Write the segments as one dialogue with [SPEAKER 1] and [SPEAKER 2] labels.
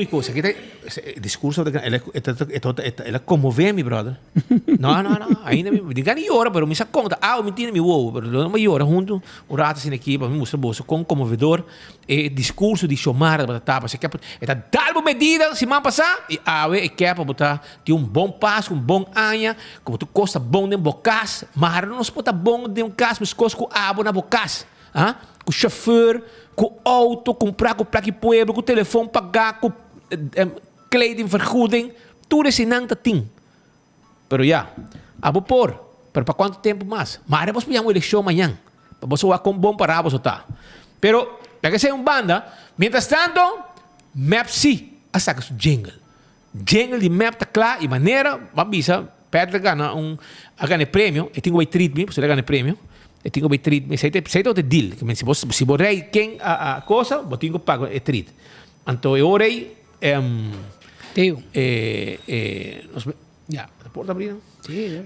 [SPEAKER 1] E cosa ki ta e discurso ta el a el a conmove mi brother. No no no ainda mi tin gana di yora pero mi sa con ta awa mi tin den mi wowo pero lo mi yora hunto un rato asina aki pa mi mustra boso con conmovedor e discurso di Xiomara tabata ta pasobra e ta dal bo medida siman pasa y awe e ke pa bo ta tin un bon Pascu un bon aña como tur cos ta bon den bo cas mara nos por ta bon den cas mescos cu abo na bo cas. Ah, ku chauffeur, ku auto, kumprá ku plaki pueblo, ku telefon pagá, ku kledingvergoeding, tur eseinan ta tin. Pero ya, abo por, pero pa kuantu tempu mas? Mare bos por yama un elekshon mañan, pa boso wak kon bon pará boso ta. Pero, laga esei un banda, mientras tanto, mep sí a saka su jingle. Jingle di mep ta kla i manera bo a bisa Patrick a gana un a gana e premio e tin ku bai treat mi pasobra el a gana e premio e tin ku bai treat mi esei ta esei ta otro deal ke men si bo si bo rei ken a a cosa bo tin ku paga e treat anto e ora ei
[SPEAKER 2] Teo.
[SPEAKER 1] e e nos
[SPEAKER 2] Ya.
[SPEAKER 1] Ta por ta abri no?
[SPEAKER 2] Sí.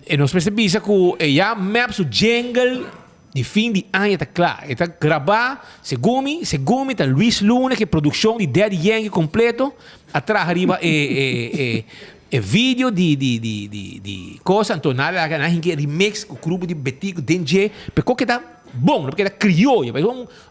[SPEAKER 1] E nos mester bisa ku e ya mep su jingle di fin di aña ta kla. E ta grabá segun mi, segun mi ta Luis Luna ku e produkshon di Daddy Yankee kompleto a traha riba e e e e video di di di di di cosa. Anto nan a laga nan hinka e remix ku grupo di Betico den dje. Pero keda bon, no keda krioyo.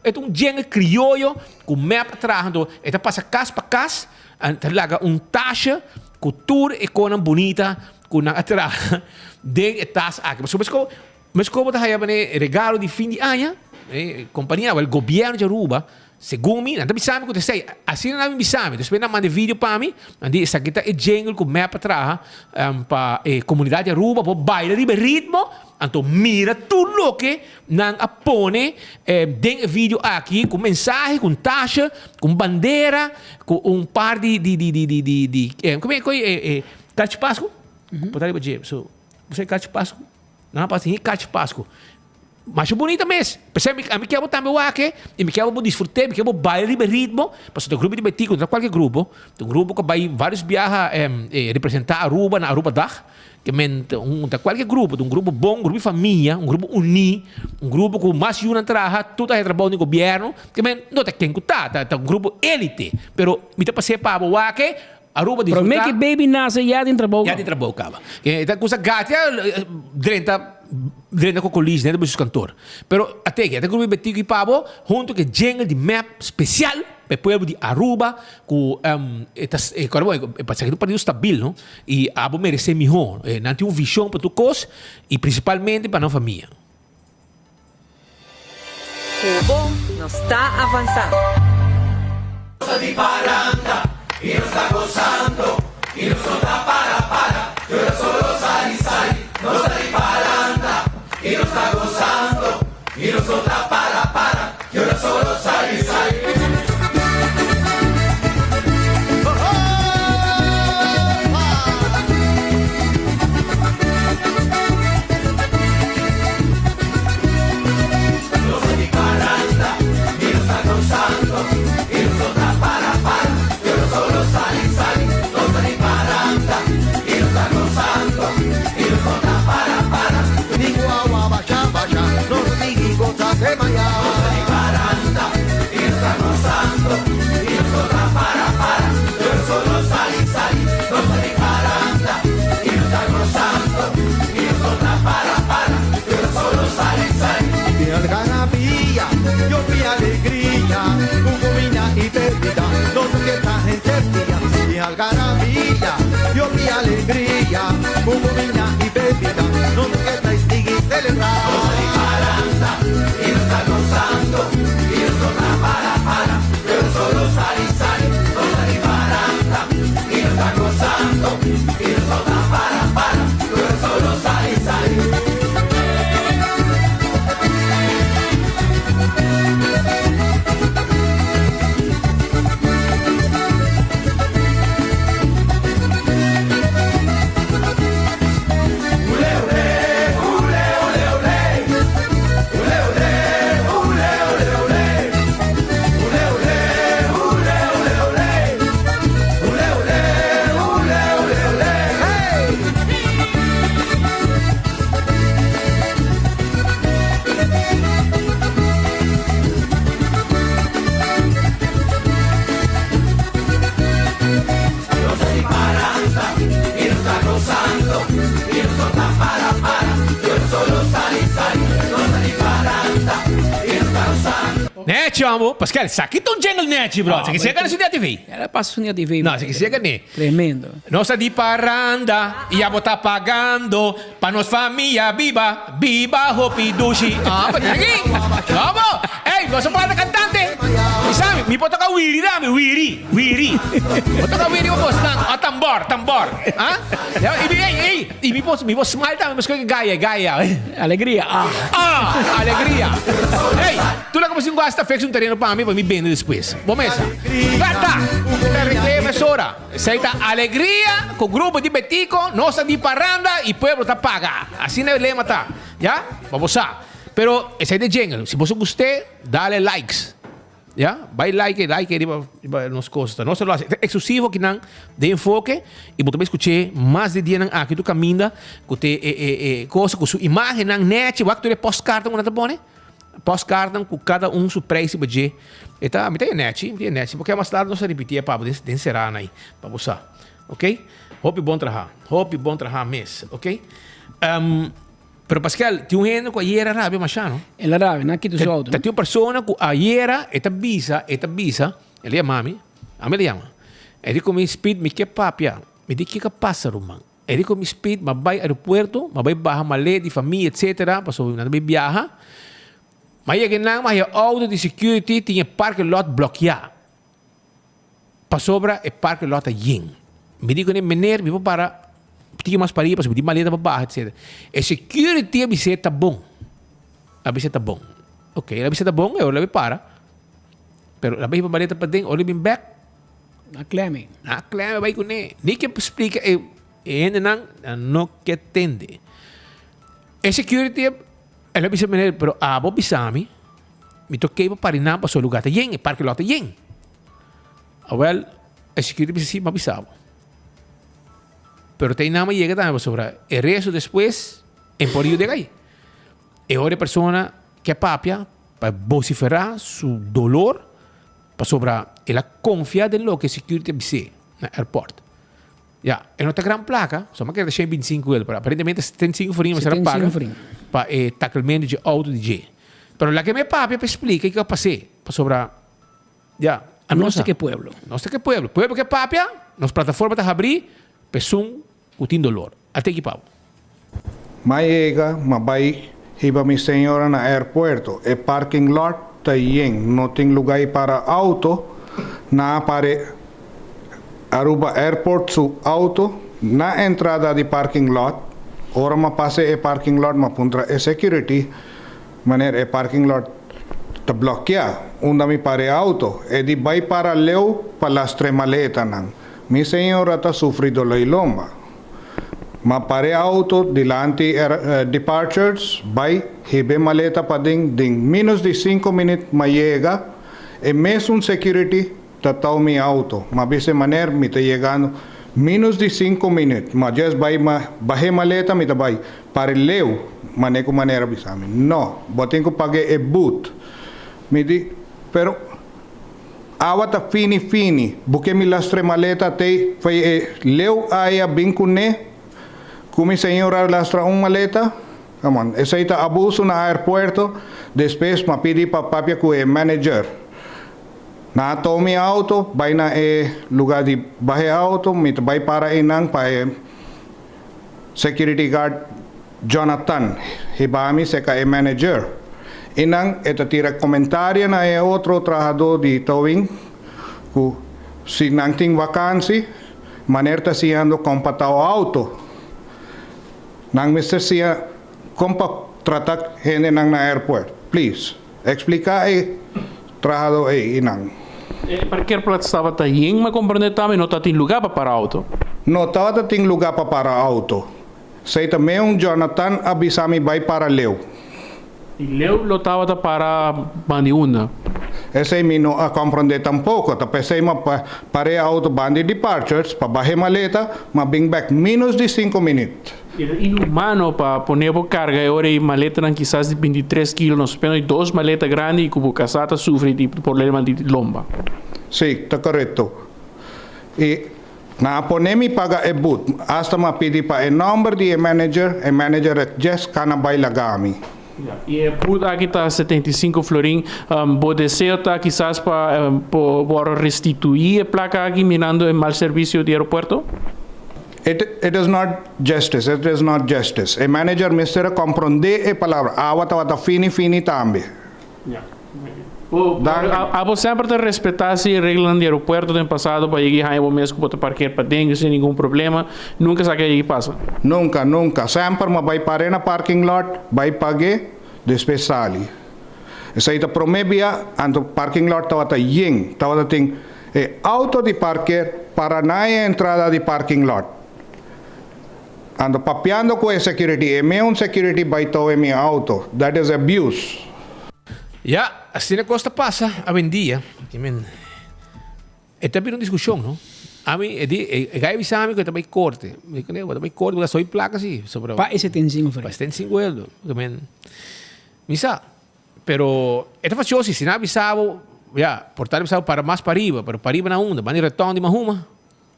[SPEAKER 1] E ta un jingle krioyo ku mep a traha. Anto e ta pasa kas pa kas. Nan ta laga un tasha ku tur e konan bunita ku nan a traha den e tas aki. Pasobra mesko mesko bo ta haya manera regalo di fin di aña, e kompania wèl gobièrnu di Aruba, segun mi, nan ta bisa mi ku ta esei. Asina nan a bin bisa mi. Despues nan manda e video pa mi, nan di esaki ta e jingle ku mep a traha pa e komunidat di Aruba por baila riba e ritmo. Anto mira tur loke nan a pone den e video aki ku mensahe, ku un tasha, ku un bandera, ku un par di di di di di di di kome e e kachi pasku? Por ta riba dje so bo sa e kachi pasku? Nan a pasa hin kachi pasku. Masha bunita mes. P'esei mi ami ke bo tambe wak e i mi ke bo disfrut'é, mi ke bo baila riba e ritmo, pasobra ta grupo di Betico no ta kualke grupo, ta un grupo ku a bai vários biaha representá Aruba na Arubadag. Ke men ta un ta kualke grupo, ta un grupo bon, un grupo di famia, un grupo uní, un grupo ku mas yunan traha, tur ta haña trabou den gobièrnu. Ke men no ta ken ku ta, ta ta un grupo élite. Pero mi ta pas'é pa bo wak e, Aruba
[SPEAKER 2] Promé
[SPEAKER 1] disfrutá.
[SPEAKER 2] ke baby nase ya tin trabou
[SPEAKER 1] Ya
[SPEAKER 2] kaba.
[SPEAKER 1] tin trabou kaba. Ke ta kusa gatia drenta drenta kokolis drenta busus kantor. Pero ate ke, ate grupo di Betico i Pabo huntu ke jingle di mep spesial pa e pueblo di Aruba ku e ta e kòrda bo e pasaje ta un partido stabil no. I abo meresé mihó. Nan tin un vishon pa tur kos i prinsipalmente pa nan famia.
[SPEAKER 3] Ku bo nos ta avansá.
[SPEAKER 4] Nos ta di paranda y nos ta gozando y nos no ta para para Yo solo sali sali Nos ta di paranda y nos ta gozando y nos no ta para para Yo solo sali sali. Nos ta di paranda y nos ta gozando y nos no ta para para Yo solo sali sali Nos ta di paranda y nos ta gozando y nos no ta para para.
[SPEAKER 5] Ni guagua basha basha, no ni goza de maya.
[SPEAKER 4] Nos ta di paranda y nos ta gozando y nos no ta para para Yo solo sali sali Nos ta di paranda y nos ta gozando y nos no ta para para Yo solo sali sali.
[SPEAKER 5] Mi algarabia, yo mi alegria, cu comida y bebida, nos fiesta gente fría. Mi algarabia, yo mi alegria, cu comida y bebida, nos fiesta y sigui celebra.
[SPEAKER 4] Nos ta di paranda y nos ta gozando y nos no ta para para, pero solo sali sali. Nos ta di paranda y nos ta gozando y nos no ta para para, pero solo sali sali.
[SPEAKER 1] Nechi amo. Pascal, saki ta un jingle nechi, bro. Saki sega na su dia TV.
[SPEAKER 2] Era pasa su dia TV.
[SPEAKER 1] No, saki sega ne.
[SPEAKER 2] Tremendo.
[SPEAKER 1] Nos ta di paranda y abo ta pagando pa nos famia biba, biba hopi dushi. Ah, pa aki. Vamos. Ey, nos a falta cantante. Mi sabi, mi por toca wiri tambe, wiri, wiri. Por toca wiri pa bosnan. Ah, tambor, tambor. Ah? Y mi, ey, ey, y mi por, mi por smile tambe, mi gaya, gaya.
[SPEAKER 2] Alegria, ah.
[SPEAKER 1] Ah, alegria. Ey, tu laga bo sin guasta fix un tereno pa mi, pa mi bende despues. Bo mesa. Gata! Ta regl'e mesora. Esei ta alegria ku grupo di Betico, nos ta di paranda y pueblo ta paga. Asina e lema ta. Ya? Pa bo sa. Pero esei ta e jingle. Si boso gust'é, dale likes. Ya? Bai like, like riba, riba nos cosas. Nos ta lo haci. Ta exclusivo kinan den Enfoke y bo ta bai scuché mas di dianan aki tur caminda cu te e, e, e cosa cu su imagennan nechi. Wak tur e postkaarten cu nan ta pone. Postkaarten cu cada un su prijs riba dje. E ta, mi ta e nechi, mi ta e nechi. Porque mas laat nos ta ripiti e pabo den, den serana ahí, pa bo sa. Ok? Hopi bon traha. Hopi bon traha mes. Ok? Um, pero Pascal, tin un hende cu ayera rabia masha, no?
[SPEAKER 2] El a rabia, nan a kita su auto,
[SPEAKER 1] no? Ta tin un persona cu ayera e ta bisa, e ta bisa, el a yama mi, ami el a yama. E di cu mi, Speed, mi ke papia. Mi di, kiko a pasa, ruman? E di cu mi, Speed, m'a bay aeropuerto, m'a bay baha maleta di famia, etcetera, pasobra nan ta bay biaha. M'a yega nan, m'a haya auto di security tin e parking lot blokia. Pasobra e parking lot ta yen. Mi di kuné, Meneer, mi por para tiki mas pariba pasobra mi tin maleta pa baha, etcetera. E security a bis'é ta bon. A bis'é ta bon. Ok, el a bis'é ta bon, e ora el a bin para. Pero el a bai hiba maleta paden, ora el a bin bek.
[SPEAKER 2] Na kleme.
[SPEAKER 1] Na kleme bai kuné. Ni ke splika e hendenan, nan no ke tende. E security el a bisa, Meneer, pero abo bisa mi. Mi ta oké pa pari nan pasobra e lugar ta yen, e parking lot ta yen. Awel, e security bisa si, m'a bisa bo. Pero ta einan m'a yega tambe pasobra e resto despues e por yuda ei. E ora e persona ke papia pa vocifera su dolor pasobra el a confia den loke e security a bis'é na airport. Ya, e no ta gran plaka, so m'a kere ta 125 el, pero aparentemente 75 florin mester a paga pa e takelmento dje auto di dje. Pero laga mi papia pa explica kiko a pas'é, pasobra, ya, a
[SPEAKER 2] Nos ta ke pueblo.
[SPEAKER 1] Nos ta ke pueblo. Pueblo ke papia, nos plataforma ta habrí pa esun ku tin dolor. A teki pa bo.
[SPEAKER 6] M'a yega, m'a bai hiba mi señora na airpuerto. E parking lot ta yen, no tin lugai para auto. Nan a pare Aruba Airport su auto na entrada di parking lot. Ora m'a pasa e parking lot m'a puntra e security, Meneer, e parking lot ta blokia, unda mi pare auto? E di bai para leu pa lastre maletanan. Mi señora ta sufri doloi lomba. Ma pare auto dilanti departures bai hibe maleta paden den menos di cinco minut ma yega e mesun security ta tau mi auto ma bisa maner mi ta yegando menos di cinco minut ma just bai ma bahe maleta mi ta bai pare leu mane cu manera bisa mi no bo tin cu page e boet mi di pero Awa ta fini fini, bo ke mi lastre maleta tei fei e leu aya bin ku ne ku mi señora lastra un maleta? Come on, esei ta abuso na airpuerto, despues m'a pidi pa papia ku e manager. Nan a tou mi auto bai na e luga di bahe auto, mi ta bai para einan pa e security guard Jonathan hiba mi serka e manager. I nan e ta tira komentario na e otro trahadó di towing ku si nan tin vakansi, maner ta siñando kon pa tau auto. Nan mester siña kon pa trata hendenan na airport. Please, ekspliká e trahadó ei i nan.
[SPEAKER 7] E parkeerplaats tabata yen, ma komprendé tambe no tatin lugá pa para auto.
[SPEAKER 6] No tabata tin lugá pa para auto. Sei ta meun Jonathan a bisa mi bai para leu.
[SPEAKER 7] I leu lo tabata para bandi unda?
[SPEAKER 6] Esei mi no a comprende tampoco, ta pesei m'a par'e auto bandi departures pa bahe maleta, m'a bin bek menos di cinco minuut.
[SPEAKER 7] E ta inhumano pa pone bo carga e ora ei maletanan kisas di 23 kilo, nos peno di dos maleta grandi i ku bo kasá ta sufri di problema di lomba.
[SPEAKER 6] Si, ta corecto. I Nan a pone mi paga e but. Asta m'a pidi pa e nomber di e manager, e manager a djes kana bai laga mi.
[SPEAKER 7] I e boet aki ta 75 florin. Bo deseo ta kisas pa por wòrdu restituí e plaka aki mirando e mal servisio di aeropuerto?
[SPEAKER 6] It it is not justice, it is not justice. E manager mester a komprondé e palabra. Awa tabata fini fini tambe.
[SPEAKER 7] Danki. Abo semper ta respetá si e reglanan di aeropuerto den pasado pa yegi haña bo mes ku bo ta parker paden sin ningun problema. Nunka esaki a yegi pasa?
[SPEAKER 6] Nunka, nunka. Semper mi a bai par'é na parking lot, bai pag'é, despues sali. Esei ta promé bia, anto parking lot tabata yen. Tabata tin e auto di parker para na e entrada di parking lot. Anto papiando cu e security, e meun security bay towe mi auto. That is abuse.
[SPEAKER 1] Ya, asina cos ta pasa awendia. I mean, e ta bira un discusion, no? Ami, e di, e guy a bisa mi cu e ta bay corte. Mi di, bo ta bay corte, bo ta soy placa si. Sobra,
[SPEAKER 2] Pa e 75
[SPEAKER 1] Pa e 75 euro. I mean, mi sa. Pero e ta facioso si, si nan a bisa bo, ya, por ta bisa bo para mas pariba, pero pariba na unda? Banda di reton di Mahuma?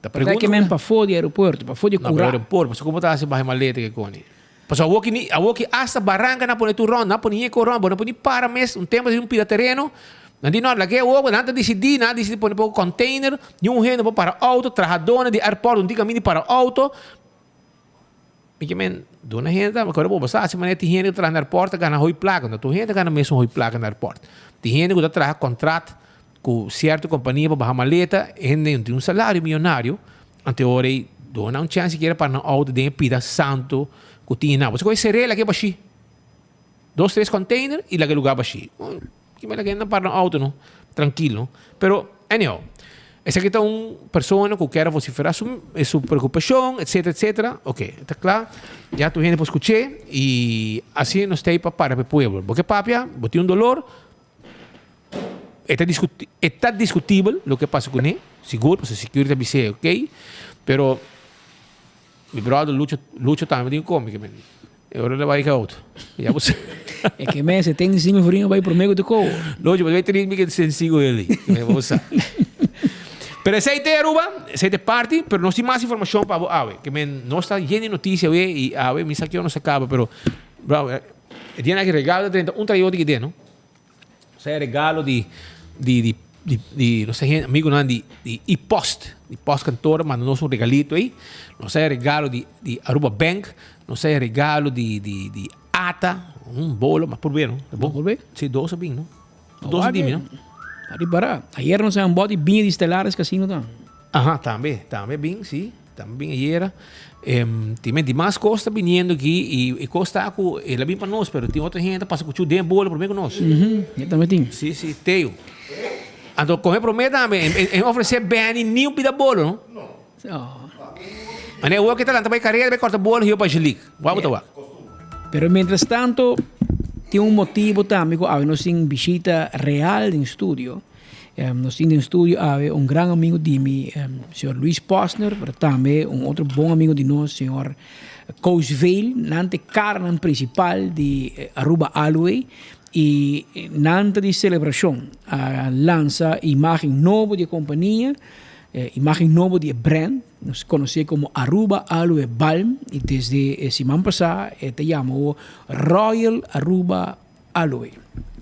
[SPEAKER 2] Ta pregunta. Ta ke men pafó di aeropuerto, pafó di
[SPEAKER 1] kura. Na aeropuerto, pasobra como ta hasi baha e maleta ke koni? Pasobra awo ki ni, awo ki hasta baranka nan pone tur rond, nan pone yeko rond, bo no por ni para mes, un tempo si un pida tereno, nan di no, lag'e awo, nan ta disidí, nan a disidí pone poko container, niun hende por para auto, trahadónan di airport no tin kaminda di para auto. Mi ke men, duna hende ta, mi acuerdo bo, bo sa hasi manera tin hende ku ta traha na airport ta gana hopi plaka, no tur hende ta gana mesun hopi plaka na airport. Tin hende ku ta traha contract ku sierto kompania pa baha maleta, e hende no tin un salario miyonario, anto e ora ei duna un chance sikiera para nan auto den e pida santo ku tin einan. Bo sa ku e seré lag'é bashí, dos tres container i laga e lugar bashí. Ki mester hende para nan auto no, trankil no. Pero anyhow, esaki ta un persona ku kier a vociferá su su preokupashon etcetera etcetera. Ok, ta kla, ya tur hende por skuch'é i asina nos ta ei pa para pa e pueblo. Bo ke papia, bo tin un dolor, e ta discuti e ta discutibel loke a pasa kuné, sigur pasobra security a bis'é ok, pero mi brother Lucho Lucho tambe tin ku komi ke men. E ora lo bai goud. Ya bo sa.
[SPEAKER 2] E ke men 75 florin bai prome ku te kobo.
[SPEAKER 1] Lojo, bo bai trin mi ke 75 eli. Bo sa. Pero esei te Aruba, esei te parti, pero nos tin mas informacion pa bo awe. Ke men nos ta yen di noticia awe y awe mi sa ke nos a caba, pero bro, e dia nan aki regalo ta drenta un trayo di kede, no? Sea regalo di di di di di nos hende amigunan di di e-post, di postkantoor manda nos un regalito ei. Nos haya regalo di di Aruba Bank, nos haya regalo di di di ata, un bolo, ma por be no? Ta bon?
[SPEAKER 2] Por be?
[SPEAKER 1] Si, dos a bin no? Dos a dimi no?
[SPEAKER 2] A ripará. Ayer nos haya un bòt di biña di Stellaris Casino ta.
[SPEAKER 1] Aha, tambe, tambe a bin, si. Tambe bin ayera. Tin men di mas kos ta biniendo aki i e kos ta ku el a bin pa nos pero tin otro hende ta pasa kuchu den e bolo prome ku nos.
[SPEAKER 2] E tambe tin.
[SPEAKER 1] Si, si, Teo. Anto kome prome tambe e no ofrece Benny ni un pida bolo no.
[SPEAKER 2] No.
[SPEAKER 1] Mane awor ke ta lanta bai karera bai korta bolo hiba pa Angelique. Wak bo ta wak.
[SPEAKER 2] Pero mientras tanto tin un motibo tambe ku awe nos tin bishita real den studio. Nos tin den studio awe un gran amigo di mi, señor Luis Posner, pero tambe un otro bon amigo di nos, señor Koos Veel. Nan ta e karanan principal di Aruba Aloe y nan ta di celebracion. A lansa imagen nobo di e compania, imagen nobo di e brand. Nos conoce como Aruba Aloe Balm y desde e siman pasa e ta yama awo Royal Aruba Aloe.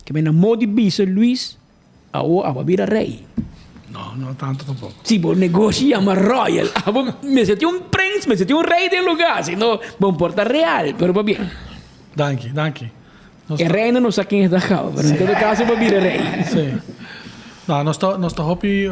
[SPEAKER 2] Ke men na modo di bisa Luis. Awo abo a bira rey.
[SPEAKER 8] No, no tanto tampoco.
[SPEAKER 2] Si bo negoshi yama Royal, abo mester tin un prins, mester tin un rey den lugar, si no bo no por ta real, pero pabia.
[SPEAKER 8] Danki, danki.
[SPEAKER 2] Nos E reina no sa ken ta gaba, pero en todo caso bo bira rey.
[SPEAKER 8] Sí. No, nos ta, nos ta hopi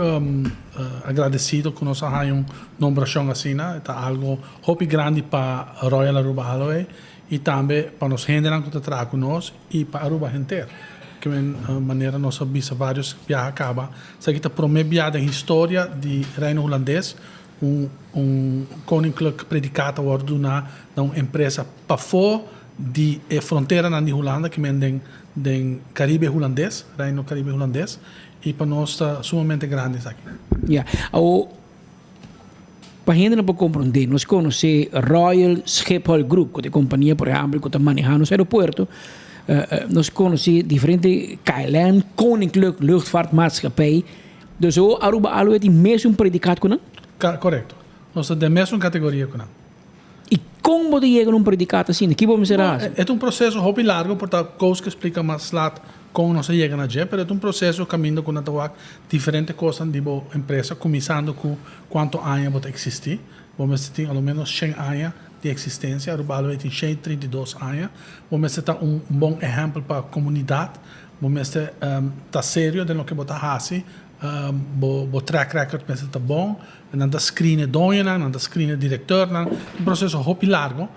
[SPEAKER 8] agradecido cu nos a haña un nombracion asina. E ta algo hopi grandi pa Royal Aruba Aloe y tambe pa nos hendenan cu ta traha cu nos y pa Aruba henter. Ke men manera nos a bisa varios biaha kaba, esaki ta prome biaha den historia di Reino Hulandes un un koninklijk predikat a wòrdu duná na un empresa pafó di e fronteranan di Hulanda, ke men den den Karibe Hulandes, Reino Karibe Hulandes, i pa nos ta sumamente grandi esaki.
[SPEAKER 2] Ya. Awor, pa hendenan por komprondé, nos konosé Royal Schiphol Group, ku ta e kompania, por ehèmpel, ku ta manehá nos aeropuerto. Nos konosé diferente KLM, Koninklijk Luchtvaartmaatschappij. Dus awor Aruba Aloe tin mesun predikat ku nan?
[SPEAKER 8] Korekto. Nos ta den mesun kategoria ku nan.
[SPEAKER 2] I kon bo ta yega na un predicato asina? Ki bo mester a hasi?
[SPEAKER 8] E ta un proceso hopi largo, por ta kos ke splika mas lat kon nos a yega na dje, pero e ta un proceso kaminda ku nan ta wak diferente kosnan di bo empresa, kuminsando ku kuantu aña bo ta eksistí. Bo mester tin alomenos shen aña di eksistensia. Aruba Aloe tin 132 aña. Bo mester ta un bon ehèmpel pa komunidat. Bo mester ta serio den loke bo ta hasi. Bo bo track record mester ta bon. Nan ta screen e doñonan, nan ta screen e directornan. Un proceso hopi largo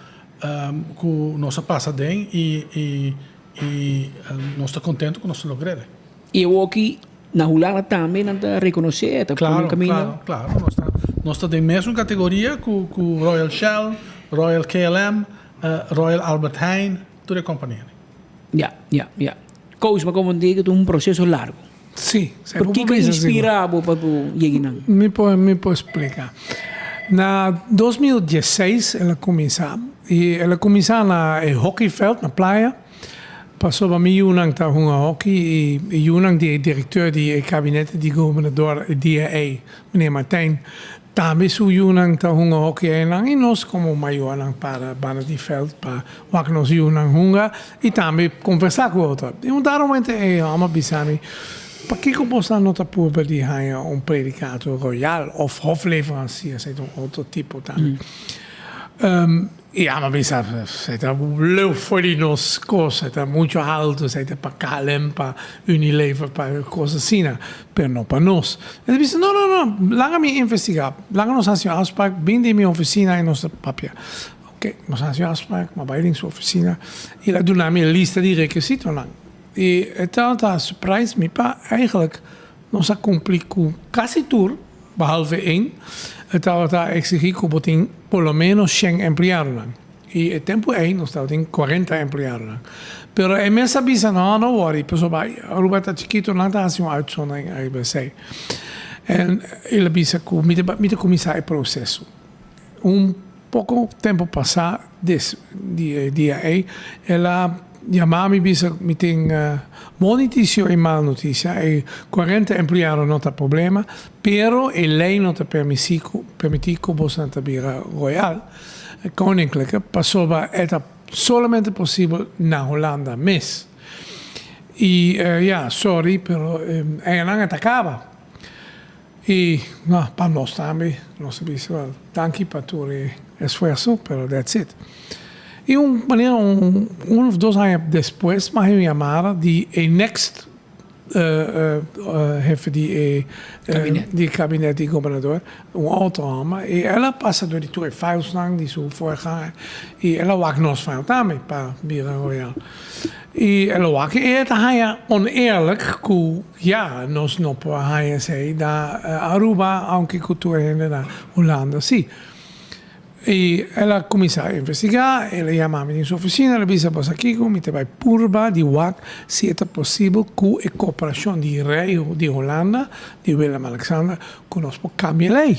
[SPEAKER 8] cu nos a pasa den y y y nos ta contento cu nos a logr'e.
[SPEAKER 2] Y awoki na Hulanda tambe nan ta reconoce, ta pone un caminda?
[SPEAKER 8] Claro, claro, claro. Nos ta nos ta den mesun categoria cu cu Royal Shell, Royal KLM, Royal Albert Heijn, tur e companianan.
[SPEAKER 2] Ya, ya, ya. Koos, ma como digo, ta un proceso largo.
[SPEAKER 9] Sí,
[SPEAKER 2] Pero kiko a inspira bo pa bo yega nan?
[SPEAKER 9] Mi por, mi por splika. Na 2016 el a kuminsá i el a kuminsá na e hockeyveld na playa pasobra mi yunan ta hunga hockey i e yunan di e direkteur di e kabinete di gobernador e dia ei, meneer Martijn, Tambe su yunan ta hunga hockey einan i nos komo mayornan para banda di veld pa wak nos yunan hunga i tambe konversá ku otro. I un dado momento e hòmber bisa mi, Pakiko bosnan no ta purba di haña un predikato royal òf hofleverancier, esei ta un otro tipo tambe. I amo bisa, Esei ta leu for di nos kos, esei ta muchu haltu, esei ta pa KLM, pa Unilever, pa kos asina, pero no pa nos. E ta bisa, No, no, no, laga mi investigá, laga nos hasi un afspraak, bin den mi ofisina i nos ta papia. Oke, nos hasi un afspraak, mi a bai den su ofisina i el a duna mi e lista di rekisitonan. I e tabata surprise mi pa eigenlijk nos a kumpli ku kasi tur. Behalve één, e tabata exigí ku bo tin por lo ménos shen empleadonan. I e tempu ei nos tabatin kuarenta empleadonan. Pero e mes a bisa, no, no wòri, pasobra Aruba ta chikitu, nan ta hasi un uitzondering ariba esei. En el a bisa ku mi ta mi ta kuminsá e proseso. Un poko tempu pasá des di e dia ei, el a yama mi bisa mi tin bon notisia i mal notisia. E kuarenta empleado no ta problema, pero e lei no ta permisí ku permití ku boso ta bira royal, koninklijke, pasobra e ta solamente posibel na Hulanda mes. I ya, sorry, pero enan a ta kaba. I no, pa nos tambe, nos a bisa, well, danki pa tur e esfuerso, pero that's it. I un manera un un of dos aña despues mi a haña un yamada di e next hefe di e di e kabinet di gobernador, un otro hòmber, i el a pasa dor di tur e filesnan di su voorganger i el a wak nos file tambe pa bira royal. I el a wak i e ta haña oneerlijk ku Ya, nos no por haña esei na Aruba, aunke ku tur hende na Hulanda si. I el a kuminsá investigá, el a yama mi den su ofisina, el a bisa, Bo sa kiko, mi ta bai purba di wak si e ta posibel ku e koperashon di Rei di Hulanda, di Willem-Alexander, ku nos por kambia lei.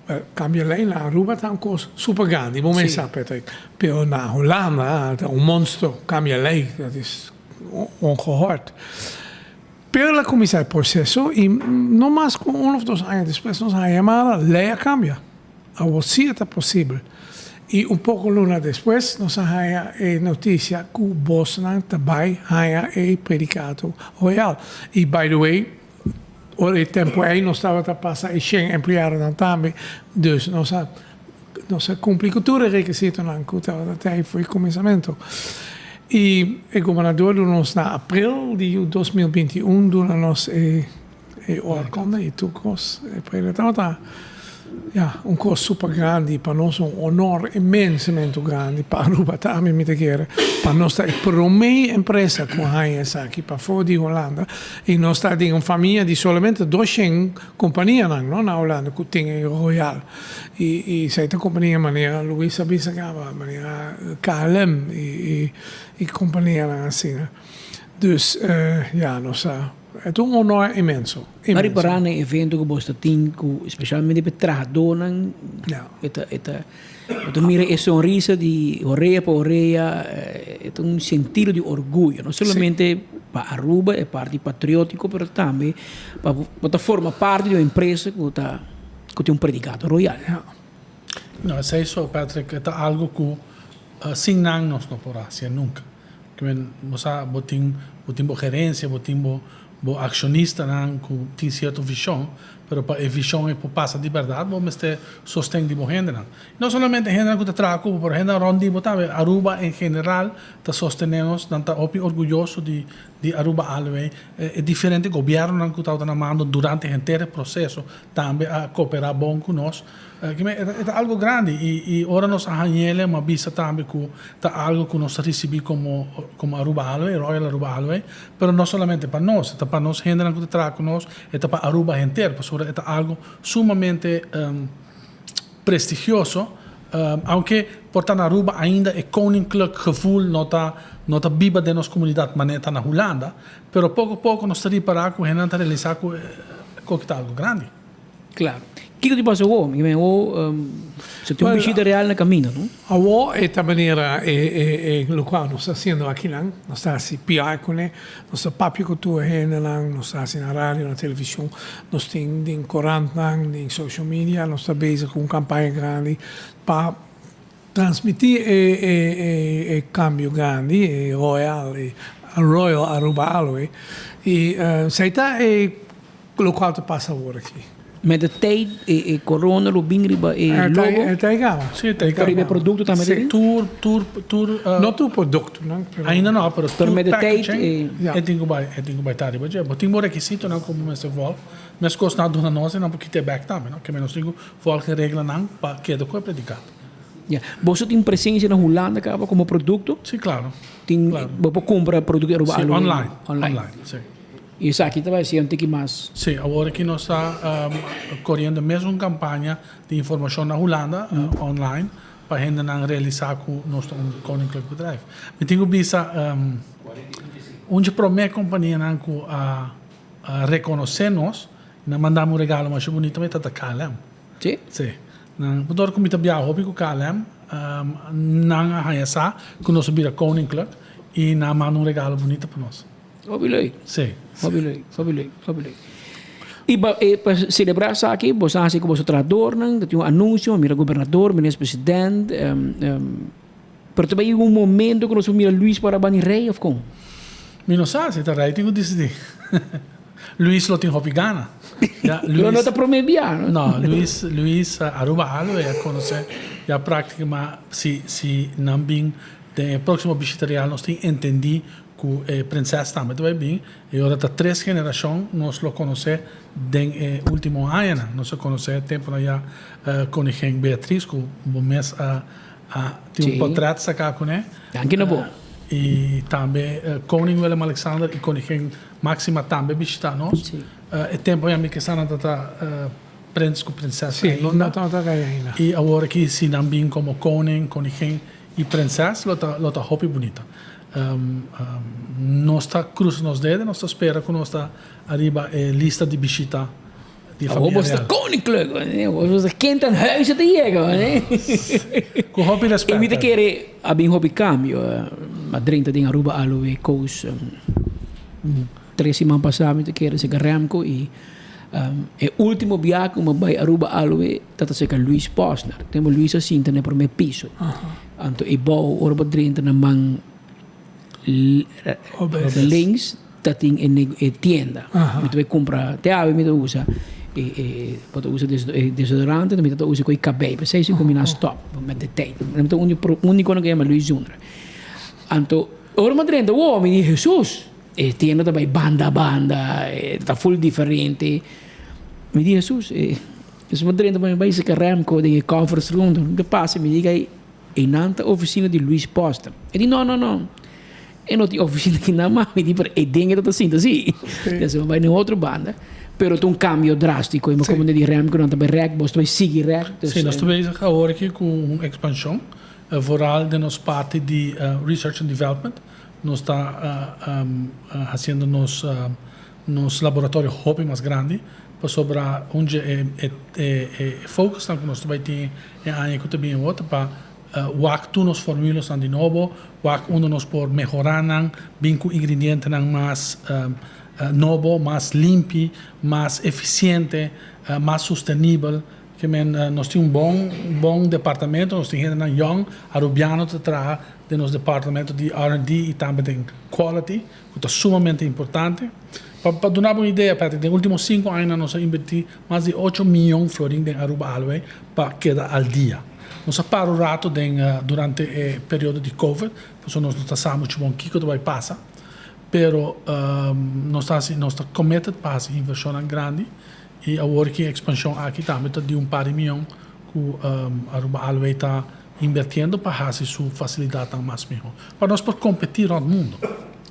[SPEAKER 9] Wèl, kambia lei na Aruba ta un kos super grandi, bo mes sa, Patrick. Pero na Hulanda ta un monstro, kambia lei, dat is ongehoord. Pero el a kuminsá e proseso i no mas ku un òf dos aña despues nos a haña yamada, lei a kambia. Awor sí e ta posibel. I un poko luna despues nos a haña e notisia ku bosnan ta bai haña e predikato royal. I by the way, ora e tempu ei nos tabata pasa e shen empleadonan tambe, dus nos a nos a kumpli ku tur e rekisitonan ku tabata tei for e kuminsamentu. I e gobernador duna nos na april di 2021 duna nos e e oorkonde i tur kos. E premio tabata ya un kos super grandi pa nos, un honor inmensamente grandi pa Aruba tambe mi ta kere, pa nos ta e prome empresa ku haña esaki pafó di Hulanda i nos ta den un famia di solamente doshen kompanianan no na Hulanda ku tin e Royal i esei ta kompania manera Luis a bisa kaba manera KLM i kompanianan asina dus ya nos a E ta un honor inmenso.
[SPEAKER 2] M'a ripará na e evento ku bos ta tin ku spesialmente pa e trahadónan e ta e ta bo ta mira e sonrisa di orea pa orea e ta un sentido di orguyo no solamente pa Aruba e parti patriótiko pero tambe pa bo ta forma parti di un empresa ku ta ku tin un predikato royal.
[SPEAKER 8] No, esey so, Patrick, e ta algo cu sin nan nos no por hacia nunca. Ke men, bo sa, bo tin, bo tin bo gerencia, bo tin bo, bo accionistanan cu tin cierto vision, pero pa e vision ey por pasa di berdad, bo mester sosten di bo hendenan. No solamente hendenan cu ta traha cu bo, pero hendenan rond di bo tambe. Aruba en general ta sostene nos, nan ta hopi orguyoso di, di Aruba Aloe. E diferente gobiernonan cu tabata na mando durante henter e proceso tambe a coopera bon cu nos. E ta algo grandi y ora nos a hañele mi a bisa tambe cu ta algo cu nos ta ricibi como como Aruba Aloe, Royal Aruba Aloe, pero no solamente pa nos, e ta pa nos hendenan cu ta traha cu nos, e ta pa Aruba henter, pasobra e ta algo sumamente prestigioso, aunke por ta na Aruba ainda e koninklijk gevoel no ta no ta biba den nos comunidad manera ta na Hulanda, pero poco poco nos ta ripara cu hendenan ta realisa cu e ta algo grandi.
[SPEAKER 2] Claro. Kiko di pasa awor? Mi awor se tin un bishita real na caminda, no?
[SPEAKER 9] Awor e ta manera e e e locual nos ta haciendo akinan, nos ta haci PR cune, nos ta papia cu tur e hendenan, nos ta haci na radio, na television, nos tin den corantnan, den social media, nos ta bezig cu un campaña grandi pa transmiti e e e e cambio grandi, e Royal, e Royal Aruba Aloe. Y esey ta e Locual ta pasa awor aki.
[SPEAKER 2] Met de tijd e e corona lo bin riba e logo.
[SPEAKER 9] E ta yega.
[SPEAKER 8] Si, ta yega.
[SPEAKER 2] Riba e producto tambe ta bin?
[SPEAKER 8] Tur, tur, tur.
[SPEAKER 9] No tur productonan, pero.
[SPEAKER 8] Ainda no, pero tur
[SPEAKER 2] met de tijd
[SPEAKER 8] packaging e tin cu bay, e tin cu bay ta riba dje. Bo tin bo requisitonan cu bo mester volg. Mescos nan a duna nos e nan por kita e bek tambe, no? Ke nos tin cu volg e reglanan pa keda cu e predicato.
[SPEAKER 2] Ya. Boso tin presencia na Hulanda caba como producto?
[SPEAKER 8] Si, claro.
[SPEAKER 2] Tin, bo por cumpra producto di Aruba
[SPEAKER 8] Si,
[SPEAKER 2] Aloe?
[SPEAKER 8] online.
[SPEAKER 2] Online.
[SPEAKER 8] Online, si.
[SPEAKER 2] I esaki ta bai ser un tiki mas.
[SPEAKER 8] Sí, awor aki nos ta koriendo mes un kampaña di informashon na Hulanda, online, pa hendenan realisá ku nos ta un koninklijk bedrijf. Mi tin ku bisa un dje promé kompanianan ku a rekonosé nos, nan manda mi un regalo masha bunito, mi ta ta KLM.
[SPEAKER 2] Sí?
[SPEAKER 8] Sí. Nan, dor ku mi ta biaha hopi ku KLM, nan a haña sa ku nos a bira koninklijk i nan a manda un regalo bunito pa nos.
[SPEAKER 2] Hopi leuk.
[SPEAKER 8] Sí.
[SPEAKER 2] Hopi leuk, hopi leuk, hopi leuk. I pa, e, pa celebra esaki, boso a hasi ku boso trahadornan, ta tin un anuncio, mira gobernador, minister president, um, um, pero ta bai un momento ku nos por mira Luis para bani rey of kon?
[SPEAKER 8] Mi no sa, si ta rey tin ku disidí. Luis lo tin hopi gana. Ya,
[SPEAKER 2] Lo
[SPEAKER 8] Luis,
[SPEAKER 2] no ta prome bia, no?
[SPEAKER 8] No, Luis, Luis Aruba Aloe a konosé ya práktikamente si, si nan bin den e próksimo bishita real nos tin entendí Ku e prinses tambe ta bai bin. E ora ta tres generashon nos lo konosé den e último añanan. Nos a konosé e tempunan ya Koningin Beatriz ku bo mes a a tin un portret saká kuné.
[SPEAKER 2] Danki na bo.
[SPEAKER 8] I tambe Koning Willem Alexander i Koningin Máxima tambe bishitá nos. E tempu ya mi kisa nan ta ta prins ku prinses ainda. I awor aki si nan bin komo koning, koningin i prinses lo ta lo ta hopi bunita. Nos ta cruza nos dedo, nos ta spera cu nos ta ariba e lista di bishita di
[SPEAKER 2] Awor
[SPEAKER 8] familia
[SPEAKER 2] bo sta
[SPEAKER 8] real.
[SPEAKER 2] koninklijk, awor bo sta kind aan huizen ta yega.
[SPEAKER 8] Cu hopi respet.
[SPEAKER 2] I mi ta kere a bin hopi cambio. A drenta den Aruba Aloe Coast tres siman pasa mi ta kere seka Remco i e ultimo biaha cu mi a bay Aruba Aloe ta ta seka Luis Posner. Tempo Luis a sinta na e prome piso. Anto e bou ora bo drenta na man links ta tin e tienda. Mi ta bai kumpra te awe mi ta usa e bo ta usa e desodorante mi ta usa ku e kabei p'esei si ku mi na stop met de tijd. Mi ta uniko ku yama Luis Zundra. Anto ora mi a drenta wou mi di Hesus e tienda ta bai banda banda ta ful diferente. Mi di Hesus e. Nos por drenta pa mi bai saka Remco den e conference room. Mi ta pasa mi diga einan ta oficina di Luis Poster. E di no no no e no tin oficina akinan mas. Mi di pero e den e ta sinta si. Entonces mi bai na otro banda. Pero ta un cambio drastico. Mi como di Remco nan ta bai rek bos ta bai sigui rek.
[SPEAKER 8] Si nos ta bezig awor aki cu un expansion vooral den nos parti di research and development. Nos ta haciendo nos Nos laboratorio hopi mas grandi pasobra un dje e e focusnan ku nos ta bai tin e aña ku ta bin awor ta pa wak tur nos formulasnan di nobo, wak unda nos por mehorá nan, bin ku ingredientenan mas nobo, mas limpi, mas efisiente, mas sustenibel. Ke men nos tin un bon bon departamento, nos tin hendenan yòn Arubiano ta traha den nos departamento di R and D i tambe den quality ku ta sumamente importante. Pa pa duna bo un idea Patrick, den ultimo sinku añanan nos a inverti mas di ocho miyon florin den Aruba Aloe pa keda al dia. Nos a para un rato den durante e periodo di covid pasobra nos no ta sa muchu bon kiko ta bai pasa pero nos ta hasi nos ta committed pa hasi invershonnan grandi i awor ki e ekspanshon aki tambe ta di un par di miyon ku Aruba Aloe ta invertiendo pa hasi su fasilidatnan mas mihó pa nos por kompetí rònt mundu.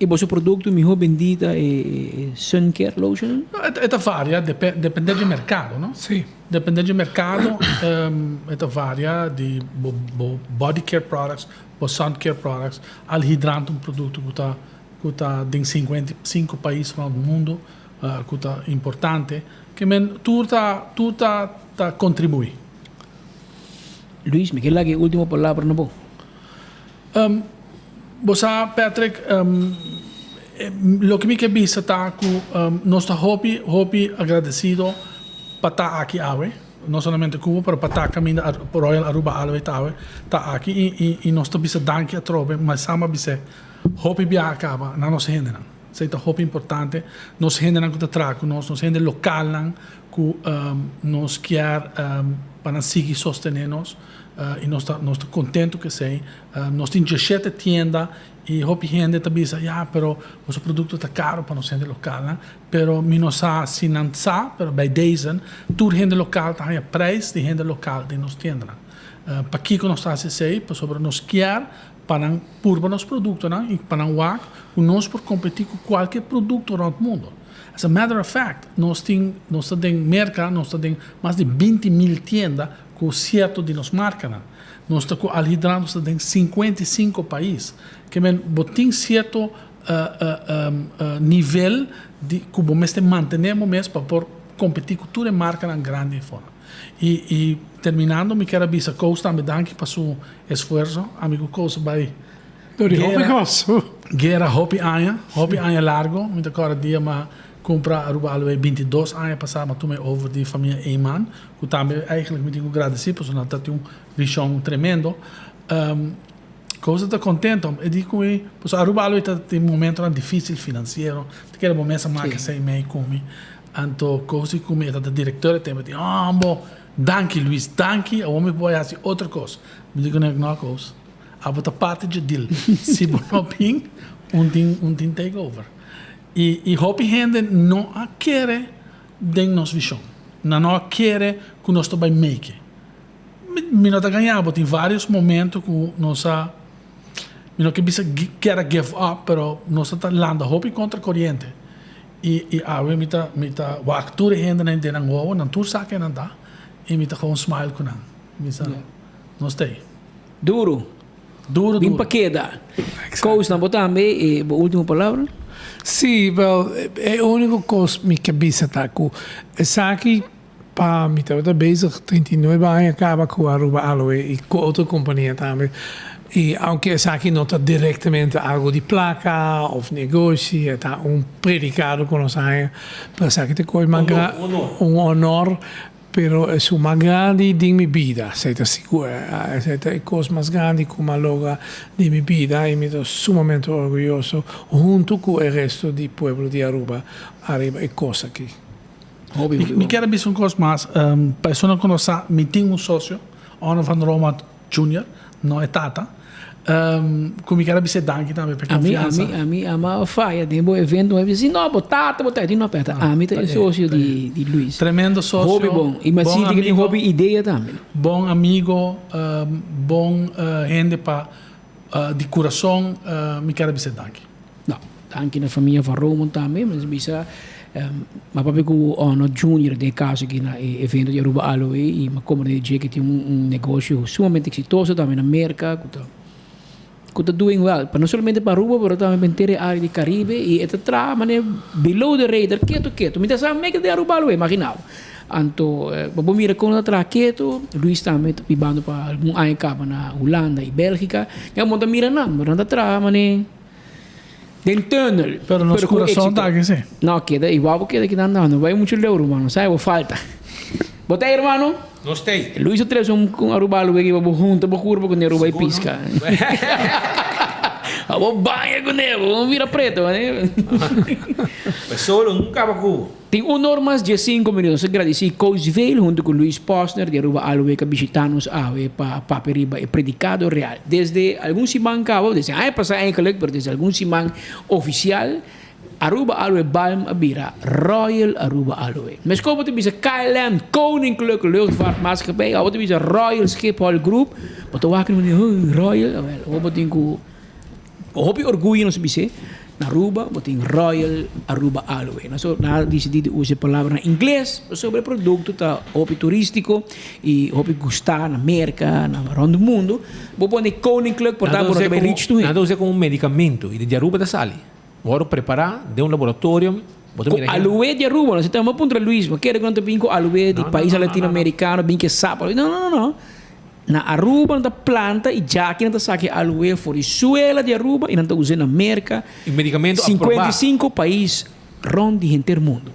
[SPEAKER 2] I boso produkto mihó bendí ta e sun care lotion?
[SPEAKER 8] E ta varia depende dje merkado, no?
[SPEAKER 9] Sí.
[SPEAKER 8] Depende dje merkado e ta varia di bo bo body care products, bo sun care products. Alhidran ta un produkto ku ta ku ta den 55 pais rònt mundu ku ta importante. Ke men tur ta tur ta ta kontribuí.
[SPEAKER 2] Luis, mi ke laga e ultimo palabra na bo.
[SPEAKER 8] Bo sa, Patrick, loke mi ke bisa ta ku nos ta hopi, hopi agradesido pa ta aki awe, no solamente Cuba, pero pa ta kaminda Royal Aruba Aloe ta awe, ta aki i nos ta bisa danki atrobe, ma esama bis'é hopi biaha kaba na nos hendenan. Esei ta hopi importante, nos hendenan ku ta traha ku nos, nos hende lokalnan ku nos kier pa nan sigui sostené nos i nos ta nos ta kontentu ku esei. Nos tin dieshete tienda i hopi hende ta bisa ya pero boso produkto ta karo pa nos hende lokalnan, pero mi no sa si nan sa pero bij dezen tur hende lokal ta haña prijs di hende lokal den nos tiendanan. Pakiko nos ta hasi esei? Pasobra nos kier pa nan purba nos produktonan i pa nan wak ku nos por kompetí ku kualke produkto rònt mundu. As a matter of fact, nos tin, nos ta den Merka, nos ta den mas di 20 mil tienda ku sierto di nos markanan. Nos ta ku Alhidra, nos ta den 55 pais. Ke men, bo tin sierto nivel di ku bo mester mantené bo mes pa por kompetí ku tur e markanan grandi afora. I, i terminando mi kier a bisa Koos tambe danki pa su esfuerso. Ami ku Koos a bai
[SPEAKER 9] Dor di hopi kos.
[SPEAKER 8] Guera hopi aña, hopi aña largo. Mi ta kòrda dia m'a kumpra Aruba Aloe 22 aña pasá m'a tuma e over di famia Eman, ku tambe eigenlijk mi tin ku gradesí pasobra nan ta tin un vishon tremendo. Koos ta kontento, e di ku mi, pasobra Aruba Aloe ta tin momentonan difísil finansiero, ta kere bo mes a maka esei mei ku mi. Anto Koos di ku mi, e ta direktor e tempo, e di, Hombo, danki Luis, danki, awor mi por bai hasi otro kos. Mi di ku nan, no Koos. Abo ta parti dje deal. Si bo no bin, un tin un tin take over. I i hopi hende no a kere den nos vishon. Nan no a kere ku nos ta bai make. Mi mi no ta gaña bo, tin varios momento ku nos a, mi no ke bisa kier a give up, pero nos a ta landa hopi kontra koriente. I i awe mi ta mi ta wak tur e hendenan den nan wowo, nan tur sa ken nan ta, i mi ta gewoon smile ku nan. Mi sa, nos ta ei.
[SPEAKER 2] Duro.
[SPEAKER 8] Duro,
[SPEAKER 2] Bin
[SPEAKER 8] duro.
[SPEAKER 2] pa keda. Koos na bo tambe e bo ultimo palabra?
[SPEAKER 9] Sí, wel, e único kos mi ke bisa ta ku esaki pa mi tabata bezig 39 aña kaba ku Aruba Aloe i ku otro kompania tambe. I aunke esaki no ta direktamente algo di plaka of negoshi, e ta un predikado ku nos haña, pero esaki ta kos mas gran, un honor. Pero esun mas grandi den mi bida, esei ta sigur. Esei ta e kos mas grandi ku mi a logra den mi bida i mi ta sumamente orguyoso huntu ku e resto di pueblo di Aruba ariba e kos aki.
[SPEAKER 8] Mi kier a bisa un kos mas, pa esunnan ku no sa, mi tin un sosio, Onno van Romat Junior, no e tata, ku mi kier a bis'é danki tambe pa e konfiansa.
[SPEAKER 2] Ami, ami, ami a faya den bo evento, mi a bisa, si no, bo tata, bo tata, di no peta, ami ta e sosio di Luis.
[SPEAKER 8] Tremendo sosio.
[SPEAKER 2] Hopi bon, i mi a sinti ku tin hopi idea tambe.
[SPEAKER 8] Bon amigo, bon hende pa di kurason, mi kier a bis'é danki.
[SPEAKER 2] No, danki na famia Van Romen tambe, mi a bisa, mi a papia ku Onno Junior den e kaso aki na e evento di Aruba Aloe i mi a komprende dje ke tin un negoshio sumamente eksitoso tambe na Merka ku ta ku ta doing well, pa no solamente pa Aruba pero tambe pa henter e área di Karibe i e ta traha manera below the radar ketu ketu, mi ta sa meke den Aruba Aloe, imagina bo. Anto bo por mira kon ta traha ketu, Luis tambe ta bibando pa algun aña kaba na Hulanda i Bèlgika, ya bo no ta mira nan, pero nan ta traha manera Den tunnel.
[SPEAKER 8] Pero nos
[SPEAKER 2] ku
[SPEAKER 8] kurason
[SPEAKER 2] éxito.
[SPEAKER 8] ta aki si.
[SPEAKER 2] No, keda igual bo keda kinan no, no bai mucho leu, hermano. Sabe bo falta. Bo ta hermano?
[SPEAKER 1] Nos t'ei.
[SPEAKER 2] Luis a trese un un Aruba aloe ki pa bo hunta bo kurpa ku ne Aruba i piska. Pa bo baña ku ne, bo bira preto.
[SPEAKER 1] Pues solo un kaba ku bo.
[SPEAKER 2] Tin un or mas diesinco minuut. Nos ta gradisí Koos Veel hunto ku Luis Posner di Aruba Aloe ku a bishitá nos awe pa papia riba e predicado real. Desde algun siman kaba, desde aña pasá eigenlijk, pero desde algun siman ofisial, Aruba Aloe Balm a bira Royal Aruba Aloe. Meskos bo ta bisa KLM, Koninklijke Luchtvaart Maatschappij, awor bo ta bisa Royal Schiphol Group, bo ta wak riba di Royal, awel, awor bo tin ku hopi orguyo nos bis'é, na Aruba bo tin Royal Aruba Aloe. Nos a disidí di usa e palabra na ingles pasobra e produkto ta hopi turístiko i hopi gustá na Merka, na rònt di mundu. Bo pone Koninklijk por ta bo no ta bai rich tur hende.
[SPEAKER 1] Nan ta us'é komo un medikamento i di Aruba ta sali. Wòrdu prepará den un laboratorium. Bo ta
[SPEAKER 2] Ku
[SPEAKER 1] mira hende.
[SPEAKER 2] aloe di Aruba. Nos ta puntra Luis, bo kere ku nan ta bin ku aloe di
[SPEAKER 1] No, no,
[SPEAKER 2] pais
[SPEAKER 1] no, no, no.
[SPEAKER 2] latinoamerikano bin ke sap aloe. No, no, no, no. Na Aruba nan ta planta i djaki nan ta saka e aloe for di suela di Aruba i nan ta us'é na Merka,
[SPEAKER 1] E medikamento aprobá.
[SPEAKER 2] 55 pais rònt di henter mundu.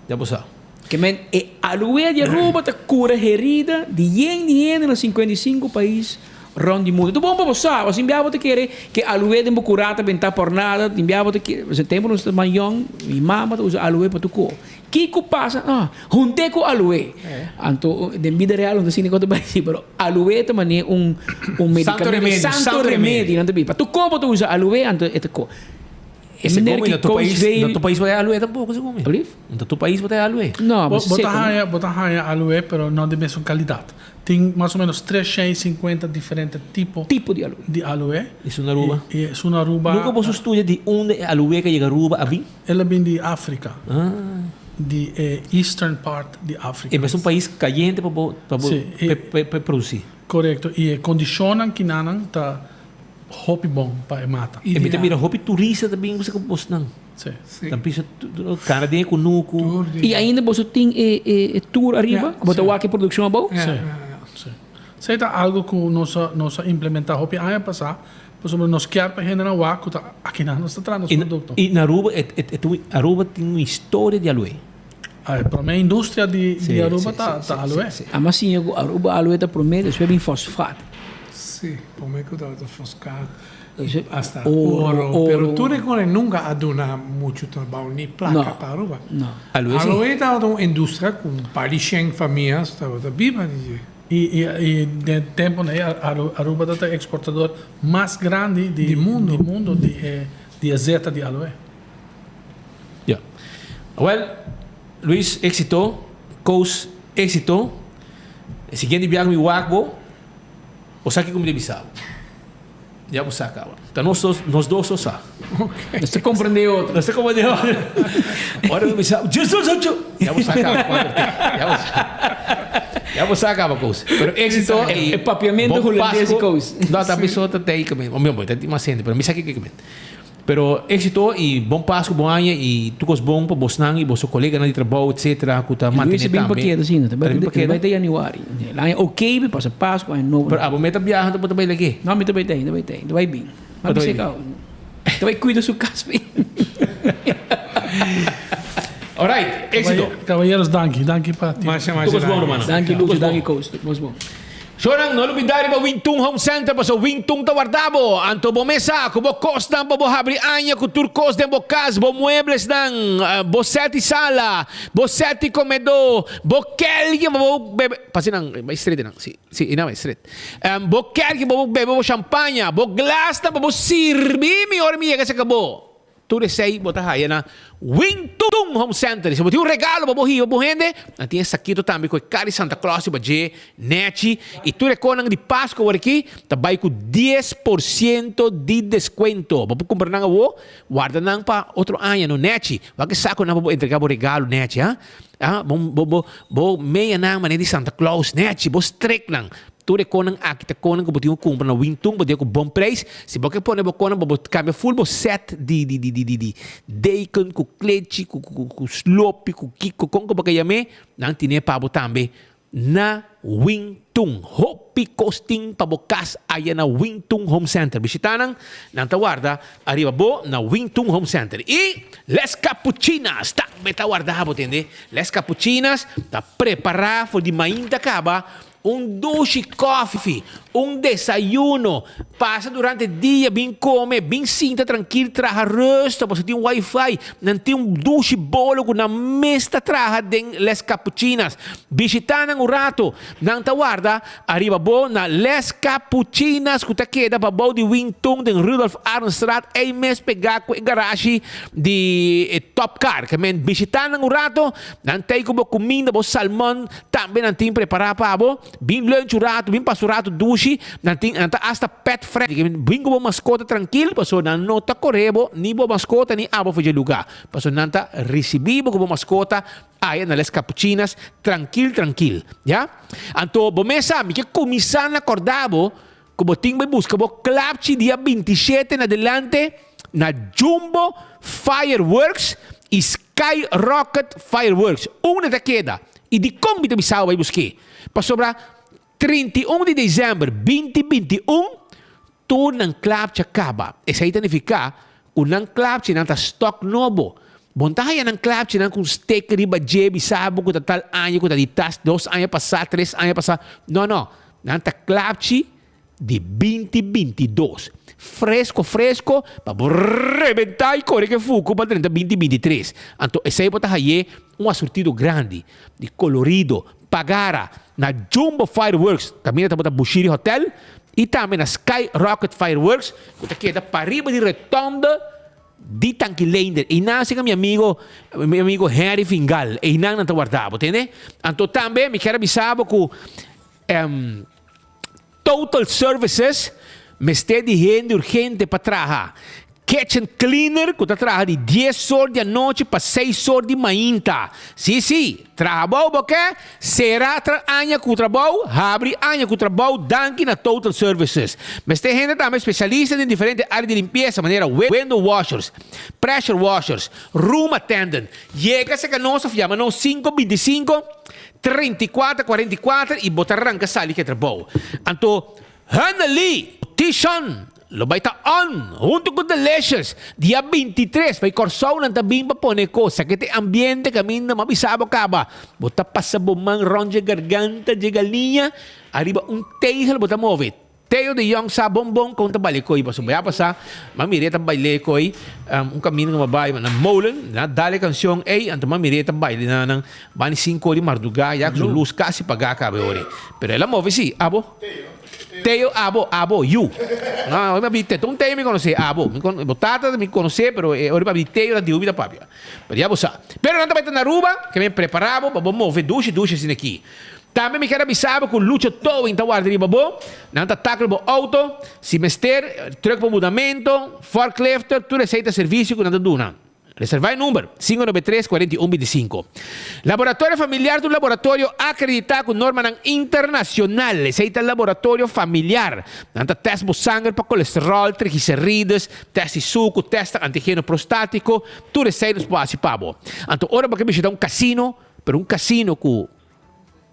[SPEAKER 1] Ya bo sa.
[SPEAKER 2] Ke men e aloe di Aruba ta kura herida di yen di hende na 55 pais rond di mundu. Ta bon pa bo sa, pasobra tin bia bo ta kere ke aloe den bo kura ta benta por nada, tin bia bo ta kere, pasobra tempu nos ta mas yong, mi mama ta usa aloe pa tur ko. Kiko pasa? Ah, hunte ku aloe. Anto den bida real no ta sinti kon ta bai si, pero aloe ta manera un un
[SPEAKER 1] Santo
[SPEAKER 2] medicamento,
[SPEAKER 1] remedio,
[SPEAKER 2] santo
[SPEAKER 1] santo
[SPEAKER 2] remedio
[SPEAKER 1] remedio.
[SPEAKER 2] nan ta bisa. Pa tur ko bo ta usa aloe, anto e ta ko. E
[SPEAKER 1] Se
[SPEAKER 2] meneer
[SPEAKER 1] come
[SPEAKER 2] ki
[SPEAKER 1] na tu
[SPEAKER 2] Coach
[SPEAKER 1] pais,
[SPEAKER 2] Vale.
[SPEAKER 1] na tu pais bo ta aloe tampoco se come.
[SPEAKER 2] Alblief?
[SPEAKER 1] Na tu pais bo ta aloe.
[SPEAKER 2] No,
[SPEAKER 8] Bo
[SPEAKER 2] maar
[SPEAKER 8] bo ta
[SPEAKER 2] seco, no?
[SPEAKER 8] haña bo ta haña aloe pero no di mesun kalidat. Tin mas o menos 350 diferente tipo
[SPEAKER 2] Tipo di aloe.
[SPEAKER 8] di aloe.
[SPEAKER 1] Esun na Aruba.
[SPEAKER 8] I esun na Aruba.
[SPEAKER 1] Nunca boso studia di unda e aloe ka yega Aruba a bin?
[SPEAKER 8] El a bin di Afrika.
[SPEAKER 1] Ah.
[SPEAKER 8] Di e eastern part di Afrika.
[SPEAKER 1] E mesun pais kayente pa bo pa bo
[SPEAKER 8] Si, e
[SPEAKER 1] pa pa produci.
[SPEAKER 8] Korekto. I e kondishonnan kinanan ta Hopi bon pa e mata.
[SPEAKER 1] E mi ta mira hopi turista ta bin buska bosnan.
[SPEAKER 8] Sí.
[SPEAKER 1] Ta bisa cara den e kunuku.
[SPEAKER 2] I ainda boso tin e e tour ariba ku bo ta wak e produkshon abou?
[SPEAKER 8] Sí. Sí. Esei ta algo ku nos a nos a implementá hopi aña pasá pasobra nos kier pa hendenan wak ku ta akinan nos ta traha nos produkto.
[SPEAKER 1] I na Aruba e e Aruba tin un historia di aloe.
[SPEAKER 8] E promé industria di di Aruba ta ta aloe.
[SPEAKER 2] Ama siña ku Aruba aloe ta promé despues bin fosfaat.
[SPEAKER 9] Sí, promé ku tabata fosfaat i hasta oro. Pero tur e kosnan nunka a duna muchu trabou ni plaka pa Aruba.
[SPEAKER 1] Aloe si.
[SPEAKER 9] Aloe tabata un industria ku un par di shen famias tabata biba di dje.
[SPEAKER 8] I i den temponan ei Aruba tabata e eksportador mas grandi di
[SPEAKER 9] mundu
[SPEAKER 8] di mundu di e di e zeta di aloe.
[SPEAKER 1] Ya. Awel, Luis, éxito. Koos, éxito. E siguiente biaha ku mi wak bo, bo sa kiko mi ta bisa bo. Ya bo sa kaba. Ta nos dos, nos dos so sa.
[SPEAKER 2] Nos ta komprendé otro.
[SPEAKER 1] Nos ta komprendé otro. Ora mi bisa, Jesus, ocho. Ya bo sa kaba kuantu te. Ya bo sa. Ya bo sa kaba, Koos. Pero éxito i
[SPEAKER 2] E papiamento
[SPEAKER 1] bon
[SPEAKER 2] hulandes i
[SPEAKER 1] Pasku.
[SPEAKER 2] Koos.
[SPEAKER 1] No, ta mi so ta tei ku mi. Mi ta tin mas hende, pero mi sa kiko mi. Pero éxito y bon Pascu, bon aña y tur cos bon pa bosnan y boso coleganan di trabou etcetera cu ta
[SPEAKER 2] Luis
[SPEAKER 1] mantene
[SPEAKER 2] a bin
[SPEAKER 1] tambe.
[SPEAKER 2] pa keda asina, ta
[SPEAKER 1] Ta bin pa keda?
[SPEAKER 2] bai ta januari. El aña ok mi pasa Pascu, aña nobo.
[SPEAKER 1] Pero abo me ta biaha bo ta bai lag'é?
[SPEAKER 2] No, mi ta bai ta, mi ta bai ta, mi ta bai bin.
[SPEAKER 1] Bo ta bai bin?
[SPEAKER 2] Ta bai cuida su cas bin.
[SPEAKER 1] Alright, éxito.
[SPEAKER 8] Caballeros danki, danki pa ti.
[SPEAKER 9] Masha masha
[SPEAKER 1] Tur cos bon rumannan.
[SPEAKER 2] Danki
[SPEAKER 1] Tur
[SPEAKER 2] Lucho,
[SPEAKER 1] cos bon.
[SPEAKER 2] danki Koos, tur cos bon.
[SPEAKER 1] Shornan, no lubidá riba Wintun Home Center paso Wintun ta warda bo. Anto bo mesa ku bo kosnan pa bo habri aña ku tur kos den bo kas, bo mueblesnan, bo sèt di sala, bo sèt di komedó, bo kèlki pa bo bebe, pasa nan bai stret nan, si, si, e nan bai stret. Bo kèlki pa bo bebe bo shampaña, bo glasnan pa bo sirbi mi ora mi yega serka bo. Tur esei bo ta haya na Wintun Home Center. Si bo tin un regalo pa bo hiba bo hende, nan tin e sakito tambe ku e kar di Santa Claus riba dje, nechi, i tur e konan di Pasku awor aki ta bai ku 10% di deskuento. Bo por kumpra nan awo, warda nan pa otro aña no, nechi. Wak e sakonan pa bo entrega bo regalo, nechi, ha. Ha, bo, bo, bo, bo meya nan manera di Santa Claus, nechi, bo strek nan. Tur e konan aki ta konan ku bo tin ku kumpra na Wintun, bo tin ku bon preis. Si bo ke pone bo konan, bo bo kambia ful bo set di di di di di di deken ku klechi ku ku ku slopi ku kiko kon ku bo ke yam'é, nan tine pa bo tambe na Wintun. Hopi! Hopi kos tin pa bo kas aya na Wingtun Home Center. Bishita nan, nan ta warda ariba bo na Wingtun Home Center. I Les Capuchinas tambe ta warda bo, tende. Les Capuchinas ta prepara for di mainta kaba Un dushi kòfi, un desayuno, pasa durante dia bin kome, bin sinta trankil traha rùsta pasobra tin wifi, nan tin un dushi bolo ku nan mes ta traha den Les Capuchinas. Bishitá nan un rato, nan ta warda ariba bo na Les Capuchinas ku ta keda pabou di Wington den Rudolf Arendstraat ei mes pegá ku e garashi di Top Car. Ke men bishitá nan un rato, nan ta ei ku bo kuminda, bo salmon, Tambe nan tin prepará pa bo, bin lunch un ratu, bin pasa un ratu dushi, nan tin, nan ta asta pet friendly, bin ku bo maskota trankil, pasobra nan no ta kore bo, ni bo maskota ni abo for dje lugá, pasobra nan ta risibí bo ku bo maskota aya na Les Capuchinas trankil trankil, ya. Anto bo mes sa, mi ke kuminsá na kòrda bo ku bo tin bai buska bo klapchi dia 27 na delante na Jumbo Fireworks i Sky Rocket Fireworks. Unda ta keda i dikon mi ta bisa bo bai busk'é? Pasobra 31 di desèmber 2021 tur nan klapchi a kaba. Esei ta nifiká ku nan klapchinan ta stòk nobo. Bo no ta haña nan klapchinan ku un sticker riba dje bisa bo ku ta tal aña, ku ta di tas dos aña pasá, tres aña pasá. No, no. Nan ta klapchi di 2022. Fresco fresco pa bo rebenta y core ke fuku pa drenta 2023. Anto esey bo ta haye un asurtido grandi di colorido pagara na Jumbo Fireworks kaminda tabata Bushiri Hotel y tambe na Sky Rocket Fireworks ku ta keda pariba di rotonde di Tanki Leender. Einan asina mi amigo mi amigo Henry Fingal einan nan ta warda bo tende. Anto tambe mi kier a bisa bo ku Total Services mester di hende urgente pa traha. Kitchen cleaner ku ta traha di dies or di anochi pa seis or di mainta. Si, si, traha bou bo ke, sera tra aña ku trabou, habri aña ku trabou danki na Total Services. Mester hende tambe spesialista den diferente área di limpiesa manera window washers, pressure washers, room attendant. Yega serka nos of yama nos 525. 34, 44 i bo ta ranka sali ke trabou. Anto Hennely Tishon lo bai ta on hunto ku Delicious dia 23 bai Kòrsou nan ta bin pa pone kos sa ke te ambiente kaminda m'a bisa bo kaba bo ta pasa bo man rònt dje garganta dje galiña ariba un tegel bo ta move. Theo de Jong sa bon bon kon ta baile koi pasobra ya pasa m'a mir'é ta baile koi un kaminda ku m'a bai na molen nan a dal e kanshon ei anto m'a mir'é ta baile na nan bani sinku ora di mardugá ya ku su lus kasi pagá kaba e ora ei pero el a move si abo Theo abo abo yu no ora mi a bini Theo un Theo mi konosé abo mi kono bo tata mi konosé pero e ora mi a bini Theo ta diu mi ta papia pero ya bo sa pero nan ta bai ta na Aruba ke mi prepara bo pa bo move dushi dushi asina aki. Tambe mi ker a bisa bo ku Lucho Towing ta warda riba bo. Nan ta tackle bo auto, si mester, truck pa mudamento, forklifter, tur esei ta servisio ku nan ta duna. Reserva e number, 593 41 25. Laboratorio Familiar ta un laboratorio akreditá ku normanan internashonal. Esei ta Laboratorio Familiar. Nan ta tèst bo sanger pa kolesteròl, triglicerides, tèst di suku, tèst antigeno prostátiko, tur esei nos por hasi pa bo. Anto ora bo ke bishitá un kasino, Pero un casino cu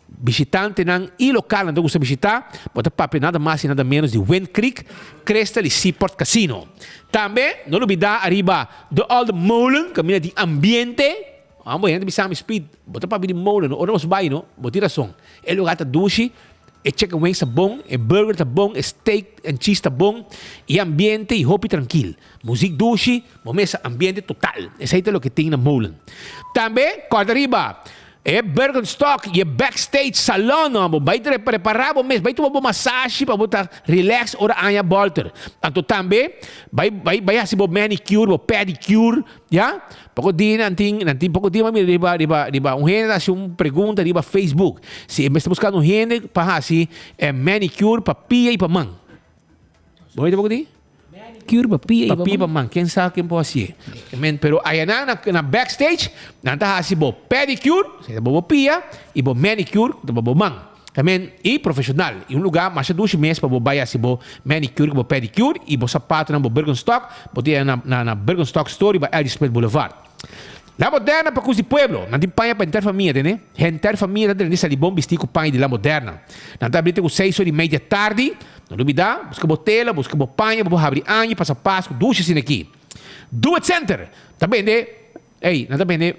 [SPEAKER 1] bishitantenan y localnan ta gusta bishita, bo ta papia nada mas y nada menos di Wind Creek, Crystal y Seaport Casino. Tambe, no lubida ariba De Olde Molen, caminda di ambiente. Amo hende bisa mi, Speed, bo ta papia di molen, no? Ora nos bay, no? Bo tin razon. E lugar ta dushi, e chicken wings ta bon, e burger ta bon, e steak and cheese ta bon, y ambiente y hopi trankil. Muziek dushi, bo mesa ambiente total. Esei ta loke tin na Molen. Tambe, kòrda riba e Birkenstock i e backstage salon no. Bo bai prepará bo mes, bai tuma bo masashi pa bo ta relax ora aña bòlter. Anto tambe, bai bai bai hasi bo manicure, bo pedicure, ya. Poko dia nan tin, nan tin poko dia mi a mira riba riba riba un hende ta hasi un pregunta riba Facebook si e mester buskando un hende pa hasi manicure pa pia i pa man. Bo mira poko dia?
[SPEAKER 2] Cure pa pia
[SPEAKER 1] y pa man. man. Ken sa ken por hacié. Men, pero ayanan na, na backstage, nan ta haci bo pedicure, sea bo bo pia, y bo manicure, ta bo bo man. Amen, y profesional. Y un lugar masha dushi mes pa bo bay haci bo manicure cu bo pedicure, y bo zapatonan, bo Birkenstock, bo tin na, na, na Birkenstock store riba L. G. Smith Boulevard. La Moderna pa kus di pueblo. Nan tin paña pa henter famia, tende? Henter famia ta drenta sali bon bistí ku paña di La Moderna. Nan ta abrí te ku seis ora i media tardi. No lubidá, buska bo tela, buska bo paña pa bo habri aña i pasa Pasku dushi asina aki. Do It Center ta bende, ey, nan ta bende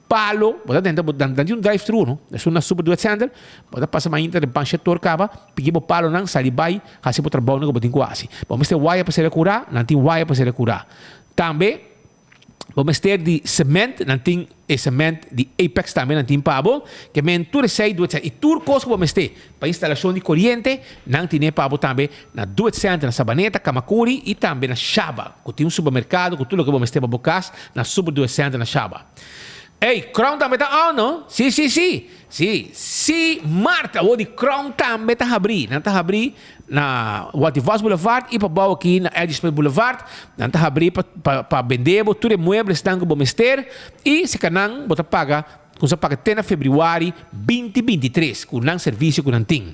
[SPEAKER 1] palo, bo ta drenta, nan tin un drive thru, no? Esun na Super Do It Center, bo ta pasa mainta den pan shetor kaba, piki bo palonan, sali bai, hasi bo trabounan ku bo tin ku hasi. Bo mester waya pa sera kurá, nan tin waya pa sera kurá. Tambe. Bo mester di cement, nan tin e cement di Apex tambe nan tin pa bo. Ke men tur esei Do It Center. I tur kos ku bo mester pa instalashon di koriente, nan tine pa bo tambe na Do It Center na Sabaneta, Kamakuri i tambe na Shaba, ku tin un supermerkado ku tur loke bo mester pa bo kas na Super Do It Center na Shaba. Ey, Crown tambe ta on, no? Si, si, si. Si, si Mart awor di Crown tambe ta habrí. Nan ta habrí na Walter Vos Boulevard i pabou aki na Eddie Smith Boulevard. Nan ta habrí pa pa pa bende bo tur e mueblesnan ku bo mester i si ka nan bo ta paga kusa paga te na febrüari binti 23 ku nan servisio ku nan tin.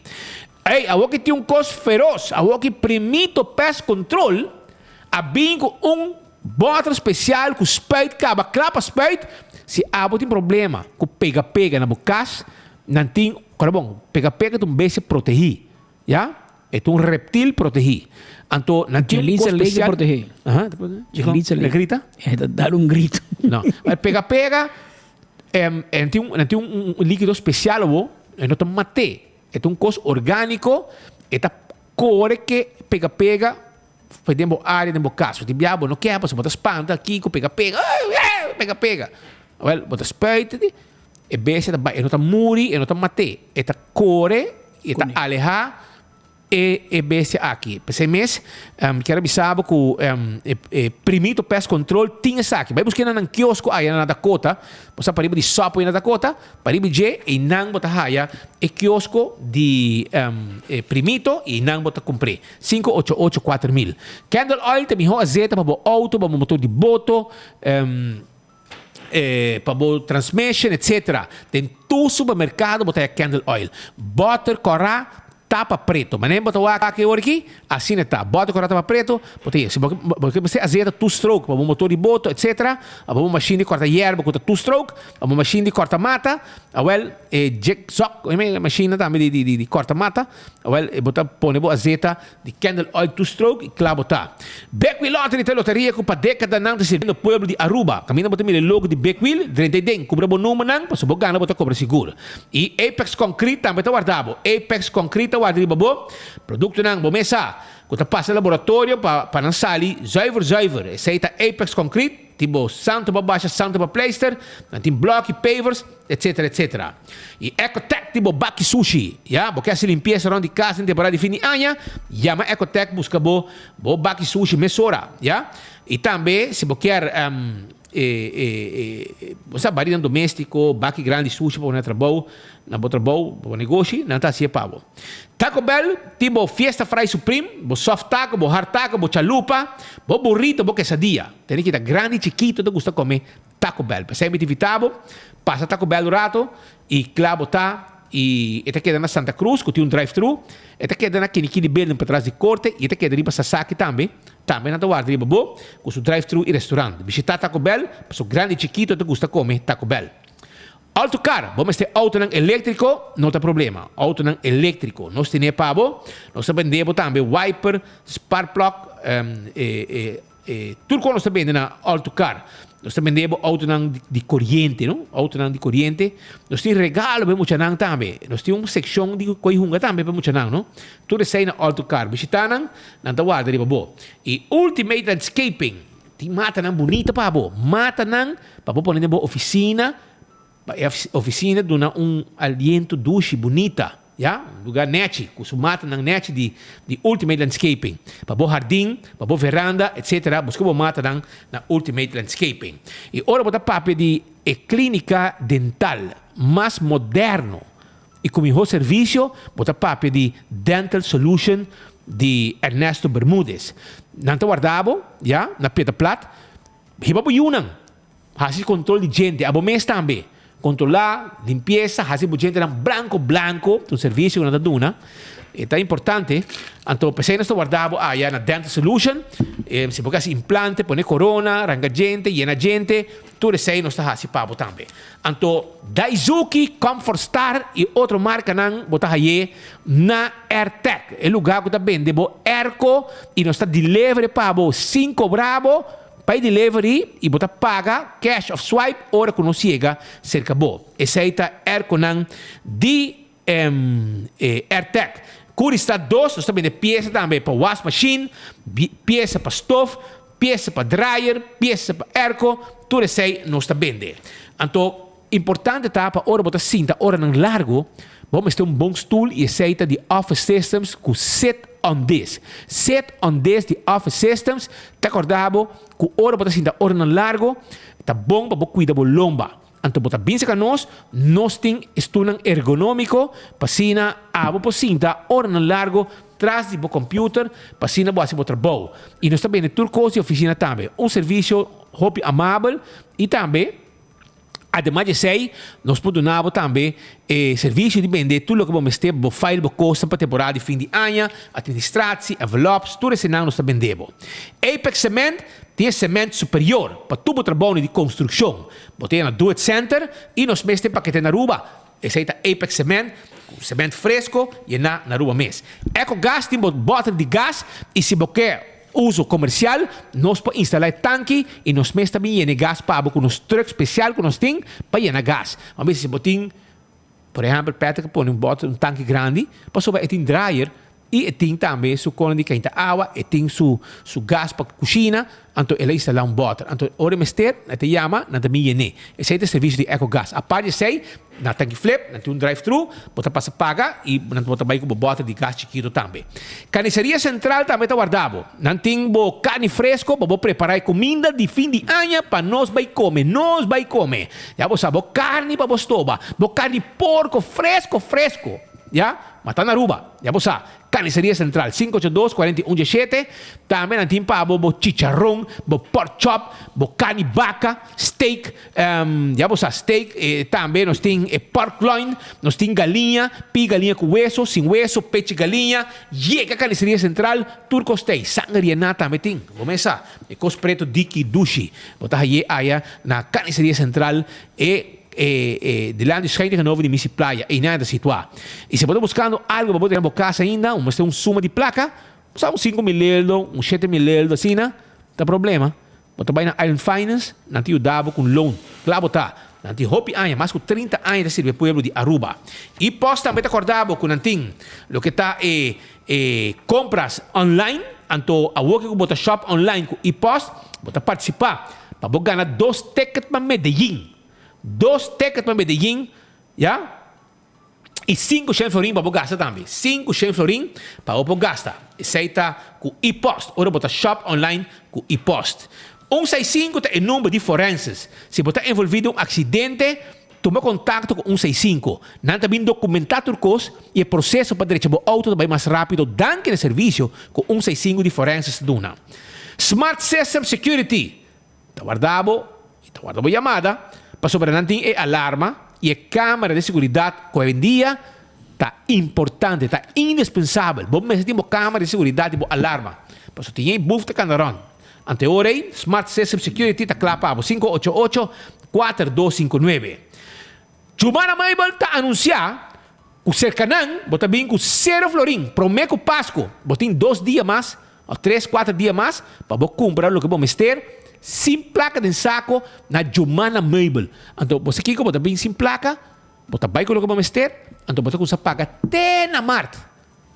[SPEAKER 1] Ey, awor ki tin un kos feros. Awor ki Primito Pest Control a bin ku un Bòter spesial ku spuit kaba kla pa spuit, si abo tin problema ku pega pega na bo kas, nan tin, kòrda bon, pega pega ta un bestia protehí, ya, e ta un reptil protehí. Anto nan tin un kos
[SPEAKER 2] Jelitza lei ta
[SPEAKER 1] spesial.
[SPEAKER 2] protehé.
[SPEAKER 1] Aha, ta protehé.
[SPEAKER 2] Jelitza lei.
[SPEAKER 1] E grita?
[SPEAKER 2] E ta dal un grito.
[SPEAKER 1] No, e pega pega, nan tin un, nan tin un líkido spesial awor, e no ta mat'é, e ta un kos orgániko, e ta kore ke pega pega Fue den bo área, den bo kas. Bo tin bia bo no ke pasobra bo ta spanta kiko pega pega, pega pega. Wèl, bo ta spuit di, e bestia ta bai, e no ta muri, e no ta mat'é, e ta kore i e ta alehá e e bestia aki. P'esei mes mi kier a bisa bo ku e e Primito Pest Control tin esaki. Bai busk'é na nan kiosko aya na Dakota. Bo sa pariba di Subway na Dakota, pariba dje einan bo ta haya e kiosko di e Primito i einan bo ta kumpr'é. Sinku ocho ocho 4000. Candle oil ta mihó azeta pa bo outo, pa bo motor di boto, pa bo transmission etc. Den tur supermerkado bo ta haya candle oil. Bòter kòrá tapa preto. Manera bo ta wak aki ora aki, asina ta. Bòter kòrá tapa preto, bo ta haya. Si bo bo ke mester azeta two stroke pa bo motor di boto etc. Of bo mashin di kòrta yerba ku ta two stroke, of bo mashin di kòrta mata, awèl e jigzok, e mashinnan tambe di di di kòrta mata. Awel, e bo ta pone bo azeta di candle oil two stroke y cla bo ta. Big Wheel Lottery ta e loteria cu pa decadanan ta sirbiendo pueblo di Aruba. Caminda bo ta mira e logo di Big Wheel, drenta ey den, cubra bo numbernan, pasobra bo gana bo ta cobra sigur. Y Apex Concrete tambe ta warda bo. Apex Concrete ta warda riba bo productonan, bo mes sa, cu ta pasa laboratorio pa pa nan sali zuiver zuiver. Esey ta Apex Concrete, tin bo santo pa basha, santo pa pleister, nan tin bloki, pavers. Etcetera etcetera. Y Ecotec tin bo baki sushi, ya, bo ke haci limpieza rond di cas den temporada di fin di aña, yama Ecotec busca bo bo baki sushi mesora, ya. Y tambe si bo kier e e e bo sa barinan domestico, baki grandi sushi pa bo na trabou, na bo trabou, pa bo negoshi, nan ta haci'e pa bo. Taco Bell tin bo Fiesta Fry Supreme, bo soft taco, bo hard taco, bo chalupa, bo burrito, bo quesadilla. Tene kita grandi y chikito ta gusta come Taco Bell. P'esei mi ta invitá bo, pasa Taco Bell un rato i kla bo ta. I e ta keda na Santa Cruz ku tin un drive-thru. E ta keda na Kinikini Building patras di korte i e ta keda riba Sasaki tambe. Tambe nan ta warda riba bo ku su drive-thru i restaurant. Bishitá Taco Bell pasobra grandi i chikito ta gusta kome Taco Bell. Auto car, bo mester autonan eléktriko? No ta problema. Autonan eléktriko nos tene pa bo. Nos ta bende bo tambe wiper, spark plug, e. E tur kon nos ta bende na Autocar. Nos ta bende bo autonan di koriente, no? Autonan di koriente. Nos tin regalo pa e muchanan tambe. Nos tin un sekshon di koi hunga tambe pa e muchanan, no? Tur esei na Autocar. Bishita nan, nan ta warda riba bo. I Ultimate Landscaping tin matanan bunita pa bo. Matanan pa bo pone den bo ofisina. Pa e oficina duna un aliento dushi, bunita, ya, un lugar nechi, cu su matanan nechi di di Ultimate Landscaping. Pa bo hardin, pa bo veranda, etc. Busca bo matanan na Ultimate Landscaping. Y ora bo ta papia di e clinica dental mas moderno y cu miho servicio, bo ta papia di Dental Solution di Ernesto Bermudez. Nan ta warda bo, ya, na Peterplat. Hiba bo yunan. Hasi control di djente, abo mes tambe. Controla limpiesa, hasi bo djentenan blanco blanco, ta un servicio cu nan ta duna. E ta importante. Anto p'esey nos ta warda bo aya na Dental Solution. Si bo ke hasi implante, pone corona, ranca djente, yena djente. Tur esei nos ta hasi pa bo tambe. Anto Daizuki, Comfort Star y otro marcanan bo ta haye na Airtec, e lugar cu ta bende bo airco y nos ta delivery pa bo sin cobra bo pa e delivery y bo ta paga cash of swipe ora cu nos yega cerca bo. Esey ta airconan di Airtec. Curistad dos, nos ta bende pieza tambe pa was machine, pieza pa stof, pieza pa dryer, pieza pa airco, tur esey nos ta bende. Anto, importante ta pa ora bo ta sinta oranan largo, bo mester un bon stoel y esey ta di Office Systems cu Sit on This. Sit on This di Office Systems ta corda bo cu ora bo ta sinta oranan largo, ta bon pa bo cuida bo lomba. Anto bo ta bin serka nos, nos tin stoelnan ergonómiko pa asina abo por sinta oranan largo tras di bo computer pa asina bo hasi bo trabou. I nos ta bende tur kos di ofisina tambe. Un servisio hopi amabel i tambe ademas di esei nos por duna bo tambe e servisio di bende tur loke bo mester, bo file, bo kosnan pa temporada di fin di aña, administratie, envelops, tur esenan nos ta bende bo. Apex Cement tin e cement superior pa tur bo trabounan di konstrukshon. Bo ta yena Do It Center y nos mes tin pakete na Aruba. Esey ta Apex Cement cu cement fresco yena na Aruba mes. Eco Gas tin bo boter di gas y si bo ke uso comercial nos por instala e tanki y nos mes ta bin yena e gas pa bo cu nos truck special cu nos tin pa yena gas. Bo bisa si bo tin por ehempel Patrick a pone un boter un tanki grandi pasobra e tin dryer I e tin tambe su kono di keinta awa, e tin su su gas pa kushina, anto el a instalá un bòter. Anto ora e mester, nan ta yama, nan ta bin yen'é. Esei ta e servisio di Ecogas. Apart di esei, na Tanki Flip, nan tin un drive-thru, bo ta pasa paga i nan bo ta bai ku bo bòter di gas chikito tambe. Carniceria Central tambe ta warda bo. Nan tin bo karni fresko pa bo prepará e kuminda di fin di aña pa nos bai kome. Nos bai kome! Ya bo sa, bo karni pa bo stoba, bo karni porko fresko fresko, ya. Ma ta na Aruba, ya bo sa. Carniceria Central, 582 41 17. Tambe nan tin pa bo bo chicharron, bo pork chop, bo carni baca, steak, ya bo sa, steak, tambe nos tin e pork loin, nos tin galiña, pi galiña cu weso, sin weso, pechi galiña. Yega Carniceria Central, tur cos t'ey. Sanger yená tambe tin, bo mes sa. E cos preto diki dushi. Bo ta haye aya na Carniceria Central e. E e dilanti schuin tegenover di Misi Playa, einan e ta situá. I si bo ta buskando algu pa bo tene na bo kas ainda, un mester un suma di plaka, sa un 5000 eldo, un 7000 eldo asina, ta problema. Bo ta bai na Island Finance, nan ta yuda bo ku un loan. Kla bo ta. Nan tin hopi aña, mas ku 30 aña ta sirbi e pueblo di Aruba. I pòst tambe ta kòrda bo ku nan tin loke ta e e kompras online, anto awor ke ku bo ta shop online ku e-post, bo ta partisipá pa bo gana dos ticket pa Medellin. Dos ticket pa Medellin, ya, y cinco shen florin pa bo gasta tambe. Cinco shen florin pa bo por gasta. Esey ta cu e-post, ora bo ta shop online cu e-post. Un seis cinco ta e number di forenses. Si bo ta envolvi den un accidente, tuma contacto cu un seis cinco. Nan ta bin documenta tur cos y e proceso pa drecha bo auto ta bay mas rapido danki na e servicio cu un seis cinco di forenses ta duna. Smart System Security. Ta warda bo y ta warda bo yamada pasobra nan tin e alarma y e camera di seguridad cu hoy-en-dia ta importante, ta indispensabel. Bo mester tin bo camera di seguridad y bo alarma pasobra tin e buf ta cana rond. Anto e ora ey Smart System Security ta cla pa bo, 588 4259. Jumana Meubel ta anuncia cu cerca nan bo ta bin cu cero florin prome cu Pasco. Bo tin dos dia mas of tres cuater dia mas pa bo cumpra loke bo mester sin placa den saco na Jumana Meubel. Anto bo sa kico bo ta bin sin placa, bo ta bay cu loke bo mester, anto bo ta cuminsa paga te na mart.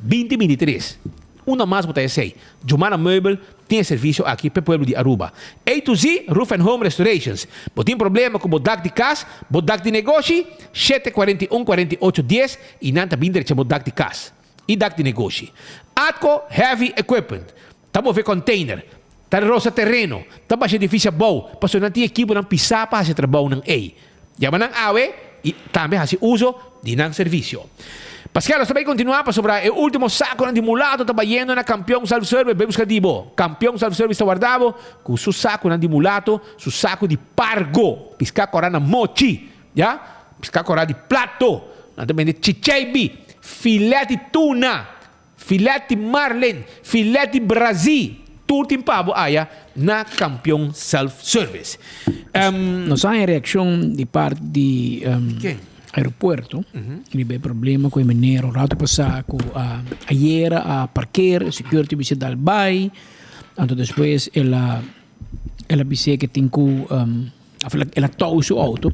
[SPEAKER 1] 20 23. Unda mas bo ta esey? Jumana Meubel tin e servicio aki p'e pueblo di Aruba. A to Z Roof and Home Restorations. Bo tin problema cu bo dak di cas, bo dak di negoshi? Shete 41 48 dies y nan ta bin drecha bo dak di cas y dak di negoshi. Atco Heavy Equipment ta move container, ta rosa tereno, ta basha edificio abou pasobra nan tin ekiponan pisa pa haci e trabounan ey. Yama nan awe y tambe haci uso di nan servicio. Paskel, nos ta bay continua pasobra e ultimo saconan di mulato ta bayendo na Campeon Self Service. Bay busca di bo. Campeon Self Service ta warda bo cu su saconan di mulato, su saco di pargo, pisca cora na mochi, ya, pisca cora di plato. Nan ta bende chichaibi, filet di tuna, Filet di marlin, filet di brazi, tur tin pa bo aya. na Kampion Self Service.
[SPEAKER 2] Nos a haña reakshon di parti di aeropuerto riba e problema ku e meneer un ratu pasá ku a ayera a parker, e security bisa dal bai, anto despues el a el a bis'é ke tin ku òf el a tou su outo.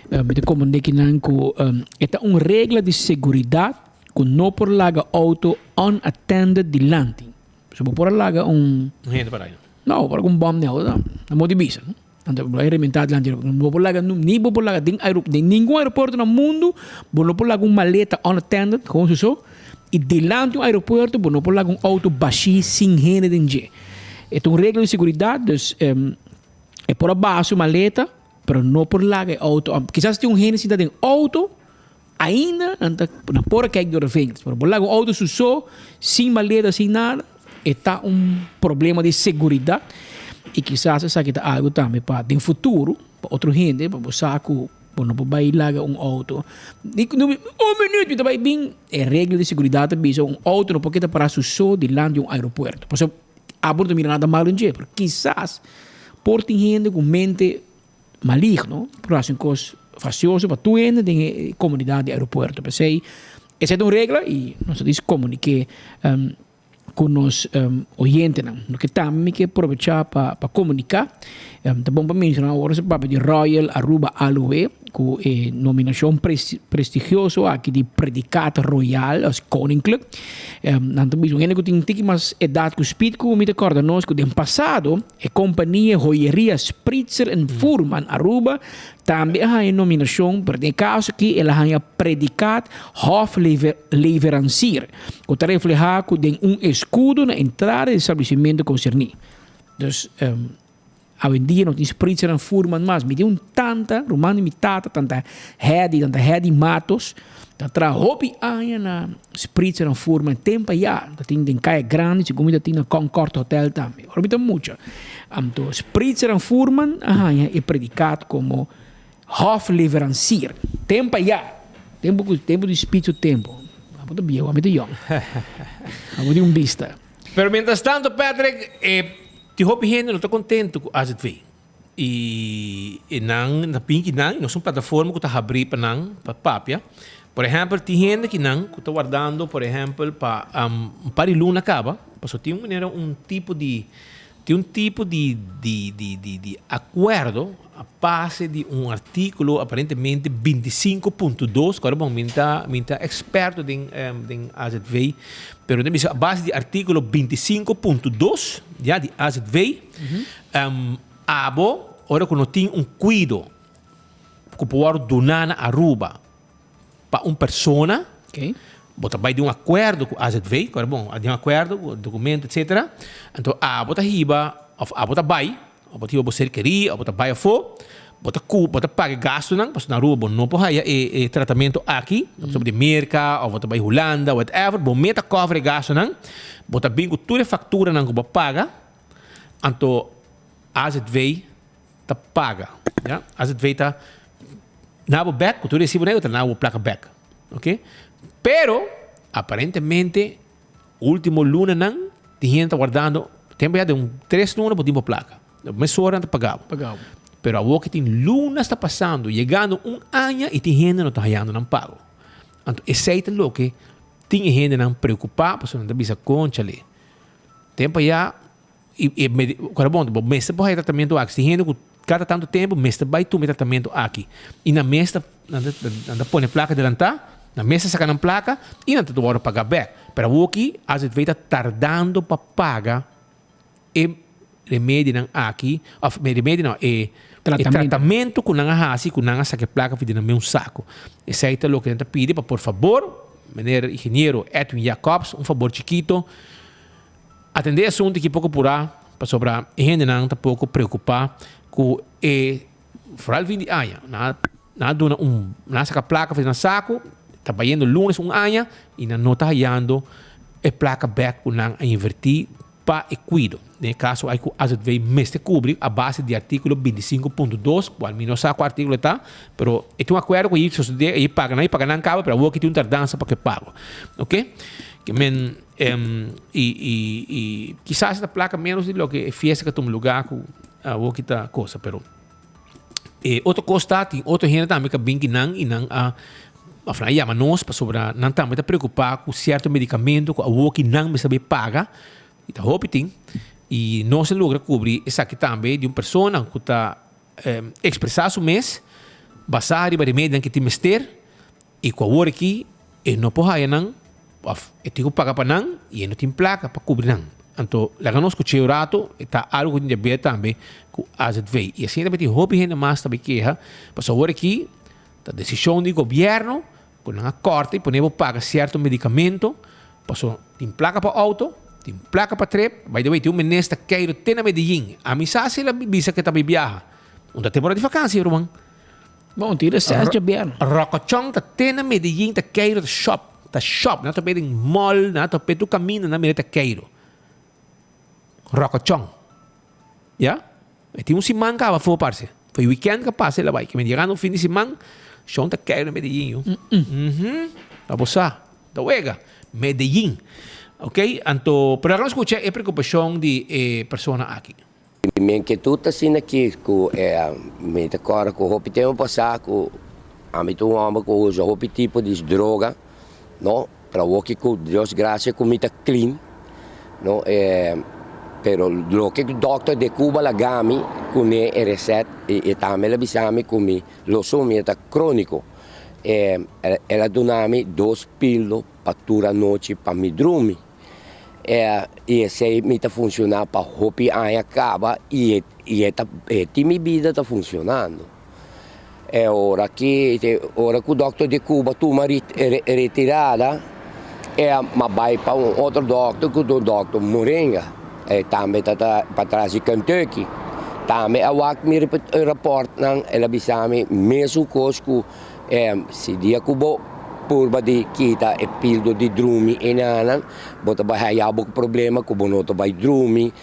[SPEAKER 2] Mi ta komprendé kinan ku e ta un regla di seguridat ku no por laga outo unattended dilanti. So bo por a laga un.
[SPEAKER 1] Un hende para ahi.
[SPEAKER 2] No, bo por laga un bom den auto no. Na modo di bisa no. Anto bo a rementa dilanti aeropuerto. Bo por laga ni bo por laga den aeropuerto, den ningun aeropuerto na mundu bo no por laga un maleta unattended, gewoon su so, y dilanti un aeropuerto bo no por laga un auto bashi sin hende den dje. E ta un regla di seguridad, dus e por a baha su maleta, pero no por laga e auto, kisas tin un hende sinta den auto. Ainda nan ta nan por a kijk door de vingers, pero bo laga un auto su so, sin maleta, sin nada, e ta un problema di seguridad y kisas esaki ta algo tambe pa den futuro, pa otro hende, pa bo sa cu bo no por bay laga un auto, un minuut mi ta bay bin, e regla di seguridad ta bisa un auto no por keda para su so dilanti un aeropuerto, pasobra abo no ta mira nada malo den dje, pero kisas por tin hende cu mente maligno por haci un cos fastioso pa tur hende den e comunidad di aeropuerto. P'esey esey ta un regla y nos ta dici comunique cu nos oyentenan. Loke tambe mi ke probecha pa comunica, ta bon pa menciona awor nos a papia di Royal Aruba Aloe cu e nominacion prestigioso aki di predicaat royal of koninklijk. Nan ta bisa un hende cu tin tiki mas edad cu Speed cu mi ta corda nos cu den pasado E kompania Joyeria Spritzer en Fuhrmann Aruba tambe a haña nominashon, pero den e kaso aki el a haña predikat Hofleveransier, ku ta reflehá ku den un eskudo na entrada di establesimentu konserní. Dus, awendia no tin Spritzer en Fuhrmann mas. Mi tin un tanta, ruman di mi tata, tanta Hedy, tanta Hedy Matos, Ta traha hopi aña na Spritzer en Fuhrmann tempo ayá. Ta tin den Kaya Grandi, segun mi ta tin na Concord Hotel tambe. Ora mi ta mucha. Anto Spritzer en Fuhrmann a haña e predikat komo hofleverancier. Tempo ayá. Tempo ku tempo di Spitz su tempo. Abo ta bieu, ami ta yòn. Abo tin un bista.
[SPEAKER 1] Pero mientras tanto Patrick, e tin hopi hende no ta contento cu AZV. I e nan ta bin ki nan, i nos un plataforma ku ta habrí pa nan pa papia. Por ehèmpel, tin hende ki nan ku ta wardando, por ehèmpel, pa un par di luna kaba, pasobra tin un manera un tipo di, tin un tipo di di di di di akuerdo a base di un artíkulo aparentemente 25.2, ku ora bon mi no ta mi no ta eksperto den den AZV, pero ta bisa a base di artíkulo 25.2 ya di AZV, Abo, ora ku no tin un kuido ku por wòrdu duná na Aruba pa un persona, bo ta bai den un akuerdo ku AZV, ku bon, den un akuerdo ku dokumento etsetera, anto abo ta hiba òf abo ta bai, òf bo ta hiba bo ser kerí òf bo ta bai afó, bo ta ku bo ta paga e gastunan pasobra na Aruba bo no por haya e e tratamentu aki, pasobra di Merka òf bo ta bai Hulanda, whatever, bo mes ta cover e gastunan, bo ta bin ku tur e fakturanan ku bo a paga. Anto AZV ta paga. Ya? AZV ta na bo bek, ku tur resibo na ta na bo plaka bek. Ok? Pero, aparentemente, ultimo lunanan, tin hende ta wardando, tempo ya de un tres luna bo tin bo plaka. Mesora nan ta paga bo.
[SPEAKER 2] Paga bo.
[SPEAKER 1] Pero awor ke tin lunas ta pasando, yegando un aña i tin hende no ta hayando nan pago. Anto esei ta loke tin e hendenan preokupa, pasobra nan ta bisa, Konchale, Tempo ya y e medi ora bon bo mester por haya tratamiento aki si hende ku kada tanto tempo mester bai tuma e tratamiento aki y nan mes ta nan ta nan ta pone plaka delanta nan mes ta saka nan plaka y nan ta wòrdu paga bèk pero awoki AZV ta tardando pa paga e remedionan aki òf remedio no e tratamiento ku nan a hasi ku nan a saka e plaka for di nan mes un sako esei ta loke nan ta pidi pa por fabor meneer ingeniero Edwin Jacobs un fabor chikito. Atendé e asuntu aki poko purá, pasobra e hendenan ta poko preokupá ku e foral fin di aña. Nan a duna un, nan a saka plaka for di nan saku, ta bayendo lunes un aña i nan no ta hayando e plaka bèk ku nan a invertí pa e kuido. Den e kaso ai ku AZV mester kubri a base di artíkulo 25.2, kual mi no sa kua artíkulo e ta, pero e tin un akuerdo ku ei sosodé, ei paga nan, ei paga nan kaba, pero awor ki tin un tardansa pa ku e pago. Oke? Ke men. Y, y, y kisas ta placa menos di loke e fiesta cu a tuma lugar cu awor ki ta cosa, pero e otro cos ta tin otro hende tambe cu a bin ki nan y nan a of nan a yama nos pasobra nan tambe ta preocupa cu cierto medicamento cu awor ki nan mester bay paga y ta hopi tin y nos a logra cubri esaki tambe di un persona cu ta expresa su mes basa riba remedinan cu tin mester. I ku awor aki e no por haya nan, òf e tin ku paga pa nan i e no tin plaka pa kubri nan. Anto laga nos skuch'é un ratu, e ta algu ku tin di haber tambe ku AZV. I asina tambe tin hopi hende mas ta bai keha, pasobra awor aki ta desishon di gobièrnu ku nan a kòrta i pone bo paga sierto medikamento, pasobra tin plaka pa outo, tin plaka pa trip. By the way, tin un minister keiru te na Medellin. Ami sa si el a bisa ku e ta bai biaha. Un ta temporada di vakansi, ruman.
[SPEAKER 2] Bon, tin reces djabièrnè.
[SPEAKER 1] Rocochon ta te na Medellin ta keiro ta shop, ta shop, nan ta tope den mall, nan ta tope tur caminda nan mira ta keiro. Rocochon. Ya? E tin un siman caba afo parce. Foi weekend ca pasa el a bay. Ke men yegando fin di siman, shon ta keiro na Medellin yu. Mhm. Ta bo sa. Ta wega. Medellin. Ok, anto, pero laga nos scucha e preocupacion di e persona aki.
[SPEAKER 10] Mi inquietud ta asina aki cu mi ta corda cu hopi tempo pasa cu ami ta un homber cu usa hopi tipo di droga no pero awoki cu Dios gracia cu mi ta clean no pero loke cu dokter de Cuba laga mi cune e recet y tambe el a bisa mi cu mi losomia ta cronico el a duna mi dos pildo pa tur anochi pa mi drumi. I esei mi ta funciona pa hopi aña caba y e ta e tin mi bida ta funcionando. E ora ki ora cu dokter di Cuba tuma retirada e a bai pa un otro dokter cu ta un dokter Moringa e tambe ta patras di Kentucky tambe a wak mi reportnan el a bisa mi mesun cos cu Si dia ku bo purba di kita e pildo di drumi enanan, bo ta bai haya bo problema ku bo no ta bai drumi,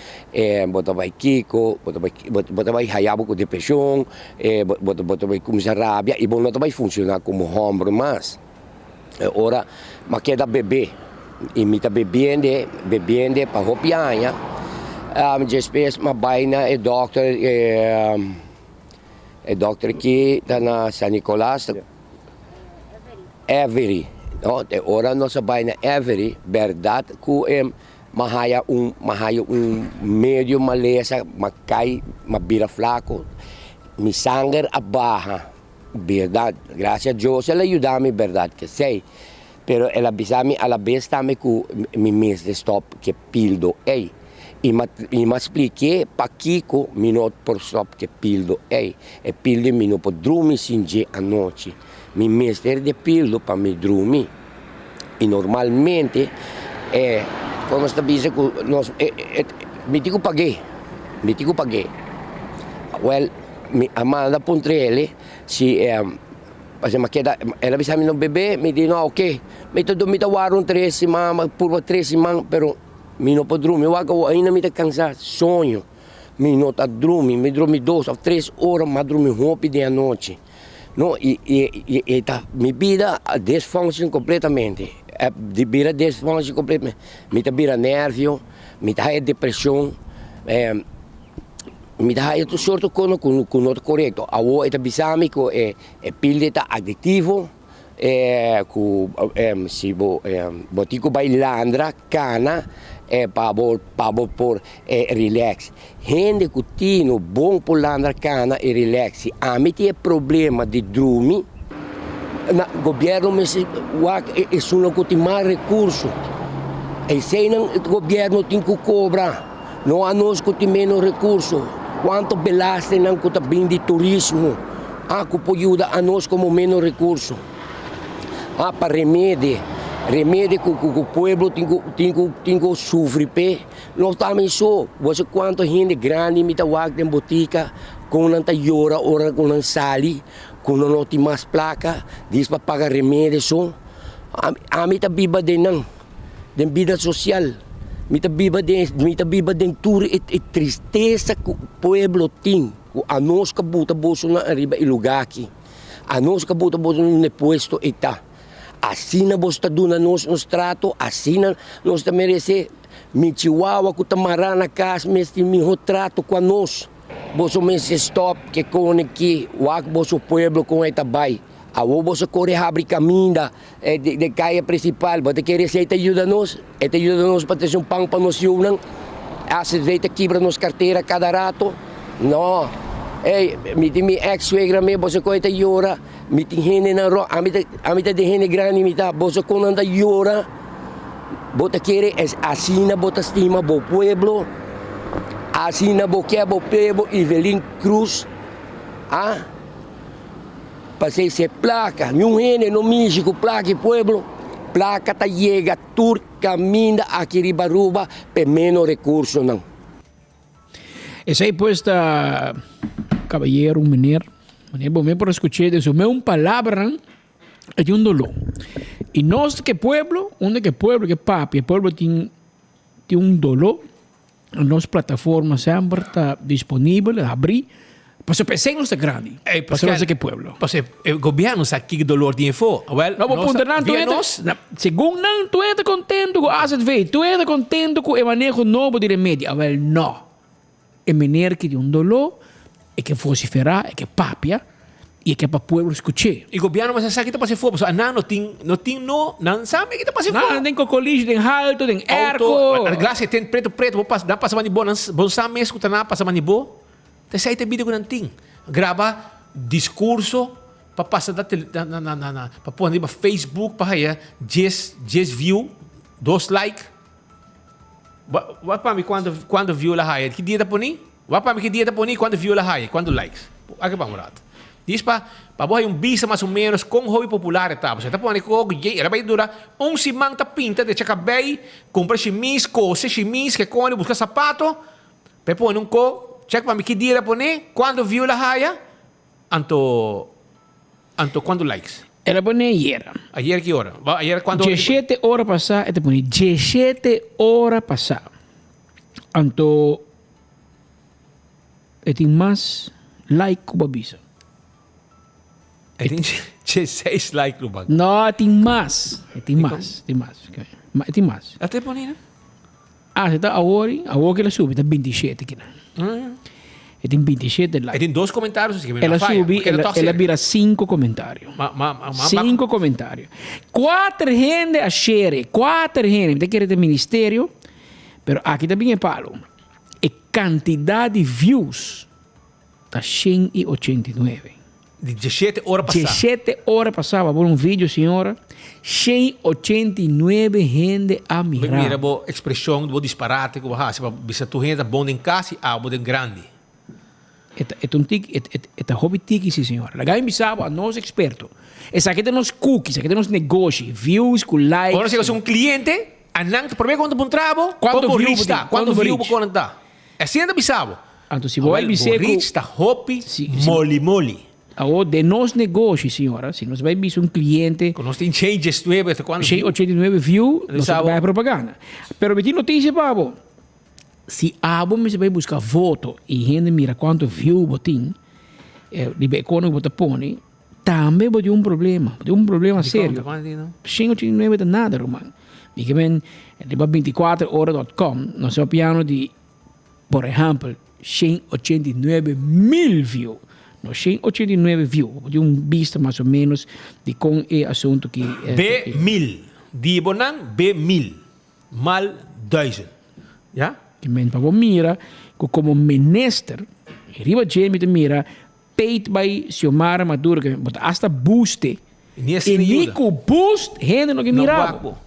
[SPEAKER 10] bo ta bai kiko, bo ta bai bo ta bai haya bo ku depreshon, bo ta bo ta bai kuminsá rabia i bo no ta bai funshoná komo hòmber mas. E ora mi a keda bebe i mi ta bebiende, bebiende pa hopi aña, despues mi a bai na e dòkter. E dokter aki ta na San Nicolas, Every, no, te ora nos a bai na Every, berdad ku e m'a haya un, m'a haya un medio malesa, m'a kai, m'a bira flako, mi sanger a baha, berdad, gracia Dios el a yuda mi berdad kesei, pero el a bisa mi alabes tambe ku mi mester stop ke pildo ei. I m'a i m'a splik'é pakiko mi no por stòp ku e pildo ei. E pildo mi no por drumi sin dje anochi. Mi mester di e pildo pa mi drumi. I normalmente e kon nos ta bisa ku nos e e mi tin ku pag'é, mi tin ku pag'é. Wèl mi a manda puntr'el si e pasobra mi a keda el a bisa mi no bebe, mi di no oke. Mi ta mi ta wòrdu un tres siman, purba tres siman pero. Mi no por drumi, wak awor ainda mi ta cansa soño, mi no ta drumi, mi drumi dos of tres ora, m'a drumi hopi den anochi, no, y y y ta mi bida a disfunction completamente, a bira disfunction completamente, mi ta bira nervio, mi ta haya depresion, mi ta haya tur sorto cos cu no ta corecto, awor e ta bisa mi cu e pildi ta adictivo. E ku si bo bo tin ku bai landra kana pa bo pa bo por relax. Hende ku tino bon por landra kana i relax. Si ami tin e problema di drumi na gobierno mester wak esunnan ku tin mas rekurso. Eseinan gobierno tin ku kobra no anos ku tin menos rekurso. Kuantu belastingnan ku ta bin di turismo. A ku por yuda anos komo menos rekurso. A pa remedi, remedi ku ku pueblo tin ku tin ku tin ku sufri p'e. No ta mi so, bo sa kuantu hende grandi mi ta wak den botika kon nan ta yora ora ku nan sali ku nan no tin mas plaka dis pa paga remedi so. Ami ta biba den nan, den bida sosial. Mi ta biba den mi ta biba den tur e tristesa ku pueblo tin. Ku anos ka buta boso nan ariba e lugá aki. Anos ka buta boso nan na e puesto ei ta. Asina boso ta duna nos nos trato, asina nos ta meresé. Mi chihuahua ku ta mará na kas mes tin mihó trato ku anos. Boso mester stòp ke kone ki, wak boso pueblo kon e ta bai. Awor boso kore habri kaminda den kaya prinsipal. Bo ta kere si e ta yuda nos? E ta yuda nos pa trese un pan pa nos yunan? Asv ta kibra nos kartera kada rato? No. Ey, mi tin mi ex suegra mes, boso kon e ta yora. Mi tin hendenan rònt, ami ta, ami ta den hende grandi mi ta, boso kon nan ta yora? Bo ta kere es asina bo ta stima bo pueblo? Asina bo ke bo pueblo Evelyn Cruz? Ah? Pasei se plaka, niun hende no mishi ku plaka e pueblo, plaka ta yega tur kaminda aki riba Aruba p'e menos rekursonan.
[SPEAKER 2] Esei pues ta caballero, un meneer. Meneer bo me por escuché de su me un palabranan e tin un doló. Y nos ke pueblo, unda ke pueblo ke papia, pueblo tin tin un doló, nos plataforma semper ta disponibel, abrí. Pasobra p'esei nos ta grandi.
[SPEAKER 1] Ey,
[SPEAKER 2] Pasobra nos ta ke pueblo.
[SPEAKER 1] Pasobra e gobierno sa kiko dolor tin efo. Wel,
[SPEAKER 2] No, bo
[SPEAKER 1] nos
[SPEAKER 2] puntra nan,
[SPEAKER 1] via
[SPEAKER 2] tur
[SPEAKER 1] nos.
[SPEAKER 2] na, segun nan, tur ta contento cu AZV, tur ta contento cu e maneho nobo di remedi. Awel, no. E meneer ki tin un doló, e ke vociferá, e ke papia, y e ke pa pueblo scuch'é.
[SPEAKER 1] E gobierno mester sa ki ta pasa efo, pasobra nan no tin, no tin no, nan sa mi ki ta pasa efo.
[SPEAKER 2] Nan den kokolishi, den halto, den airco.
[SPEAKER 1] Auto, glas e ten preto preto, bo pasa, nan pasa banda di bo, nan, bo sa mes cu ta nan a pasa banda di bo. Ta esei ta e bida ku nan tin. Graba diskurso pa pasa na na na na pa pone riba Facebook pa haya djes djes view, dos like. Wak pa mi kuantu kuantu view la haya. Ki dia ta poni? Wak pa mi ki dia ta poni kuantu view la haya, kuantu likes. Wak pa un rato. Dis pa pa bo haya un bista mas o menos kon hopi popular e ta. Pasobra e ta pone koko dje e ta bai dura un siman ta pinta drecha kabei, kumpra shimis, kose shimis, ke kone, buska sapato. P'e pone un ko, check pa mi ki dia el a pone, cuanto view el a haya, anto anto cuanto likes.
[SPEAKER 2] El a pone ayer.
[SPEAKER 1] Ayer ki ora? Ba ayer cuanto ora?
[SPEAKER 2] Dieshete ora pasá e ta pone, dieshete ora pasá. Anto e tin mas like ku bo a bisa.
[SPEAKER 1] E tin dieseis like ruman.
[SPEAKER 2] No, e tin mas. E tin mas, e tin mas. E tin mas.
[SPEAKER 1] El ta pone no?
[SPEAKER 2] Ah, se ta awor, awor ke el a subi ta bintishete kinan. E tin bintishete like.
[SPEAKER 1] E tin dos komentario así ke mi
[SPEAKER 2] El
[SPEAKER 1] no
[SPEAKER 2] a
[SPEAKER 1] faya.
[SPEAKER 2] subi, el a, el a bira sinku komentario.
[SPEAKER 1] Ma, ma, ma, ma,
[SPEAKER 2] Sinku komentario. Kuater hende a share, kuater hende. Mi ta kere ta ministerio, pero aki ta bin e palo. E kantidat di views ta 189.
[SPEAKER 1] Di 17 ora pasá.
[SPEAKER 2] 17 ora pasá bo a pone un video señora, 189 hende a mira.
[SPEAKER 1] Mi mira bo expresion, bo disparate ku bo hasi pa bisa tur hende ta bon den kas i abo den grandi.
[SPEAKER 2] E ta e ta un tiki e e e ta hopi tiki si señora. Laga mi bisa bo a nos experto. Esaki ta nos cookie, esaki ta nos negoshi, views ku likes.
[SPEAKER 1] Ora si un cliente a nan ta prome ku nan ta puntra bo
[SPEAKER 2] Kuantu
[SPEAKER 1] kon bo
[SPEAKER 2] view
[SPEAKER 1] reach
[SPEAKER 2] bo
[SPEAKER 1] ta,
[SPEAKER 2] tin,
[SPEAKER 1] kuantu
[SPEAKER 2] kuantu bo
[SPEAKER 1] view bo
[SPEAKER 2] reach.
[SPEAKER 1] konan ta. Asina ta bisa bo.
[SPEAKER 2] Anto si bo bai
[SPEAKER 1] Awel,
[SPEAKER 2] bis'é
[SPEAKER 1] bo
[SPEAKER 2] ku.
[SPEAKER 1] reach ta hopi
[SPEAKER 2] Si, si,
[SPEAKER 1] moli moli.
[SPEAKER 2] Awor den nos negoshi, señora, si nos bai bisa un cliente.
[SPEAKER 1] Ku nos tin changes nuebe hasta kuantu
[SPEAKER 2] Shen
[SPEAKER 1] view.
[SPEAKER 2] ochenta i nuebe view, nos
[SPEAKER 1] Bisa
[SPEAKER 2] ta
[SPEAKER 1] bo.
[SPEAKER 2] bai propaganda. Pero mi tin noticia pa bo. Si abo mester bai buska voto i hende mira kuantu view bo tin, riba e kono ku bo ta pone, tambe bo tin un problema. Bo tin un problema
[SPEAKER 1] Dikon?
[SPEAKER 2] serio.
[SPEAKER 1] Kuantu tin no?
[SPEAKER 2] 189 ta nada, ruman. Mi ke men riba bintikuater ora dot com nos a piano di. Por ehèmpel, 189 mil view. No, 189 view. Bo tin un bista mas o ménos di kon e asuntu ki.
[SPEAKER 1] B mil. Di bo nan B mil. Mal duizend. Ya?
[SPEAKER 2] Ke men pa bo mira ku komo minister, riba dje mi ta mira paid by Xiomara Maduro, ke bo ta asta boost-e.
[SPEAKER 1] Ni
[SPEAKER 2] I
[SPEAKER 1] asina
[SPEAKER 2] ni
[SPEAKER 1] yuda.
[SPEAKER 2] ku boost hende no ke
[SPEAKER 1] No
[SPEAKER 2] mira
[SPEAKER 1] wak
[SPEAKER 2] bo.
[SPEAKER 1] bo.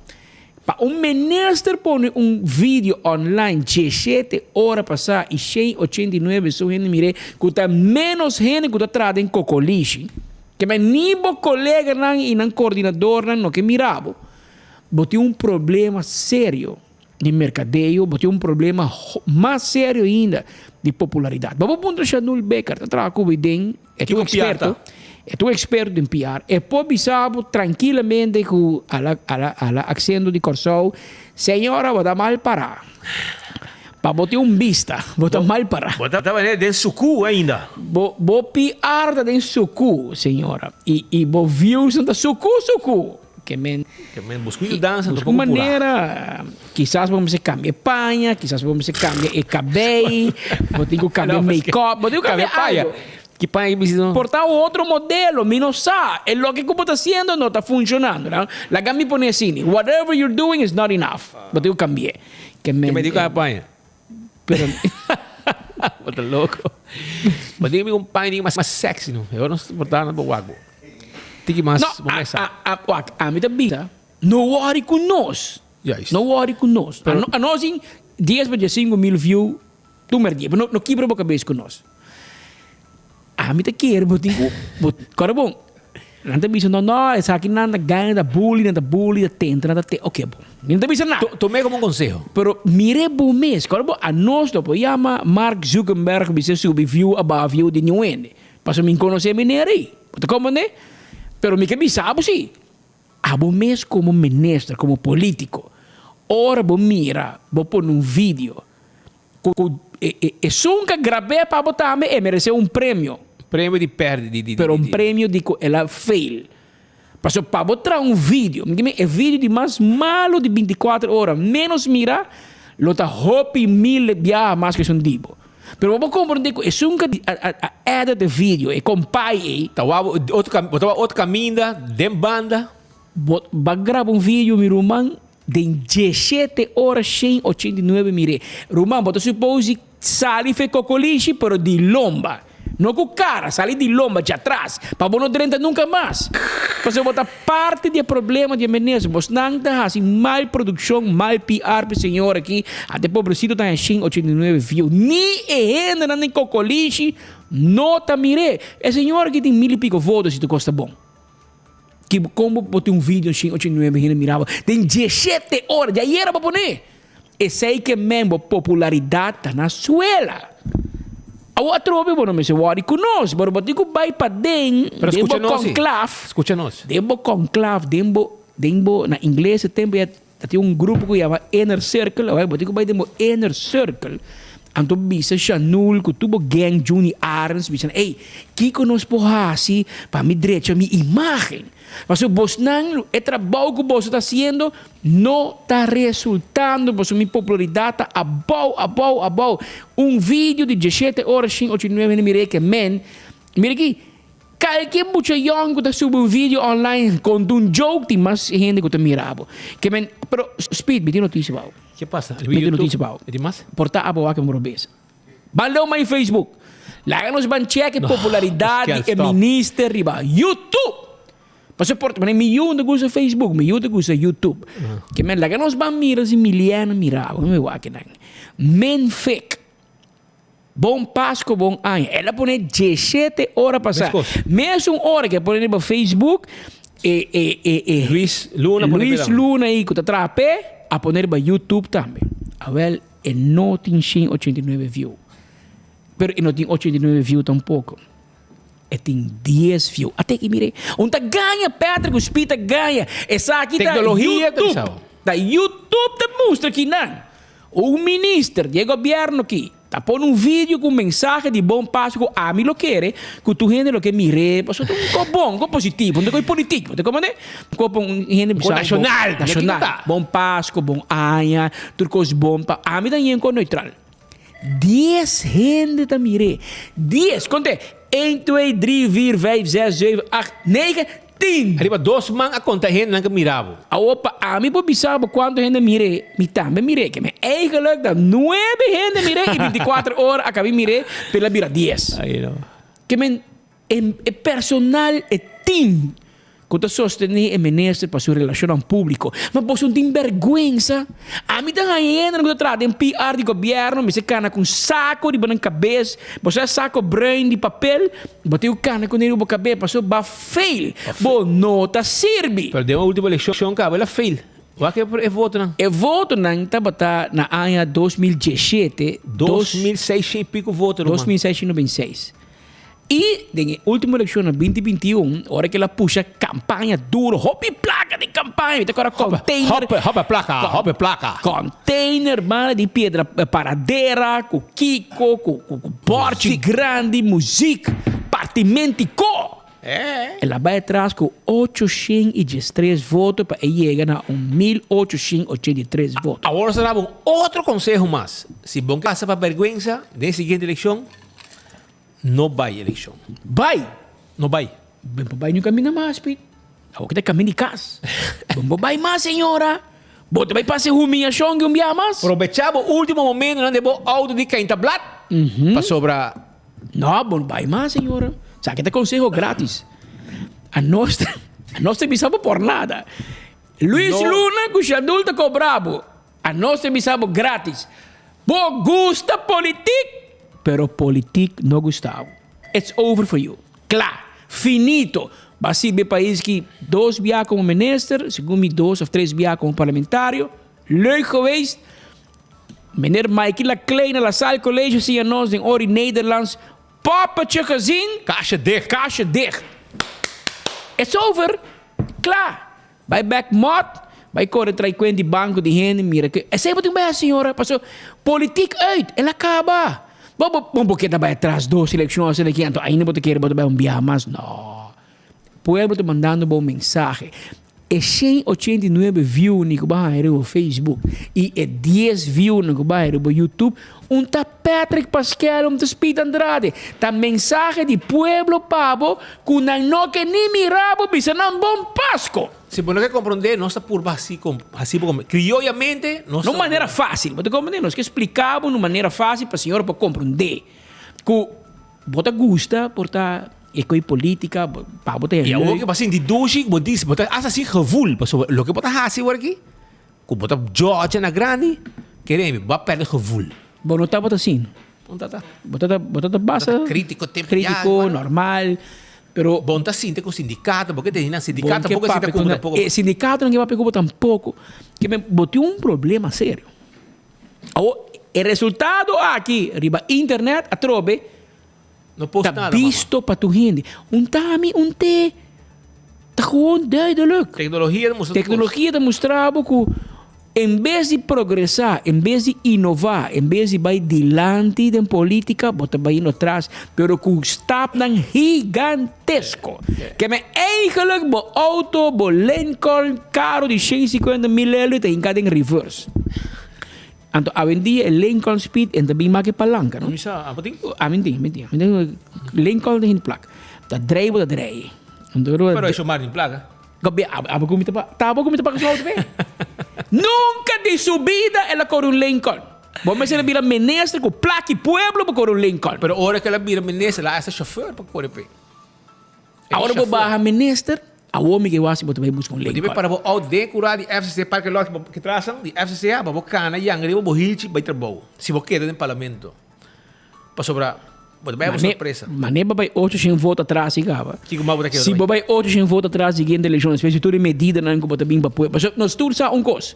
[SPEAKER 2] Pa un minister pone un video online 17 ora pasá i 189 su hende mir'é ku ta ménos hende ku ta traha den kokolishi, ke men ni bo koleganan i nan koordinadornan no ke mira bo, bo tin un problema serio di merkadeo, bo tin un problema mas serio ainda di popularidat. Bo por puntra Shanul Becker, ta traha ku bo den E ta un
[SPEAKER 1] Kiko PR
[SPEAKER 2] eksperto,
[SPEAKER 1] ta?
[SPEAKER 2] e ta un eksperto den PR. E por bisa bo trankilamente ku a la a la a la aksento di Kòrsou, Señora bo ta mal pará. Pa bo tin un bista, bo ta mal pará.
[SPEAKER 1] Bo ta manera den suku ainda.
[SPEAKER 2] Bo bo PR ta den suku, señora. I i bo viewsnan ta suku suku. Ke men.
[SPEAKER 1] Ke men busca un yudansa,
[SPEAKER 2] Busca un manera, kisas bo mester cambia e paña, kisas bo mester cambia e cabey, bo tin cu cambia make-up, bo tin cu cambia algo.
[SPEAKER 1] Ki paña ki bisti no?
[SPEAKER 2] Por ta otro modelo, mi no sa. E loke cu bo ta haciendo no ta funcionando. Laga mi pone asina, whatever you're doing is not enough. Bo tin cu cambi'e.
[SPEAKER 1] Ke men tin cu cambia paña?
[SPEAKER 2] Pero
[SPEAKER 1] Bo ta loco. Bo tin cu un paña tin mas sexy no. E ora nos por ta na bo wak bo. Tiki mas
[SPEAKER 2] No,
[SPEAKER 1] bo mesa.
[SPEAKER 2] a, a, wak, ami ta bisa, no worry cu nos.
[SPEAKER 1] Juist.
[SPEAKER 2] No worry cu nos. A, a nos tin dies pa diesinco mil view tur merdia. No, no kibra bo cabes cu nos. Ami ta kere bo tin cu, bo, kòrda bon, nan ta bisa no, no, esaki nan ta gana, ta bully, nan ta bully, ta tenta, nan ta te, oke bon. Mi no ta bisa nada.
[SPEAKER 1] Tom'é komo un konseho.
[SPEAKER 2] Pero mir'é bo mes, kòrda bon, anos no por yama Mark Zuckerberg bisa subi view abou view di niun hende, pasobra mi konosé meneer ei. Bo ta komprendé? Pero mi ke bisa bo si, abo mes komo minister, komo polítiko, ora bo mira, bo pone un video, Ku esun ka grab'é pa bo tambe e meresé un premio.
[SPEAKER 1] Premio di pèrdè di di.
[SPEAKER 2] Pero un premio di ku el a fail. Pasobra pa bo traha un video, mi e video di mas malu di bintikuater ora ménos mira lo ta hopi mil biaha mas ku esun di bo. Pero bo por komprondé ku esun ka a edit e video, e kompai ei.
[SPEAKER 1] Ta wak otro bo ta wak otro kaminda den banda.
[SPEAKER 2] Bo ba graba un video mi ruman. Den dieshete ora shen ochenta i nuebe mir'é. Ruman, bo ta supos di sali fe kokolishi, pero di lomba. No ku kara, sali di lomba, djatras, pa bo no drenta nunka mas. Pasobra bo ta parti di e problema di e minister. Bosnan ta hasi mal produkshon, mal PR p'e señor aki. Ata e pobrecito ta haña shen ochenta i nuebe view. Ni e hendenan den kokolishi no ta mir'é. E señor aki tin mil i piko voto si ta kosta bon. Ki kon bo por tin un video shin ocho i nuebe hende mira bo den dieshete ora di ayera bo pone? Esei ke men bo popularidat ta na suela. Awor atrobe bo no mester wòri ku nos, pero bo tin ku bai paden
[SPEAKER 1] Pero
[SPEAKER 2] den bo
[SPEAKER 1] skucha nos si.
[SPEAKER 2] konklaf,
[SPEAKER 1] Skucha nos.
[SPEAKER 2] den bo konklaf, den bo den bo na ingles e tempu ya Ta tin un grupo ku yama Inner Circle, awor bo tin ku bai den bo Inner Circle, anto bisa Shanul ku tur bo gang Juni Arends, bisa nan, ey, kiko nos por hasi pa mi drecha mi imagen? Pasobra bosnan, e trabou ku boso ta hasiendo no ta resultando, pasobra mi popularidat ta abou, abou, abou. Un video di dieshete ora shin ocho i nuebe hende mira e ke men, mira aki, Kalke mucha yòn ku ta subi un video online konta un joke tin mas hende ku ta mira bo. Ke men, pero Speed, mi tin notisia pa bo.
[SPEAKER 1] Ke pasa?
[SPEAKER 2] Mi tin notisia pa bo.
[SPEAKER 1] E tin mas?
[SPEAKER 2] Por ta abo wak mi robes. Ban leu mai Facebook. Laga nos ban check e popularidat di e minister riba YouTube. Pasobra por ta mi yu no ta gusta Facebook, mi yu ta gusta YouTube. Ke men, laga nos ban mira si milièna mira bo. Mi wak nan. Men fake. Bon Pasco bon aña. El a pone dieshete ora pasá.
[SPEAKER 1] Meskos.
[SPEAKER 2] Mesun ora ke a pone riba Facebook e e e e
[SPEAKER 1] Luis Luna pone
[SPEAKER 2] Luis
[SPEAKER 1] p'e tambe.
[SPEAKER 2] Luna ei ku ta traha p'e a pone riba YouTube tambe. Awel e no tin shen ochenta i nuebe view. Pero e no tin ochenta i nuebe view tampoko. E tin dies view. Ate aki mire. Un ta gaña Patrick ku Speed ta gaña. Esaki ta
[SPEAKER 1] Teknologia ta
[SPEAKER 2] YouTube.
[SPEAKER 1] bisa bo.
[SPEAKER 2] Ta YouTube ta mustra kinan. Un minister di e gobierno ki ta pone un video cu un mensahe di bon paso cu ami lo kere cu tur hende lo ke mire pasobra ta un co bon, un co positivo, un co politico, bo ta comprende? Un co pa un hende
[SPEAKER 1] Un co
[SPEAKER 2] bisa bon,
[SPEAKER 1] nacional, ya kiko
[SPEAKER 2] nacional,
[SPEAKER 1] ta?
[SPEAKER 2] bon pasco, bon aña, tur cos bon pa ami ta yen co neutral. Dies hende ta mire, dies, conte, een, twee, drie, vier, vijf, zes, zeven, acht, negen, Tin!
[SPEAKER 1] Riba dos man a konta hendenan ku mira bo.
[SPEAKER 2] Awor pa ami por bisa bo kuantu hende mir'é, mi tambe mir'é. Ke men eigenlijk ta nuebe hende mir'é i bintikuater ora a kabi mir'é pero el a bira dies.
[SPEAKER 1] Ai no.
[SPEAKER 2] Ke men e e personal, e team ku ta sostené e minister pa su relashonnan públiko. Ma boso no tin bèrgwensa? Ami ta haña hendenan ku ta traha den PR di gobièrnu mester kana ku un sako riba nan kabes. Bo sa e sako bruin di papel? Bo tin ku kana ku ne riba bo kabes pasobra bo a fail. Bo no ta sirbi.
[SPEAKER 1] Pero den e ultimo elekshon kaba el a fail. Wak e votonan?
[SPEAKER 2] E votonan tabata na aña 2017.
[SPEAKER 1] 2600 i piko voto ruman.
[SPEAKER 2] 2696. I den e ultimo elekshon na 2021, ora ku el a pusha kampaña duro, hopi plaka den kampaña, mi ta kòrda container.
[SPEAKER 1] Hopi, hopi plaka, hopi plaka.
[SPEAKER 2] Container banda di piedra paradera ku kiko, ku ku ku bòrchi grandi, muzik, partimenti ko. El a bai atras ku 813 voto pa e yega na un 1883 voto.
[SPEAKER 1] Awor nos ta daba un otro konseho mas. Si bo pasa pa bèrgwensa den e siguiente elekshon, no bai elekshon.
[SPEAKER 2] Bai!
[SPEAKER 1] No bai.
[SPEAKER 2] Bo no por bai niun kaminda mas, Piet. Awor ki ta kaminda di kas. Bo no por bai mas, señora. Bo ta bai pasa e humiyashon di un biaha mas.
[SPEAKER 1] Probechá bo último momentonan den bo outo di kainta blat, pasobra.
[SPEAKER 2] No, bo no bai mas, señora. Sa ki ta konseho gratis. Anos ta, anos ta bisa bo por nada. Luis Luna ku Shadul ta kobra bo. Anos ta bisa bo gratis. Bo gusta politik, pero politik no gusta bo. It's over for you. Kla. Finito. Bo a sirbi e pais ki dos bia komo minister, segun mi dos of tres bia komo parlamentario. Leuk geweest. Meneer Mikey Laclay na La Salle College a siña nos den ora di Nederlands Poppetje gezien.
[SPEAKER 1] Kastje dicht.
[SPEAKER 2] Kastje dicht. It's over. Kla. Bai bek mot, bai kore trai kuent di banko di hende, mira ke esei bo tin bai hasi señora, paso politiek uit, el a kaba. Bo bo bo bo keda bai atras dos elekshon asina aki anto ainda bo ta kere bo ta bai un biaha mas, no. Pueblo ta mandando bo un mensahe. E 189 viewnan ku bo a haña riba Facebook i e dies viewnan ku bo a haña riba YouTube, un ta Patrick Paskel, un ta Speed Andrade. Ta mensahe di pueblo pa bo ku nan no ke ni mira bo bisa nan bon Pasko.
[SPEAKER 1] Si bo no ke komprondé, nos ta purba hasi hasi bo krioyamente nos
[SPEAKER 2] ta. Na un manera fásil, bo ta komprondé? Nos ke splika bo na un manera fásil pa señora por komprondé ku bo ta gusta por ta. E koe politica, pa bo ta
[SPEAKER 1] I awor ke bo a sinti dushi, bo dis, bo ta hasta sin gevoel, pasobra loke bo ta hasi awor aki, ku bo ta judge na grandi, kere mi, bo a perde gevoel.
[SPEAKER 2] Bo no tabata asin.
[SPEAKER 1] No tata.
[SPEAKER 2] Bo tata, bo tata basta.
[SPEAKER 1] Bo ta critico tempo
[SPEAKER 2] Critico, normal, pero.
[SPEAKER 1] Bo no ta sinti ku sindicato, bo ke tene nan sindicato tampoco a sinta ku bo tampoco.
[SPEAKER 2] E sindicato nan ke papia ku bo tampoco. Ke men, bo tin un problema serio. Awor, e resultado aki riba internet atrobe.
[SPEAKER 1] No post
[SPEAKER 2] Ta
[SPEAKER 1] nada, mama.
[SPEAKER 2] bisto pa tur hende. Un ta ami, un te. Ta gewoon duidelijk.
[SPEAKER 1] Tecnologia ta mustra tur cos.
[SPEAKER 2] Tecnologia ta mustra bo cu en bes di progresa, en bes di inova, en bes di bay dilanti den politica, bo ta bayendo atras, pero cu stapnan gigantesco. Keme eigenlijk bo auto, bo Lincoln caro di 150 mil euro ta hinca den reverse. Anto awendia e Lincoln Speed en ta bin make palanca no.
[SPEAKER 1] Mi sa, abo tin?
[SPEAKER 2] Ami tin, mi tin. Mi tin Lincoln ta hin plak. Ta drei bo ta drei. Anto
[SPEAKER 1] Pero e shomar tin plaka.
[SPEAKER 2] Gabi, abo ku mi ta pa, ta abo ku mi ta paga su auto pe. Nunca den su bida el a kore un Lincoln. Bo mester a bira minister ku plaki pueblo pa kore un Lincoln.
[SPEAKER 1] Pero ora ku el a bira minister el a hasta chauffeur pa kore pe.
[SPEAKER 2] Awor bo baha minister, awor mi ke wak si bo ta bai buska un
[SPEAKER 1] Bo
[SPEAKER 2] Lincoln.
[SPEAKER 1] debe para bo out den kura di FCC Parke Lodge bo ke trasan di FCC pa bo kana yang riba bo hilchi bai trabou si bo keda den parlamento pasobra bo ta bai bo sorpresa.
[SPEAKER 2] Mane bo bai ocho shen voto atras i kaba.
[SPEAKER 1] Kiko mas bo ta keda
[SPEAKER 2] Si bo bai ocho shen voto atras siguiente elekshon despues di tur e medidanan ku bo ta bin pa pueblo. Pasobra nos tur sa un kos.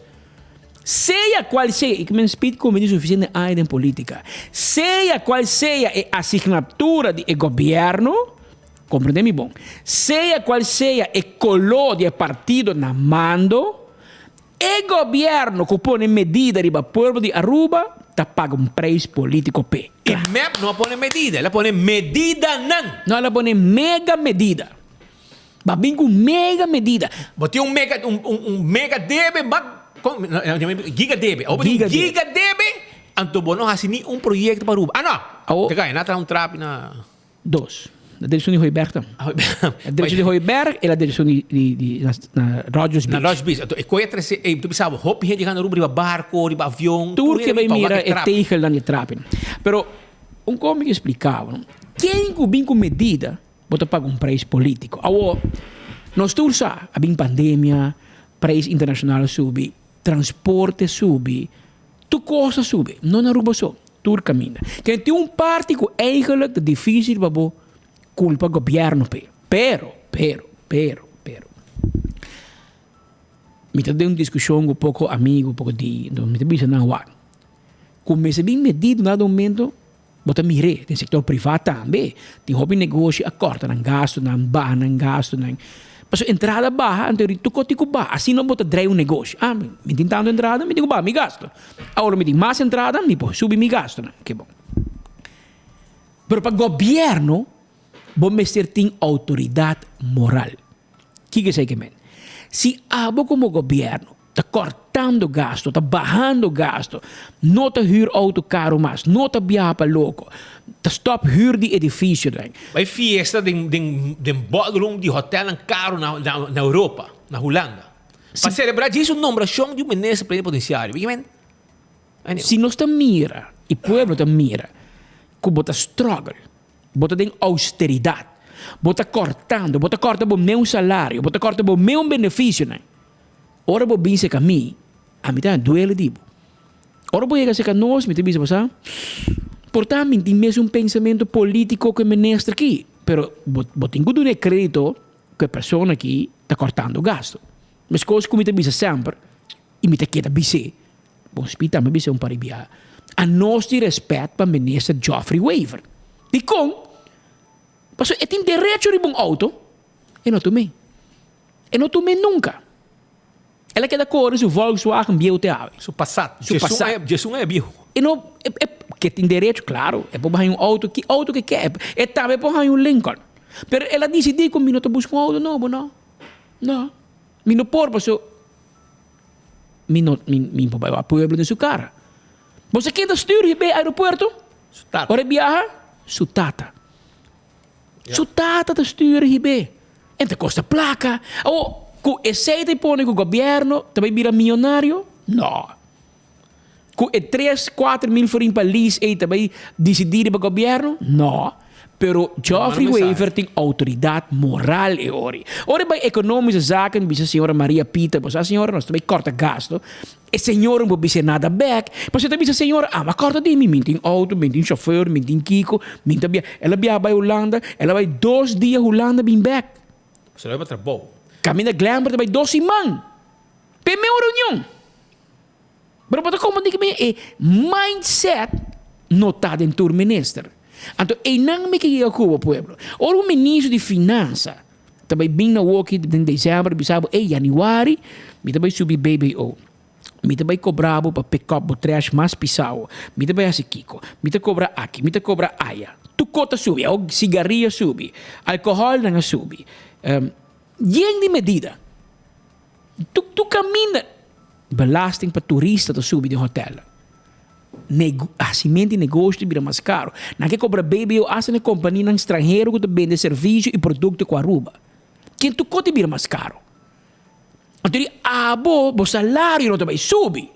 [SPEAKER 2] Sea cual sea, y men speed cu mi tin suficiente aña den politica, sea cual sea e asignatura di e gobierno, comprende mi bon, sea cual sea e color di e partido na mando, e gobierno cu pone medida riba pueblo di Aruba ta paga un prijs politico p'e.
[SPEAKER 1] E mep no a pone medida, el a pone medidanan.
[SPEAKER 2] No, el a pone mega medida. Ba bin ku mega medida.
[SPEAKER 1] Bo tin un mega un un un mega debe ba kon giga debe. Awor bo tin un giga debe anto bo no hasi ni un proyekto pa Aruba. Ah no!
[SPEAKER 2] Awor.
[SPEAKER 1] Te kaya na traha un trapi na.
[SPEAKER 2] Dos. Na direkshon di Hooiberg tam. Na direkshon di Hooiberg i na direkshon di di di na Rogers Beach.
[SPEAKER 1] Na Rogers Beach. Anto e koe a trese ey bo ta bisa bo hopi hende yega na Aruba riba barko, riba avion.
[SPEAKER 2] Tur ke bai mira e tegelnan di trapi. Pero un kos mi ke splika bo no. Ken ku bin ku medida. Bo ta paga un prijs politico. Awor, nos tur sa, a bin pandemia, prijs internacional a subi, transporte subi, tur cos a subi. No na Aruba so, tur caminda. Ken tin un parti cu eigenlijk ta dificil pa bo culpa gobierno p'e. Pero, pero, pero, pero, mi ta den un discusion cu poco amigo, poco di, enton mi ta bisa nan wak, cu mester bin medida un dado momento. Bo ta mir'é den sektor privá tambe. Tin hopi negoshi a kòrta nan gastunan, baha nan gastunan. Pasobra entrada baha, anto tur kos tin ku baha. Asina bo ta drai un negoshi. Ah, mi tin tantu entrada, mi tin ku baha mi gastu. Awor mi tin mas entrada, mi por subi mi gastunan. Ke bon. Pero pa gobièrnu. Bo mester tin outoridat moral. Kiko esei ke men? Si abo komo gobièrnu ta kòrtando gasto, ta bahando gasto, no ta hür outo karu mas, no ta biaha pa loko, ta stòp hür di edifisionan.
[SPEAKER 1] Bai fiesta den den den ballroom di hotelnan karu na na na Europa, na Hulanda. Pa selebrá djis un nombrashon di un minister plenipotensiario. Wiki men?
[SPEAKER 2] Si nos ta mira i pueblo ta mira ku bo ta struggle, bo ta den austeridat, bo ta kòrtando, bo ta kòrta bo meun salario, bo ta kòrta bo meun benefisionan. Ora bo bin serka mi, ami ta duele di bo. Ora bo yega serka nos, mi ta bisa bo sa, por ta mi tin mesun pensamentu polítiko ku e minister aki, pero bo bo tin ku duna e kredito ku e persona aki ta kòrtando gastu. Meskos ku mi ta bisa semper, i mi ta keda bis'é, bon Speed tambe a bisa un par di biaha, anos tin rèspèt pa minister Geoffrey Wever. Dikon? Pasobra e tin derecho riba un outo, e no tum'é. E no tum'é nunka. El a keda kore su Volkswagen bieu te awe.
[SPEAKER 1] Su Passat.
[SPEAKER 2] Su Passat.
[SPEAKER 1] Djesun aña bieu.
[SPEAKER 2] E no, e, e, ke tin derecho, klaro. E por haña un outo, ki outo ke ke. E tambe por haña un Lincoln. Pero el a disidí ku mi no ta buska un outo nobo, no. No. Mi no por, paso mi no, mi, mi por bai wak pueblo den su kara. Bo sa ken ta stuur hib'é aeropuerto?
[SPEAKER 1] Su tata.
[SPEAKER 2] Ora e biaha? Su tata. Su tata ta stuur hib'é. En ta kosta plaka. Awor, ku esei ta pone ku gobièrnu ta bai bira mionario? No. Ku e tres, kuater mil florin pa lease ei ta bai disidí riba gobièrnu? No. Pero Geoffrey Wever tin outoridat moral e ori. Ora e bai Economische Zaken bisa señora Maria Pieter, bo sa señora nos ta bai kòrta gasto. E señor no por bisa nada bek, pasobra e ta bisa señor, ama kòrta di mi, mi tin outo, mi tin chauffeur, mi tin kiko, mi ta bia. El a biaha bai Hulanda, el a bai dos dia Hulanda bin bek.
[SPEAKER 1] Pasobra el a bai pa trabou.
[SPEAKER 2] Kaminda Glenbert ta bai dos siman p'e meu reunion. Pero bo ta komprendé ki mi e mindset no ta den tur minister. Anto einan mi ke yega ku bo pueblo. Ora un ministro di finansa ta bai bin na woki den december bisa bo ey januari mi ta bai subi BBO. Mi ta bai kobra bo pa pick up bo trash mas pisao. Mi ta bai hasi kiko. Mi ta kobra aki, mi ta kobra aya. Tur kos ta subi. Awor sigaria subi, alkoholnan a subi. Yen di medida. Tur kaminda. Belasting pa turista ta subi den hotelnan. Nego, hasimentu di negoshi ta bira mas karu. Nan ke kobra BBO asta na e kompanianan stranhero ku ta bende servisio i produkto ku Aruba. Ken tur kos ta bira mas karu. Anto di abo bo salario no ta bai subi.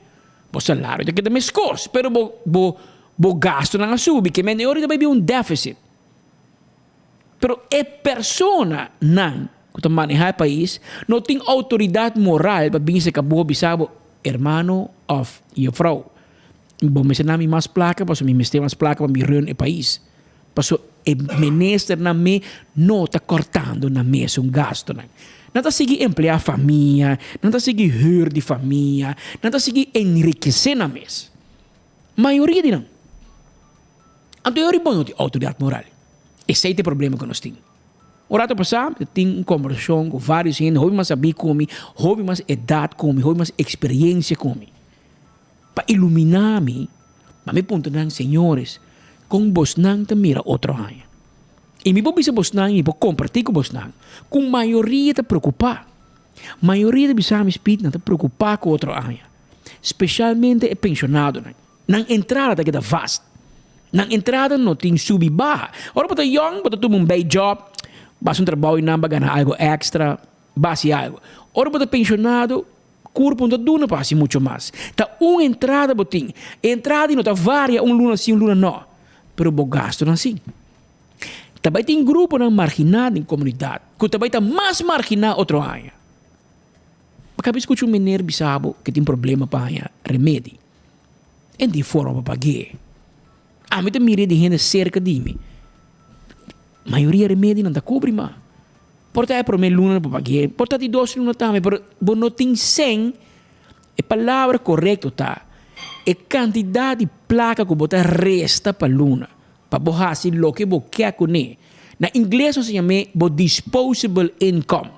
[SPEAKER 2] Bo salario ta keda meskos, pero bo bo bo gastunan a subi. Ke mende ora ta bai bin un deficit. Pero e persona nan ku ta maneha e pais no tin outoridat moral pa bin seka bo bisa bo hermano of jefrouw bo mester na mi mas plaka pasobra mi mester mas plaka pa mi run e pais. Pasobra e ministernan me no ta kortando nan mesun gastonan. Nan ta sigui emplea famia, nan ta sigui hür di famia, nan ta sigui enrikesé nan mes. Mayoria di nan. Anto e ora bo no tin outoridat moral. Esei ta e problema ku nos tin. Un rato pasá mi ta tin un kombersashon ku vários hende hopi mas sabí ku mi, hopi mas edat ku mi, hopi mas eksperensia ku mi, pa iluminá mi, pa mi puntra nan, Señores, kon bosnan ta mira otro aña? I mi por bisa bosnan i mi por kompartí ku bosnan ku mayoria ta preokupá. Mayoria ta bisa mi, Speed, nan ta preokupá ku otro aña, spesialmente e penshonadonan. Nan entrada ta keda vast. Nan entrada no tin subi baha. Ora bo ta yong, bo ta tuma un bay job, basa un trabou y nan pa gana algo extra, ba haci algo. Ora bo ta pensionado, curpo no ta duna pa haci mucho mas. Ta un entrada bo tin. E entrada no ta varia un luna si, un luna no. Pero bo gastonan si. Ta bay tin gruponan margina den comunidad cu ta bay ta mas margina otro aña. Bo caba scucha un meneer bisa bo cu tin problema pa haña remedi. En tin forma pa pag'é. Ami ta mira di hende serka di mi. Mayoria remedinan ta kubri ma. Por ta e promé luna bo pag'é, por ta di dos luna tambe, pero bo no tin sèn. E palabra korekto ta e kantidat di plaka ku bo ta resta pa luna pa bo hasi loke bo ke kuné. Na ingles nos ta yam'é bo disposable income.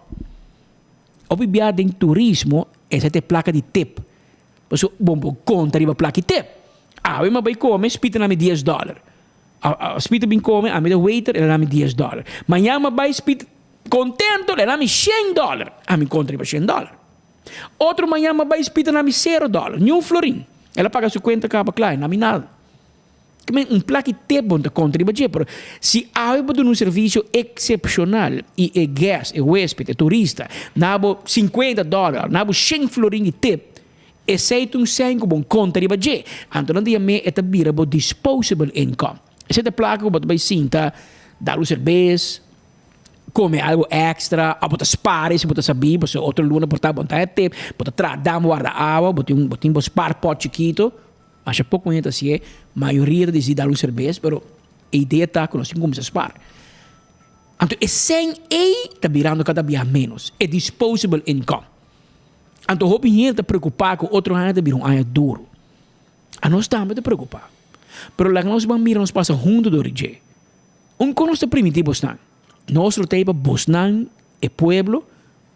[SPEAKER 2] Hopi bia den turismo esei ta e plaka di tip. Pasobra bo por konta riba plaki tip. Awe mi a bai kome, spita na mi dies dòler. Speed a bin come, ami ta waiter, el a dami dies dollar. Mañan mi a bai Speed contento, el a dami shen dollar. Ami contra riba shen dollar. Otro mañan mi a bai Speed a dami cero dollar, ni un florin. El a paga su cuenta caba cla, el a dami nada. Ke men un plaki tep bo no ta contra riba dje, pero si awe bo duna un servicio excepcional y e guest, e huesped, e turista, na bo cincuenta dollar, na bo shen florin di tip, Esei ta un sèn ku bo konta riba dje. Anto nan ta yam'é e ta bira bo disposable income. Esei ta plaka ku bo ta bai sinta, dal un serbes, kome algu èkstra, òf bo ta spar si bo ta sabí, pasobra otro luna por ta bo no ta haña tep, bo ta traha dam warda awa, bo tin bo tin bo spaarpot chikito. Masha poko hende ta hasié, mayoria ta disidí dal un serbes, pero e idea ta ku nos tin kuminsá spar. Anto e sèn ei ta birando kada bia ménos, e disposable income. Anto hopi hende ta preokupá ku otro aña ta bira un aña duru. Anos tambe ta preokupá. Pero laga nos ban mira nos pasa huntu dor di dje. Un kon nos ta primintí bosnan? Nos lo ta ei pa bosnan, e pueblo,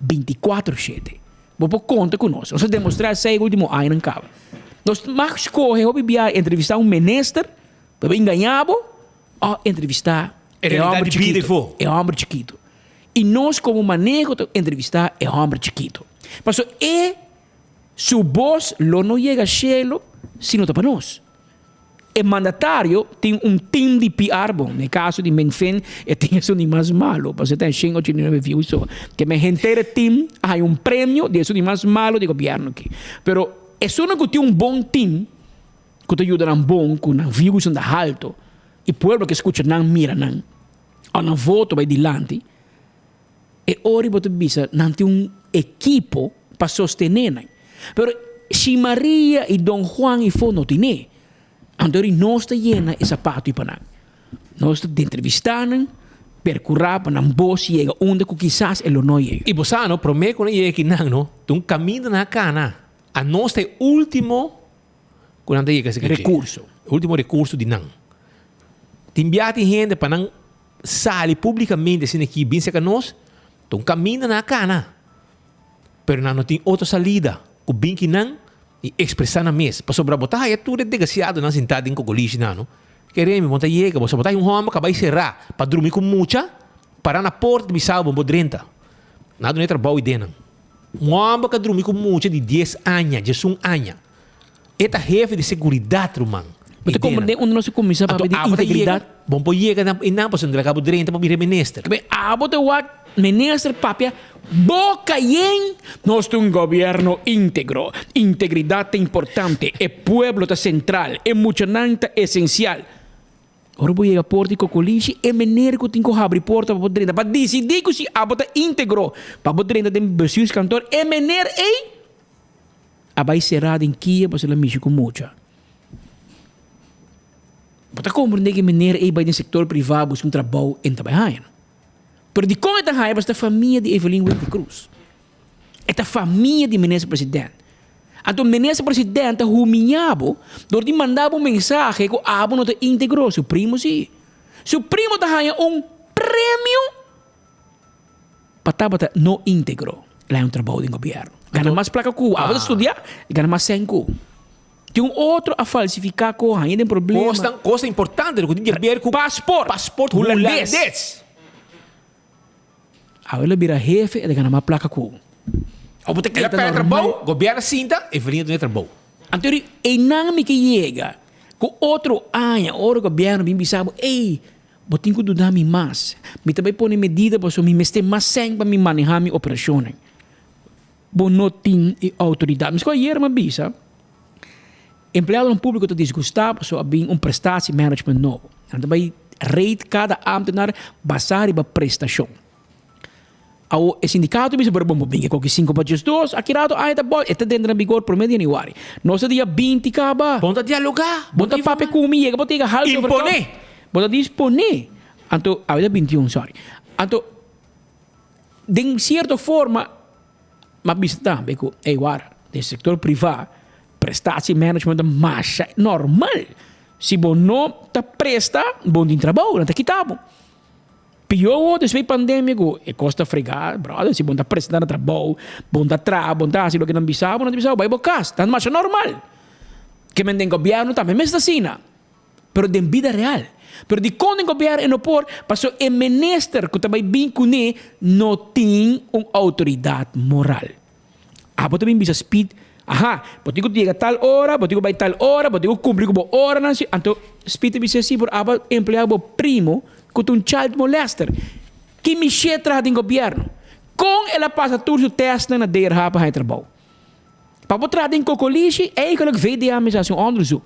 [SPEAKER 2] bintikuater shete. Bo por konta ku nos. Nos a demostrá esei e último añanan kaba. Nos mag skohe hopi bia entrevistá un minister pa bo engañá bo òf entrevistá e hòmber chikitu. E hòmber chikitu. I nos komo maneho ta entrevistá e hòmber chikitu. Pasobra e su bos lo no yega shelu si no ta pa nos. E mandatario tin un team di PR, bon, na e kaso di Minfin e tin esun di mas malu, pasobra e ta shen ochenta i nuebe views so. Ke men henter e team a haña un premio di esun di mas malu di gobièrnu aki. Pero esunnan ku tin un bon team ku ta yuda nan bon, ku nan viewsnan ta haltu i pueblo ke skucha nan mira nan. O nan voto bai dilanti, e ora bo ta bisa nan tin un ekipo pa sostené nan. Pero si Maria i Don Juan i fo no tin'é, anto ori nos ta yena e sapato i pa nan. Nos ta entrevistá nan, perkurá pa nan bos yega unda ku kisas e lo no yega.
[SPEAKER 1] I bo sa no, promé ku nan yega kinan no, ta un kaminda nan a kana. Anos ta e último ku nan ta yega esaki dje.
[SPEAKER 2] Rekurso.
[SPEAKER 1] E ultimo rekurso di nan. Tin bia tin hende pa nan sali publikamente asina aki bin serka nos, ta un kaminda nan a kana. Pero nan no tin otro salida ku bin ki nan i ekspresá nan mes. Pasobra bo ta haya tur e degasiadonan sintá den kokolishi nan no. Kere mi bo ta yega, bo sa bo ta haya un hòmber ku a bai será pa drumi ku mucha, pará na porta ta bisa bo bo drenta. Nan a duna e trabou i den nan. Un hòmber ku a drumi ku mucha di dies aña, diesun aña. E ta hefe di seguridat, ruman.
[SPEAKER 2] Bo ta komprendé unda nos a kuminsá papia di integridat?
[SPEAKER 1] Bo por yega na einan pasobra nan ta laga bo drenta pa bira minister.
[SPEAKER 2] Kibé abo ta wak minister papia boka yen? Nos ta un gobièrnu íntegro. Integridat ta importante. E pueblo ta sentral. E muchanan ta esensial. Ora bo yega porta di Kokolishi, e meneer ku tin ku habri porta pa bo drenta, pa disidí ku si abo ta íntegro pa bo drenta den bestuurskantoor, e meneer ei a bai será den kia pasobra el a mishi ku mucha. Bo ta komprendé ku e meneer ei bai den sektor privá buska un trabou e no ta bai haña no. Pero dikon e ta haña? Pasobra ta famia di Evelyn Wever Croes. E ta famia di minister president. Anto minister president ta humiña bo dor di manda bo un mensahe ku abo no ta integro. Su primo si. Su primo ta haña un premio pa tabata no integro. El haña un trabou den gobierno. Gana mas plaka ku abo ta studia y gana mas sèn ku. Tin un otro a falsifiká ku haña den problema.
[SPEAKER 1] Kosnan, kosnan importante ku tin di haber ku
[SPEAKER 2] Pasport
[SPEAKER 1] pasport
[SPEAKER 2] hulandes.
[SPEAKER 1] hulandes.
[SPEAKER 2] Awe lo bira hefe e ta gana mas plaka ku Abo ta
[SPEAKER 1] El a
[SPEAKER 2] keda
[SPEAKER 1] perde
[SPEAKER 2] normal.
[SPEAKER 1] trabou, gobierno a sinta, Evelyn a duna e trabou.
[SPEAKER 2] Anto ri einan mi ke yega ku otro aña ora gobierno bin bisa bo, ey, bo tin ku duna mi mas, mi ta bai pone medida pasobra mi mester mas sèn pa mi maneha mi operashonnan. Bo no tin e outoridat. Miskua ayer mi a bisa, empleadonan públiko ta disgustá pasobra a bin un prestatiemanagement nobo. Nan ta bai rate kada ámtenar basá riba prestashon. Awo e sindikato bisa pero bon bo bin e koki sinku pa diesdos, aki rato aña ta bòl, e ta dentro na bigor promé di yanüari. Nos ta dia binti kaba.
[SPEAKER 1] Bon ta dialogá.
[SPEAKER 2] Bon ta papia ku mi yega bo ta yega haltu over
[SPEAKER 1] Imponé.
[SPEAKER 2] Bo ta disponé. Anto, awe ta bintiun, sorry. Anto, den sierto forma, m'a bisa tambe ku, ey wara, den sektor privá, prestatie management ta masha normal. Si bo no ta presta, bo no tin trabou, nan ta kita bo. Pió wou despues di pandemia ku e kos ta fregá, brother, si bo no ta presta na trabou, bo no ta traha, bo no ta hasi loke nan bisa bo, nan ta bisa bo bai bo kas. Ta masha normal. Ke men den gobièrnu tambe mester asina. Pero den bida real. Pero dikon den gobièrnu e no por? Pasobra e minister ku ta bai bin kuné no tin un outoridat moral. Abo ta bin bisa Speed, aha, bo tin ku yega tal ora, bo tin ku bai tal ora, bo tin ku kumpli ku bo oranan si. Anto Speed ta bisa si, pero abo a empleá bo primo ku ta un child molester. Ki mishé traha den gobièrnu? Kon el a pasa tur su tèstnan na DRH pa haña trabou? Pa bo traha den kokolishi, eigenlijk VDA mester hasi un onderzoek.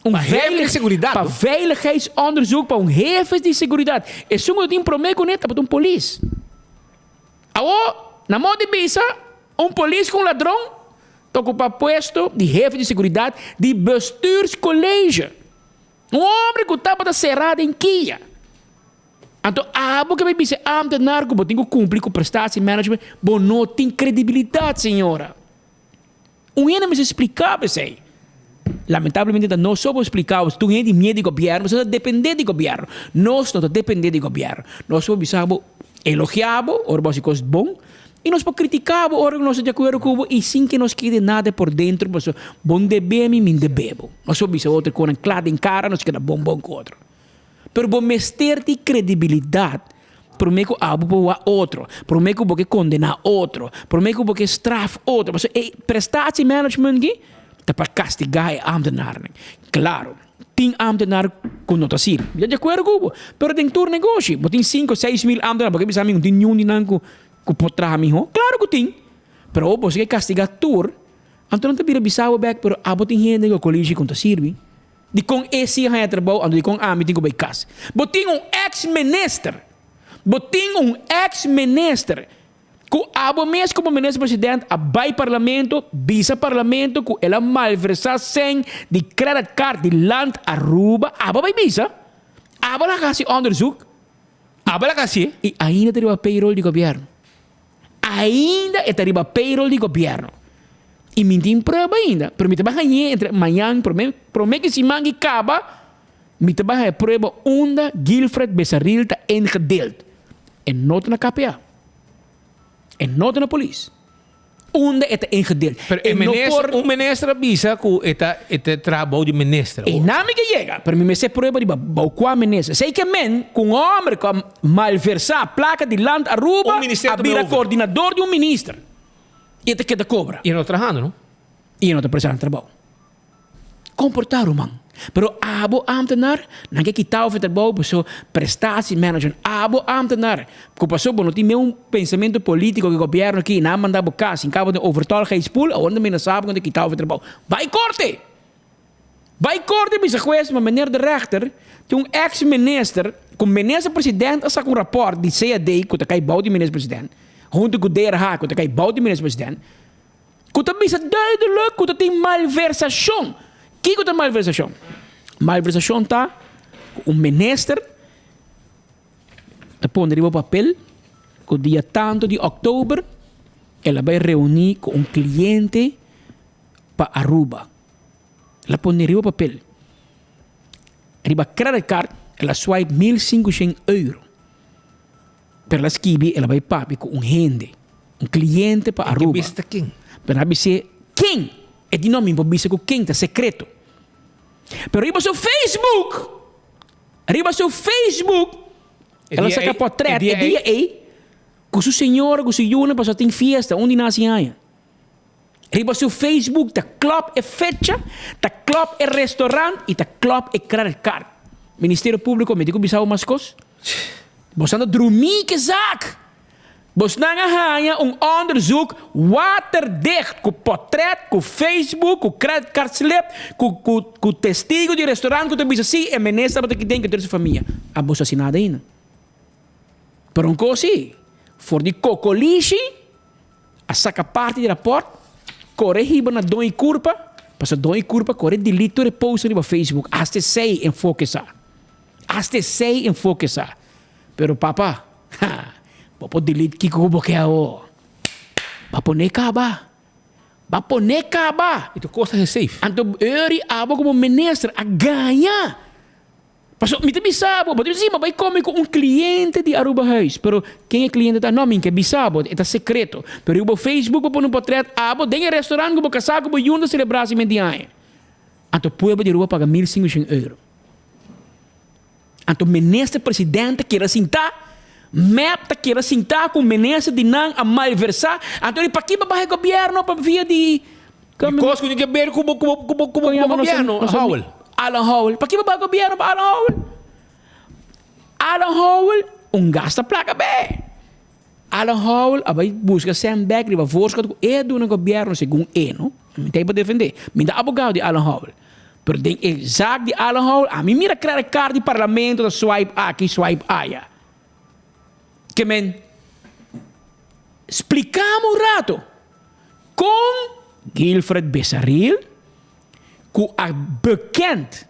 [SPEAKER 2] Un
[SPEAKER 1] Pa hefe di seguridat,
[SPEAKER 2] Pa
[SPEAKER 1] no?
[SPEAKER 2] veiligheidsonderzoek pa un hefe di seguridat. Esun ku tin promé kuné tabata un polis. Awor, na modo di bisa, un polis ku un ladron ta okupá puesto di hefe di seguridat di bestuurscollege. Un hombre ku tabata será den kia. Anto abo ke bai bisa e ámtenar ku bo tin ku kumpli ku prestatiemanagement, bo no tin kredibilidat, señora. Un hende mester spliká bo esei. Lamentablemente ta nos so por spliká bo. Tur hende tin miedu di gobièrnu, pasobra ta dependé di gobièrnu. Nos no ta dependé di gobièrnu. Nos por bisa bo, elogiá bo ora bo hasi kos bon i nos por kritiká bo ora ku nos ta di akuerdo ku bo i sin ke nos kede nada por dentro pasobra bo no debe mi, mi no debe bo. Nos por bisa otro konan kla den kara, nos keda bon bon ku otro. Pero bo mester di credibilidad prome cu abo por wak otro, prome cu bo ke condena otro, prome cu bo ke straf otro. Pasobra e prestatie management aki ta pa castiga e ambtenarnan. Claro, tin ambtenar cu no ta sirbi. Mi ta di acuerdo cu bo. Pero den tur negoshi, bo tin cinco, seis mil ambtenar, bo ke bisa mi no tin niun di nan cu por traha miho? Claro cu tin. Pero bo si ke castiga tur, anto nan ta bira bisa bo bek, pero abo tin hende cu colegio cu no ta sirbi. Dikon e si haña trabou anto dikon ami tin ku bai kas? Bo tin un ex minister, bo tin un ex minister ku abo mes komo minister president a bai parlamento bisa parlamento ku el a malversá sèn di credit card di Land Aruba, abo a bai bisa? Abo a laga hasi onderzoek?
[SPEAKER 1] Abo a laga hasié?
[SPEAKER 2] I ainda ta riba payroll di gobièrnu. Ainda e ta riba payroll di gobierno. Y mi tin prueba ainda, pero mi ta bay hañ'é entre mañan, prome, prome ki siman ki caba, mi ta bay haña prueba unda Guilfred Besaril ta ingedeeld. E no ta na KPA. E no ta na polis. Unda e ta ingedeeld.
[SPEAKER 1] Pero e
[SPEAKER 2] E no
[SPEAKER 1] minister,
[SPEAKER 2] por.
[SPEAKER 1] un minister a bisa cu e ta, e ta traha bou di minister.
[SPEAKER 2] E na mi ke yega, pero mi mester prueba riba bou cua minister. Esey ke men cu un homber cu a malversá plaka di Land Aruba
[SPEAKER 1] Un ministerio
[SPEAKER 2] a bira
[SPEAKER 1] over.
[SPEAKER 2] coordinador di un minister y e ta keda cobra.
[SPEAKER 1] Y e no trahando, no?
[SPEAKER 2] Y e no ta prestando trabou. Comportá, ruman. Pero abo ambtenaar, nan ke kita bo for trabou paso prestatie management. Abo ambtenaar, cu paso bo no tin meun pensamento politico cu gobierno aki, nan a manda bo cas, sin cabo den overtolligheidspool, awor nan ta menasa bo cu nan ta kita bo for trabou. Bay corte! Bay corte bisa hues, ma meneer de rechter, tin un ex minister, cu minister president a saca un rapport di CAD cu ta cay bou di minister president, hunto cu DRH cu ta cay bou di minister president, Ku ta bisa duidelijk ku ta tin malversashon. Kiko ta malversashon? Malversashon ta ku un minister ta pone riba papel ku dia tantu di òktober el a bai reuní ku un kliente pa Aruba. El a pone riba papel. Riba credit card el a swipe 1500 euro. Pero el a skibi el a bai papia ku un hende, un kliente pa
[SPEAKER 1] E ke
[SPEAKER 2] Aruba.
[SPEAKER 1] bisa ta ken?
[SPEAKER 2] Pero a bis'é, Ken? E di, No, mi por bisa ku ken, ta sekreto. Pero riba su Facebook, riba su Facebook,
[SPEAKER 1] E
[SPEAKER 2] el a
[SPEAKER 1] dia
[SPEAKER 2] saka
[SPEAKER 1] ei, e
[SPEAKER 2] portret
[SPEAKER 1] dia
[SPEAKER 2] e dia
[SPEAKER 1] ei.
[SPEAKER 2] ei ku su señora ku su yunan pasobra tin fiesta, un di nan hasi aña. Riba su Facebook ta klòp e fecha, ta klòp e restaurant i ta klòp e credit card. Ministerio Públiko mester ku bisa bo mas kos? Bosnan ta drumí ke zak! Bosnan a haña un onderzoek waterdicht ku portret, ku Facebook, ku credit card slip, ku ku ku testigo di restaurant ku ta bisa si e minister tabata aki den ku tur su famia. A boso hasi nada ainda. Pero un kos si, for di kokolishi A saca parti di raport, core hiba na Doñi Curpa, pasobra Doñi Curpa core delete tur e post riba Facebook, hasta esey enfoke sa. Hasta esey enfoke sa. Pero papa, ha, bo por delete kico cu bo ke awo. Ba pone caba. Ba pone caba.
[SPEAKER 1] Y tur cos ta safe.
[SPEAKER 2] Anto Eury abo como minister a gaña. Pasobra mi ta bisa bo, bo ta bisa si, mi a bai come cu un cliente di Arubahuis, pero ken e cliente ta? No, mi ke bisa bo, e ta secreto. Pero riba bo Facebook bo pone un portret abo den e restaurant cu bo casa cu bo yunda celebra si menti aña. Anto pueblo di Aruba paga mil cincushent euro. Anto minister presidente keda sinta, mep ta keda sinta ku minister di nan a malversa, anto di paki bo baha e gobierno pa via di
[SPEAKER 1] Di kos ku tin ke ber ku bo ku bo ku bo ku bo gobierno, Howell.
[SPEAKER 2] Alan Howell. Paki bo baha gobierno pa Alan Howell? Alan Howell un gasta plaka be. Alan Howell a bai buska sèn bèk riba voorschot ku e a duna gobièrnu segun e no. Mi ta ei pa defendé. Mi ta abogado di Alan Howell. Pero den e zaak di Alan Howell ami mira credit card di parlamento ta swipe aki swipe aya. Ke men splika mi un rato kon Guilfred Besaril ku a bekend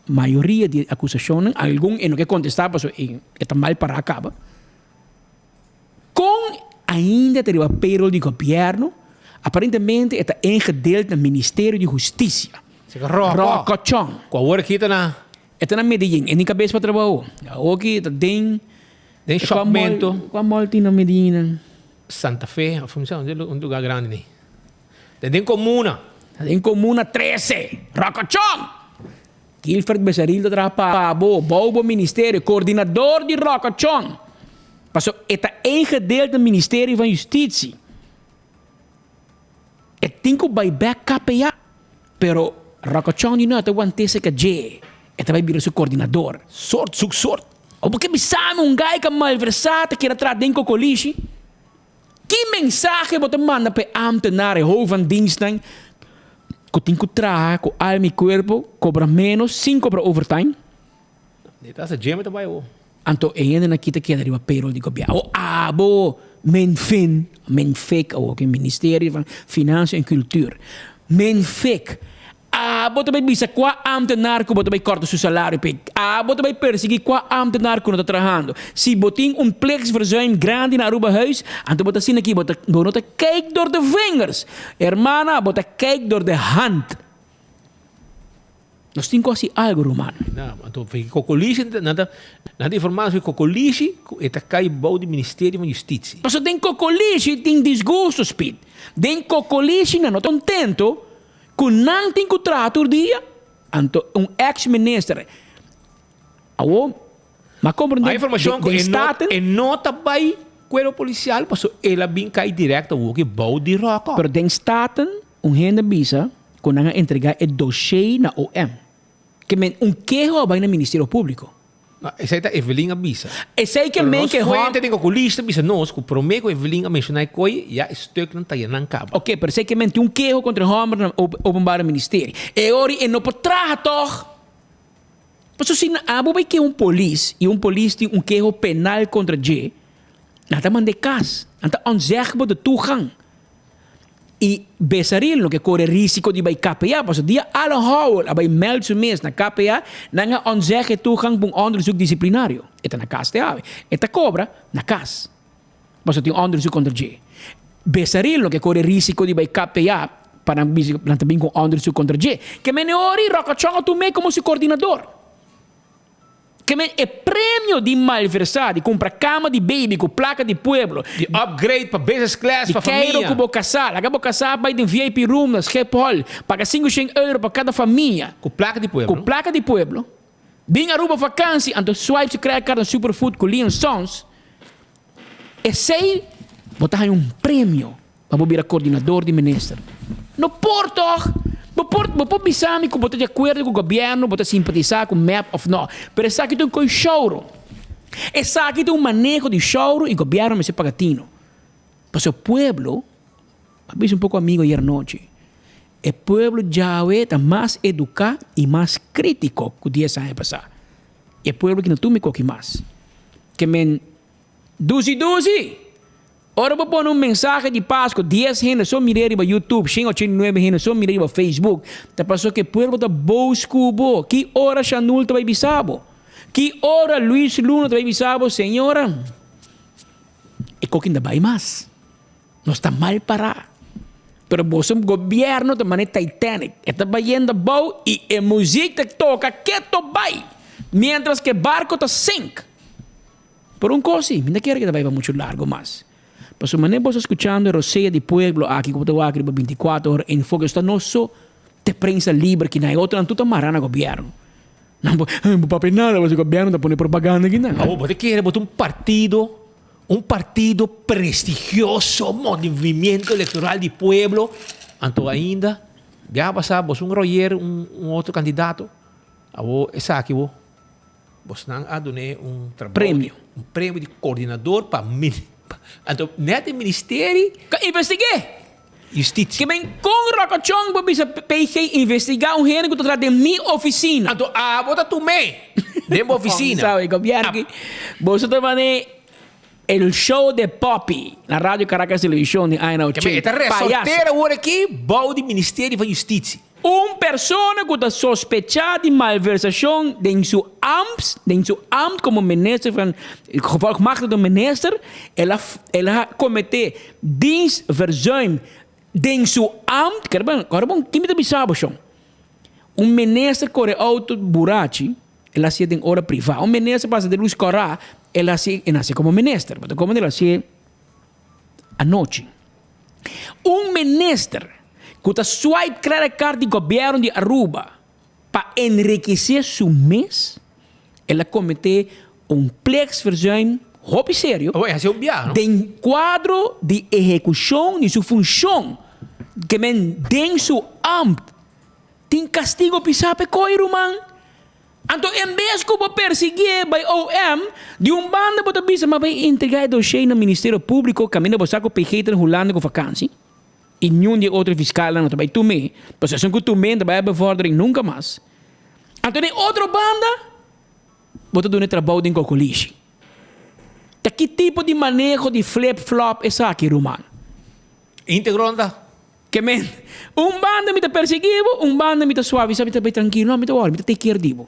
[SPEAKER 2] Mayoria di e akusashonnan, algun e no ke kontestá pasobra e ta mal pará kaba. Kon ainda ta riba payroll di gobièrnu, aparentemente e ta ingedeeld na Ministerio di Hustisia. Rocco Chong.
[SPEAKER 1] Ku awor aki ta na.
[SPEAKER 2] E ta na Medellin, e ni kabes pa trabou. Awor aki e ta den.
[SPEAKER 1] Den shopmento.
[SPEAKER 2] Kua mall tin na Medellin?
[SPEAKER 1] Santa Fe, of un lugar grandi ni. Ta den komuna.
[SPEAKER 2] Ta den komuna trese. Rokochon! Gilfred Besaril ta traha pa bo, bou bo ministerio, koordinador di Rokochon. Paso e ta ingedeeld na ministerio van Justitie. E tin ku bai bek KPA. Pero Rokochon di no ta want'é serka dje. E ta bai bira su koordinador.
[SPEAKER 1] Sort suk sort.
[SPEAKER 2] Bo ke bisa mi un gai ka malversá ta keda traha den kokolishi? Ki mensahe bo ta manda pa e ámtenar, e hoofd van dienstnan, ku tin ku traha ku alma i kuerpo, kobra ménos, sin kobra overtime?
[SPEAKER 1] Di ta hasta djeme ta bai awor.
[SPEAKER 2] Anto e hendenan aki ta keda riba payroll di gobièrnu. Awor abo, Minfin, Minfik awor, ke Ministerio van Financiën en Cultuur, Minfik, Abo ta bai bisa kua ámtenar ku bo ta bai kòrta su salario p'e. Abo ta bai persiguí kua ámtenar ku no ta trahando. Si bo tin un plichtsverzuim grandi na Arubahuis, anto bo ta asina aki, bo ta bo no ta kijk door de vingers. Hermana, bo ta kijk door de hand. Nos tin ku hasi algu, ruman.
[SPEAKER 1] Na, anto kokolishi, nan ta nan ta informá nos ku kokolishi ku e ta kai bou di Ministerio van Justitie.
[SPEAKER 2] Pasobra den kokolishi tin disgusto, Speed. Den kokolishi nan no ta kontento Ku nan tin ku traha tur dia? Anto un ex minister awo m'a komprende
[SPEAKER 1] Hay informacion ku
[SPEAKER 2] den
[SPEAKER 1] e no
[SPEAKER 2] Staten.
[SPEAKER 1] e no ta bai kuerpo policial paso el a bin kai direct awo ki bou di Rocco.
[SPEAKER 2] Pero den Staten un hende a bisa ku nan a entrega e dossier na OM. Ke men un keho a bai na Ministerio Publico.
[SPEAKER 1] No, esei ta Evelyn a bisa.
[SPEAKER 2] Esei ke
[SPEAKER 1] Pero
[SPEAKER 2] men
[SPEAKER 1] nos
[SPEAKER 2] ke hom.
[SPEAKER 1] fuente den oculista bisa nos ku prome ku Evelyn a menshoná e koi, ya e stuknan ta yanan kaba.
[SPEAKER 2] Oké, pero esei ke men tin un keho kontra e hòmber na Openbare Ministerie. E ora e no por traha tòg. Pasobra si abo bai keha un polis i un polis tin un keho penal kontra dje, nan ta mand'é kas, nan ta ontzegbo de toegang. I Besaril no ke kore risiko di bai KPA, pasobra dia Alan Howell a bai meld su mes na KPA, nan a ontzeg e toegang pa un onderzoek disiplinario. E ta na kas te awe. E ta kobra na kas, pasobra tin onderzoek kontra dje. Besaril no ke kore risiko di bai KPA pa nan bisa nan ta bin ku un onderzoek kontra dje. Ke mene ori Ròkòchòn a tum'é komo su kordinador. Ke men e premio di malversá, di kumpra kama di baby ku plaka di pueblo,
[SPEAKER 1] Di upgrade pa business class
[SPEAKER 2] di
[SPEAKER 1] pa
[SPEAKER 2] keiro
[SPEAKER 1] famia.
[SPEAKER 2] ku bo kasá, laga bo kasá bai den VIP room na Schiphol, paga 500 euro pa kada famia.
[SPEAKER 1] Ku plaka di pueblo.
[SPEAKER 2] Ku plaka di pueblo. Bin Aruba vakansi, anto swipe su credit card na Superfood ku Lee and Sons. Esei bo ta haña un premio. Pa bo bira coordinador di minister. No por toch! Bo por, bo por bisa mi cu bo ta di acuerdo cu gobierno, bo ta simpatisa cu mep of no. Pero esaki ta un coi shouro. Esaki ta un maneho di shouro y gobierno mester paga tino. Pasobra pueblo, a bisa un poco amigo ayer nochi, e pueblo djawe ta mas educa y mas critico cu dies aña pasa. E pueblo ki no tuma e coki mas. Ke men, dusi dusi! Ora bo pone un mensahe di Pasco, dies hende so mir'é riba YouTube, shen ochenta i nuebe hende so mir'é riba Facebook, ta pasobra ku e pueblo ta bos ku bo. Ki ora Shanul ta bai bisa bo? Ki ora Luis Luna ta bai bisa bo, Señora, e kokin ta bai mas. Nos ta mal pará. Pero boso gobierno ta manera Titanic, e ta bayendo abou i e muzik ta toka keto bai, mientras ku e barko ta sink. Por un kos si, mi no kere ke ta bai pa muchu largo mas. Pasobra manera bo ta skuchando e rosea di pueblo aki ku bo ta wak riba bintikuater ora enfoke, esta no so te prensa liber kinan, e otronan tur ta mara na gobièrnu. Nan bo bo papia nada pasobra gobierno ta pone propaganda aki nan.
[SPEAKER 1] Awor bo ta kere bo ta un partido, un partido prestigioso, movimiento electoral di pueblo, anto ainda biaha pasa bo un royer un otro candidato, awor esaki bo bosnan a dun'é un trabou,
[SPEAKER 2] Premio.
[SPEAKER 1] un premio di coordinador pa anto net e ministerie.
[SPEAKER 2] Ka investig'é.
[SPEAKER 1] Justitie.
[SPEAKER 2] Ke men kon rokochon bo bisa PG investiga un hende ku ta traha den mi ofisina.
[SPEAKER 1] Anto abo ta tum'é den bo ofisina.
[SPEAKER 2] Sabe gobièrnu ki boso ta man'é el show de Poppy na Radio Caracas Television den añanan
[SPEAKER 1] Ke men e
[SPEAKER 2] ochenta.
[SPEAKER 1] ta resortera
[SPEAKER 2] Payaso.
[SPEAKER 1] awor aki bou di Ministerio van Justitie.
[SPEAKER 2] Un persona ku ta sospechá di malversashon den su ambt, den su ambt komo minister van, gevolgmachtigde minister, el a el a kometé dienstverzuim den su ambt, kere bon, kore bon, kin mi ta bisa bo shon? Un minister kore outo burachi, el a hasié den ora privá. Un minister pasa den lus kòrá, el a hasié, el a hasié komo minister, bo ta komo el a hasié anochi. Un minister cu ta swipe credit card di gobierno di Aruba pa enriquece su mes, el a comete un plichtsverzuim hopi serio
[SPEAKER 1] Oh, e haci un biaha, no?
[SPEAKER 2] den cuadro di ehecucion di su funcion, ke men den su ambt. Tin castigo pisa p'e coy, ruman. Anto en bes ku bo persiguié bai OM, di un banda bo ta bisa ma bai entregá e doshé na Ministerio Públiko kaminda bo sa ku PG ta na Hulanda ku vakansi i niun di e otro fiskalnan no ta bai tum'é, pasobra esun ku tum'é no ta bai a bevordering nunka mas. Anto den otro banda bo ta duna e trabou den kokolishi. Ta ki tipo di maneho di flip flop esaki ruman?
[SPEAKER 1] Íntegro no ta.
[SPEAKER 2] Ke men, un banda mi ta persegui bo, un banda mi ta suavisa, mi ta bay trankilo, no, mi ta wòrdu, mi ta take care di bo.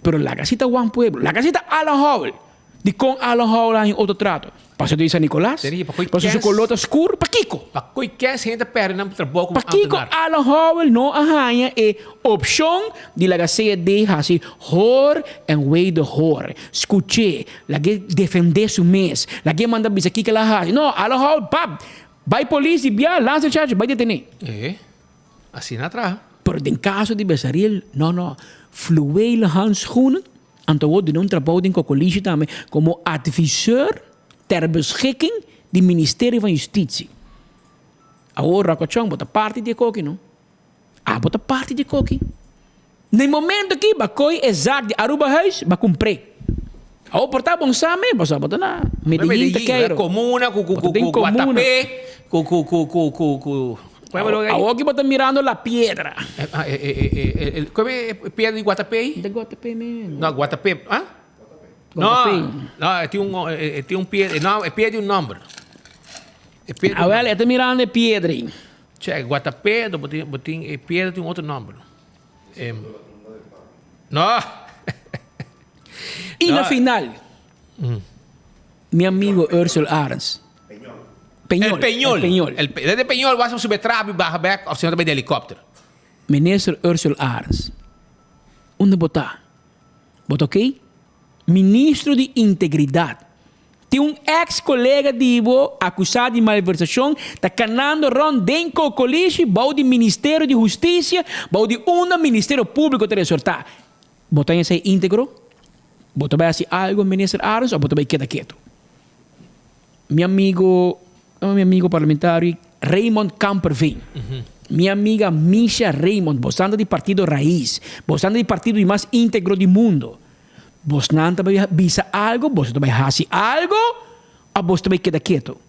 [SPEAKER 2] Pero laga si ta Juan Pueblo, laga si ta Alan Howell. Dikon Alan Howell a haña otro trato? Pasobra di San Nicolas?
[SPEAKER 1] Sergio, pa koe
[SPEAKER 2] Pasobra su
[SPEAKER 1] kens?
[SPEAKER 2] koló ta skur? Pakiko?
[SPEAKER 1] Pa koe kens hende ta pèrdè nan trabou komo
[SPEAKER 2] Pakiko
[SPEAKER 1] ambtenaar?
[SPEAKER 2] Alan Howell no a haña e opshon di laga CED hasi hoor en wederhoor? Skuch'é, lag'é defendé su mes, lag'é manda bisa kiko el a hasi. No, Alan Howell, pap! Bai polis di bia, lansa chacho, bai detené.
[SPEAKER 1] E, asina a traha.
[SPEAKER 2] Pero den caso di Besaril, no no, fluwelen handschoenen, anto awor duna un trabou den Cocolishi tambe como adviseur ter beschikking di Ministerio van Justitie. Awor Rocochon, bo ta parti di e koki no. Abo ta parti di e koki. Na e momento aki ba koy e zak di Arubahuis ba kumpr'é. Awor por ta bon sa me, pasobra bo ta na Medellin ta keiro.
[SPEAKER 1] Comuna cu cu
[SPEAKER 2] Bo ta den
[SPEAKER 1] cu
[SPEAKER 2] comuna.
[SPEAKER 1] Guatapé cu cu cu cu cu cu
[SPEAKER 2] Awor aki bo ta mirando La Piedra.
[SPEAKER 1] Como e piedra di Guatapé?
[SPEAKER 2] De Guatapé me.
[SPEAKER 1] No, Guatapé, ah?
[SPEAKER 2] Guatapé.
[SPEAKER 1] No, no, e tin un e tin un piedra, no, e piedra di un nomber. E piedra.
[SPEAKER 2] Awel, e ta mirando e piedra ei.
[SPEAKER 1] Che, Guatapé, bo tin bo tin e piedra tin un otro nomber. No.
[SPEAKER 2] Y na final, mi amigo Ursel Arends. Peñol.
[SPEAKER 1] El Peñol.
[SPEAKER 2] El Peñol.
[SPEAKER 1] El, desde Peñol vas a sube trap y baja back of si no te de helicóptero.
[SPEAKER 2] Minister Ursel Arends. Unda bo ta? Bo ta ok? Ministro di Integridad. Tin un ex colega di bo acusa di malversacion ta canando rond den cocolishi bou di Ministerio di Husticia, bou di unda Ministerio Publico ta resorta. Bo ta esey integro? Bo ta bay haci algo Minister Arends of bo ta bay keda keto? Mi amigo, mi amigo parlamentario Raymond Kamperveen, mi amiga Misha Raymond, bosnan ta di partido Raiz, bosnan ta di partido di mas integro di mundo. Bosnan ta bai bisa algo, boso ta bai hasi algo of boso ta bai keda keto?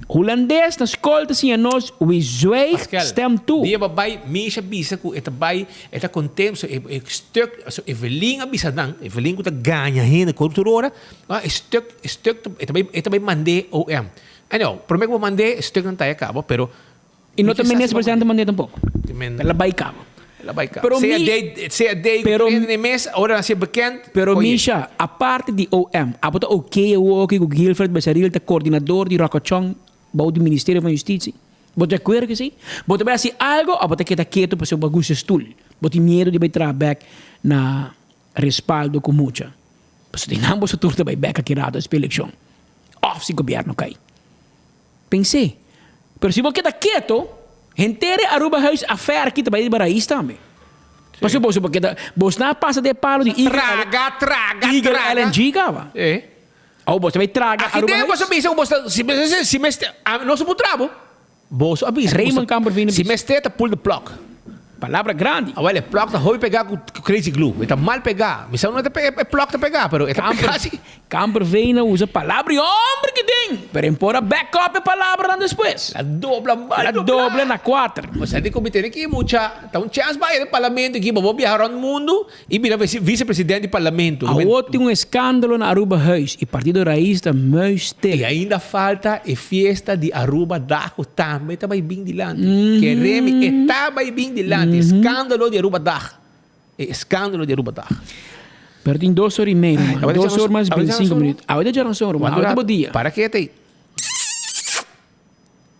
[SPEAKER 2] Hulandes na skol ta siña nos wie zwijgt
[SPEAKER 1] Pascal,
[SPEAKER 2] stemt toe.
[SPEAKER 1] dia bo bai, Misha bisa ku e ta bai, e ta kontent, so e e stuk, so Evelyn a bisa nan, Evelyn ku ta gaña hende ku tur ora, ah e stuk, e stuk ta, e ta bai, e ta bai mand'é OM. Anyhow, promé ku bo mand'é, e stuknan ta ya kaba, pero
[SPEAKER 2] I no ta minister presidente mand'é tampoco. El a bai caba.
[SPEAKER 1] El a bai caba.
[SPEAKER 2] Pero mi,
[SPEAKER 1] CAD
[SPEAKER 2] pero,
[SPEAKER 1] cu mes, ora nan sier bekend.
[SPEAKER 2] Pero Misha, aparte di OM, abo ta ok awoki cu Guilfred Besaril ta coordinador di Rocochon bou di Ministerio van Justitie? Bo ta di acuerdo cu esey? Bo ta bai haci algo of bo ta keda keto pasobra bo a gusta e stoel? Bo tin miedo di bai traha bek na respaldo cu mucha? Pasobra di nan boso tur ta bai bek aki rato despues eleccion of si gobierno cay. Pens'é. Pero si bo keda keto, henter e Aruba Huis affaire aki ta bai riba rais tambe. Pasobra boso por keda, boso nan a pasa den e palo di Eagle,
[SPEAKER 1] Traga, traga,
[SPEAKER 2] Eagle
[SPEAKER 1] traga.
[SPEAKER 2] LNG kaba.
[SPEAKER 1] Eh.
[SPEAKER 2] Awo boso ta bay traga
[SPEAKER 1] Aki
[SPEAKER 2] Aruba
[SPEAKER 1] den boso a
[SPEAKER 2] Huis.
[SPEAKER 1] bisa ku boso ta, si mester, si mester, ami no su puntra bo. Boso a bisa ku
[SPEAKER 2] Raymond
[SPEAKER 1] boso,
[SPEAKER 2] Kamperveen a
[SPEAKER 1] si
[SPEAKER 2] bisa.
[SPEAKER 1] mester ta pull the plug.
[SPEAKER 2] Palabra grandi.
[SPEAKER 1] Awel e plug ta hopi pegá ku crazy glue. E ta mal pegá. Mi sa no e ta e plug ta pegá, pero e ta pegá si.
[SPEAKER 2] Kamperveen a usa palabra i homber ki den, pero e por a back up e palabranan despues.
[SPEAKER 1] La dobla mal
[SPEAKER 2] La dobla na kuater.
[SPEAKER 1] Osea di ku mi tene ki mucha, ta un chèns bai den parlamento aki pa bo biaha rònt mundu i bira visepresidente di parlamento.
[SPEAKER 2] Awor tin un eskandalo na Aruba Huis i Partido Raiz ta muisstil.
[SPEAKER 1] I ainda falta e fiesta di Aruba Dag ku tambe ta bai bin dilanti. Kere mi e ta bai bin dilanti, eskandalo di Aruba Dag. E eskandalo di Aruba Dag.
[SPEAKER 2] Pero tin dos ora i media, ruman. Dos ora mas bintisinko minuut. Awe ta djaranson, ruman. Awe ta bo dia.
[SPEAKER 1] Para ke ta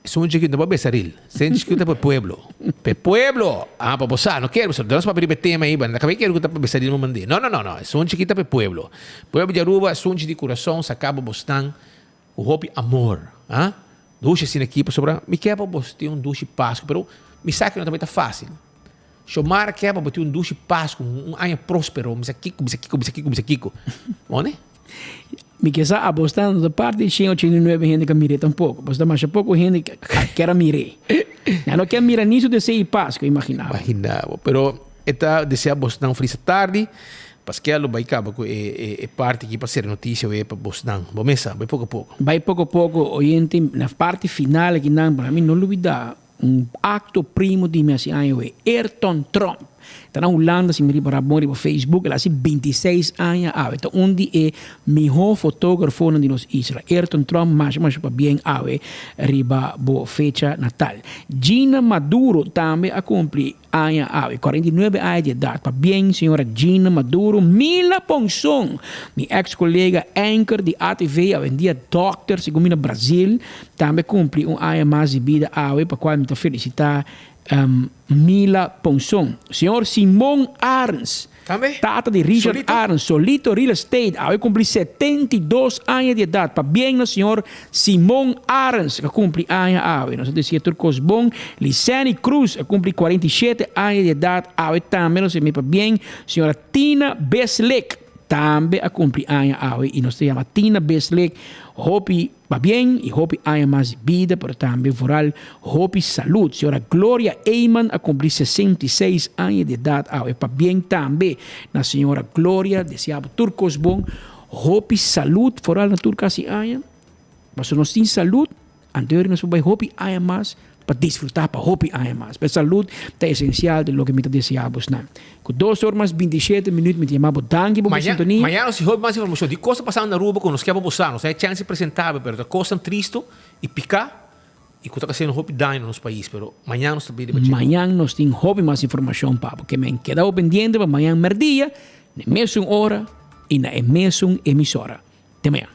[SPEAKER 1] Esun chiquito no pa besaril. Sen chiquito pa pueblo. Pa pueblo. Ah, pa bo sa. No quiero. Nos papia riba e tema ahí. Ba cabe quiero cu ta pa besaril mo mandi. No, no, no, no. Esun chiquito pa pueblo. Pueblo di Aruba, esun di corazon, sacaba bosnan cu hopi amor. Ah? Dushi asina aki pasobra mi kier pa bos tin un dushi Pascu, pero mi sa cu no ta bay ta facil. Xiomara kier pa bo tin un dushi Pascu, un aña prospero, mi sa kico, mi sa kico, mi sa kico, mi sa kico. Mone?
[SPEAKER 2] Mi ke sa abos ta no ta parti di shen ochenta i nuebe hende ka mir'é tampoko. Pasobra ta masha poko hende a kier a mir'é. Nan no kier mira ni su deseo di Pasku, imagina bo.
[SPEAKER 1] Imagina bo. Pero e ta desea bosnan un felis tardi. Paskel lo bai kaba ku e e parti aki pa sera notisia oe pa bosnan. Bo mesa, bai poko poko.
[SPEAKER 2] Bai poko poko, oyente, na parti final aki nan, pa mi no lubida Un acto primo di mi haci aña awe, Ayrton Tromp. Ta na Hulanda, si mi ripara bon riba Facebook, el haci bintiseis aña awe. Ta un di e miho fotografonan di nos isla. Ayrton Tromp, masha masha pabien awe riba bo fecha natal. Gina Maduro tambe a cumpli aña awe, 49 aña di edad. Pabien señora Gina Maduro. Mila Ponson, mi ex colega anchor di ATV, awendia dokter segun mi na Brazil, tambe cumpli un aña mas di bida awe, pa cual mi ta felicita Mila Ponson. Señor Simon Arends,
[SPEAKER 1] Tambe?
[SPEAKER 2] Tata di Richard
[SPEAKER 1] Solito?
[SPEAKER 2] Arends, Solito Real Estate, awe cumpli 72 aña di edad. Pabien na señor Simon Arends a cumpli aña awe. Nos a decia tur cos bon. Liseni Cruz a cumpli 47 aña di edad awe tambe. Nos a mi pabien. Señora Tina Beslik tambe a cumpli aña awe y nos ta yama Tina Beslik hopi pabien y hopi aña mas di bida pero tambe vooral hopi salud. Señora Gloria Eyman a cumpli 66 aña di edad awe. Pabien tambe na señora Gloria. Deseabo tur cos bon. Hopi salud foral na tur casi aña, pasobra nos tin salud, anto nos por bay hopi aña mas pa disfruta pa hopi aña mas. Pero salud ta esencial den loke mi ta desea bosnan. Cu dos or mas bintishete minuut mi ta yama bo danki pa bo sintonia.
[SPEAKER 1] Mañana nos tin hopi mas informacion di cos ta pasando na Aruba cu nos kier pa bo sa. Nos a e chance di presenta bo pero ta cosnan tristo y pica y cu ta haciendo hopi daño na nos pais. Pero mañana nos ta bini riba dje.
[SPEAKER 2] Mañan nos tin hopi mas informacion pa bo. Ke men keda bo pendiente pa mañan merdia. Na e mesun ora i na e mesun emisora. Te mañan.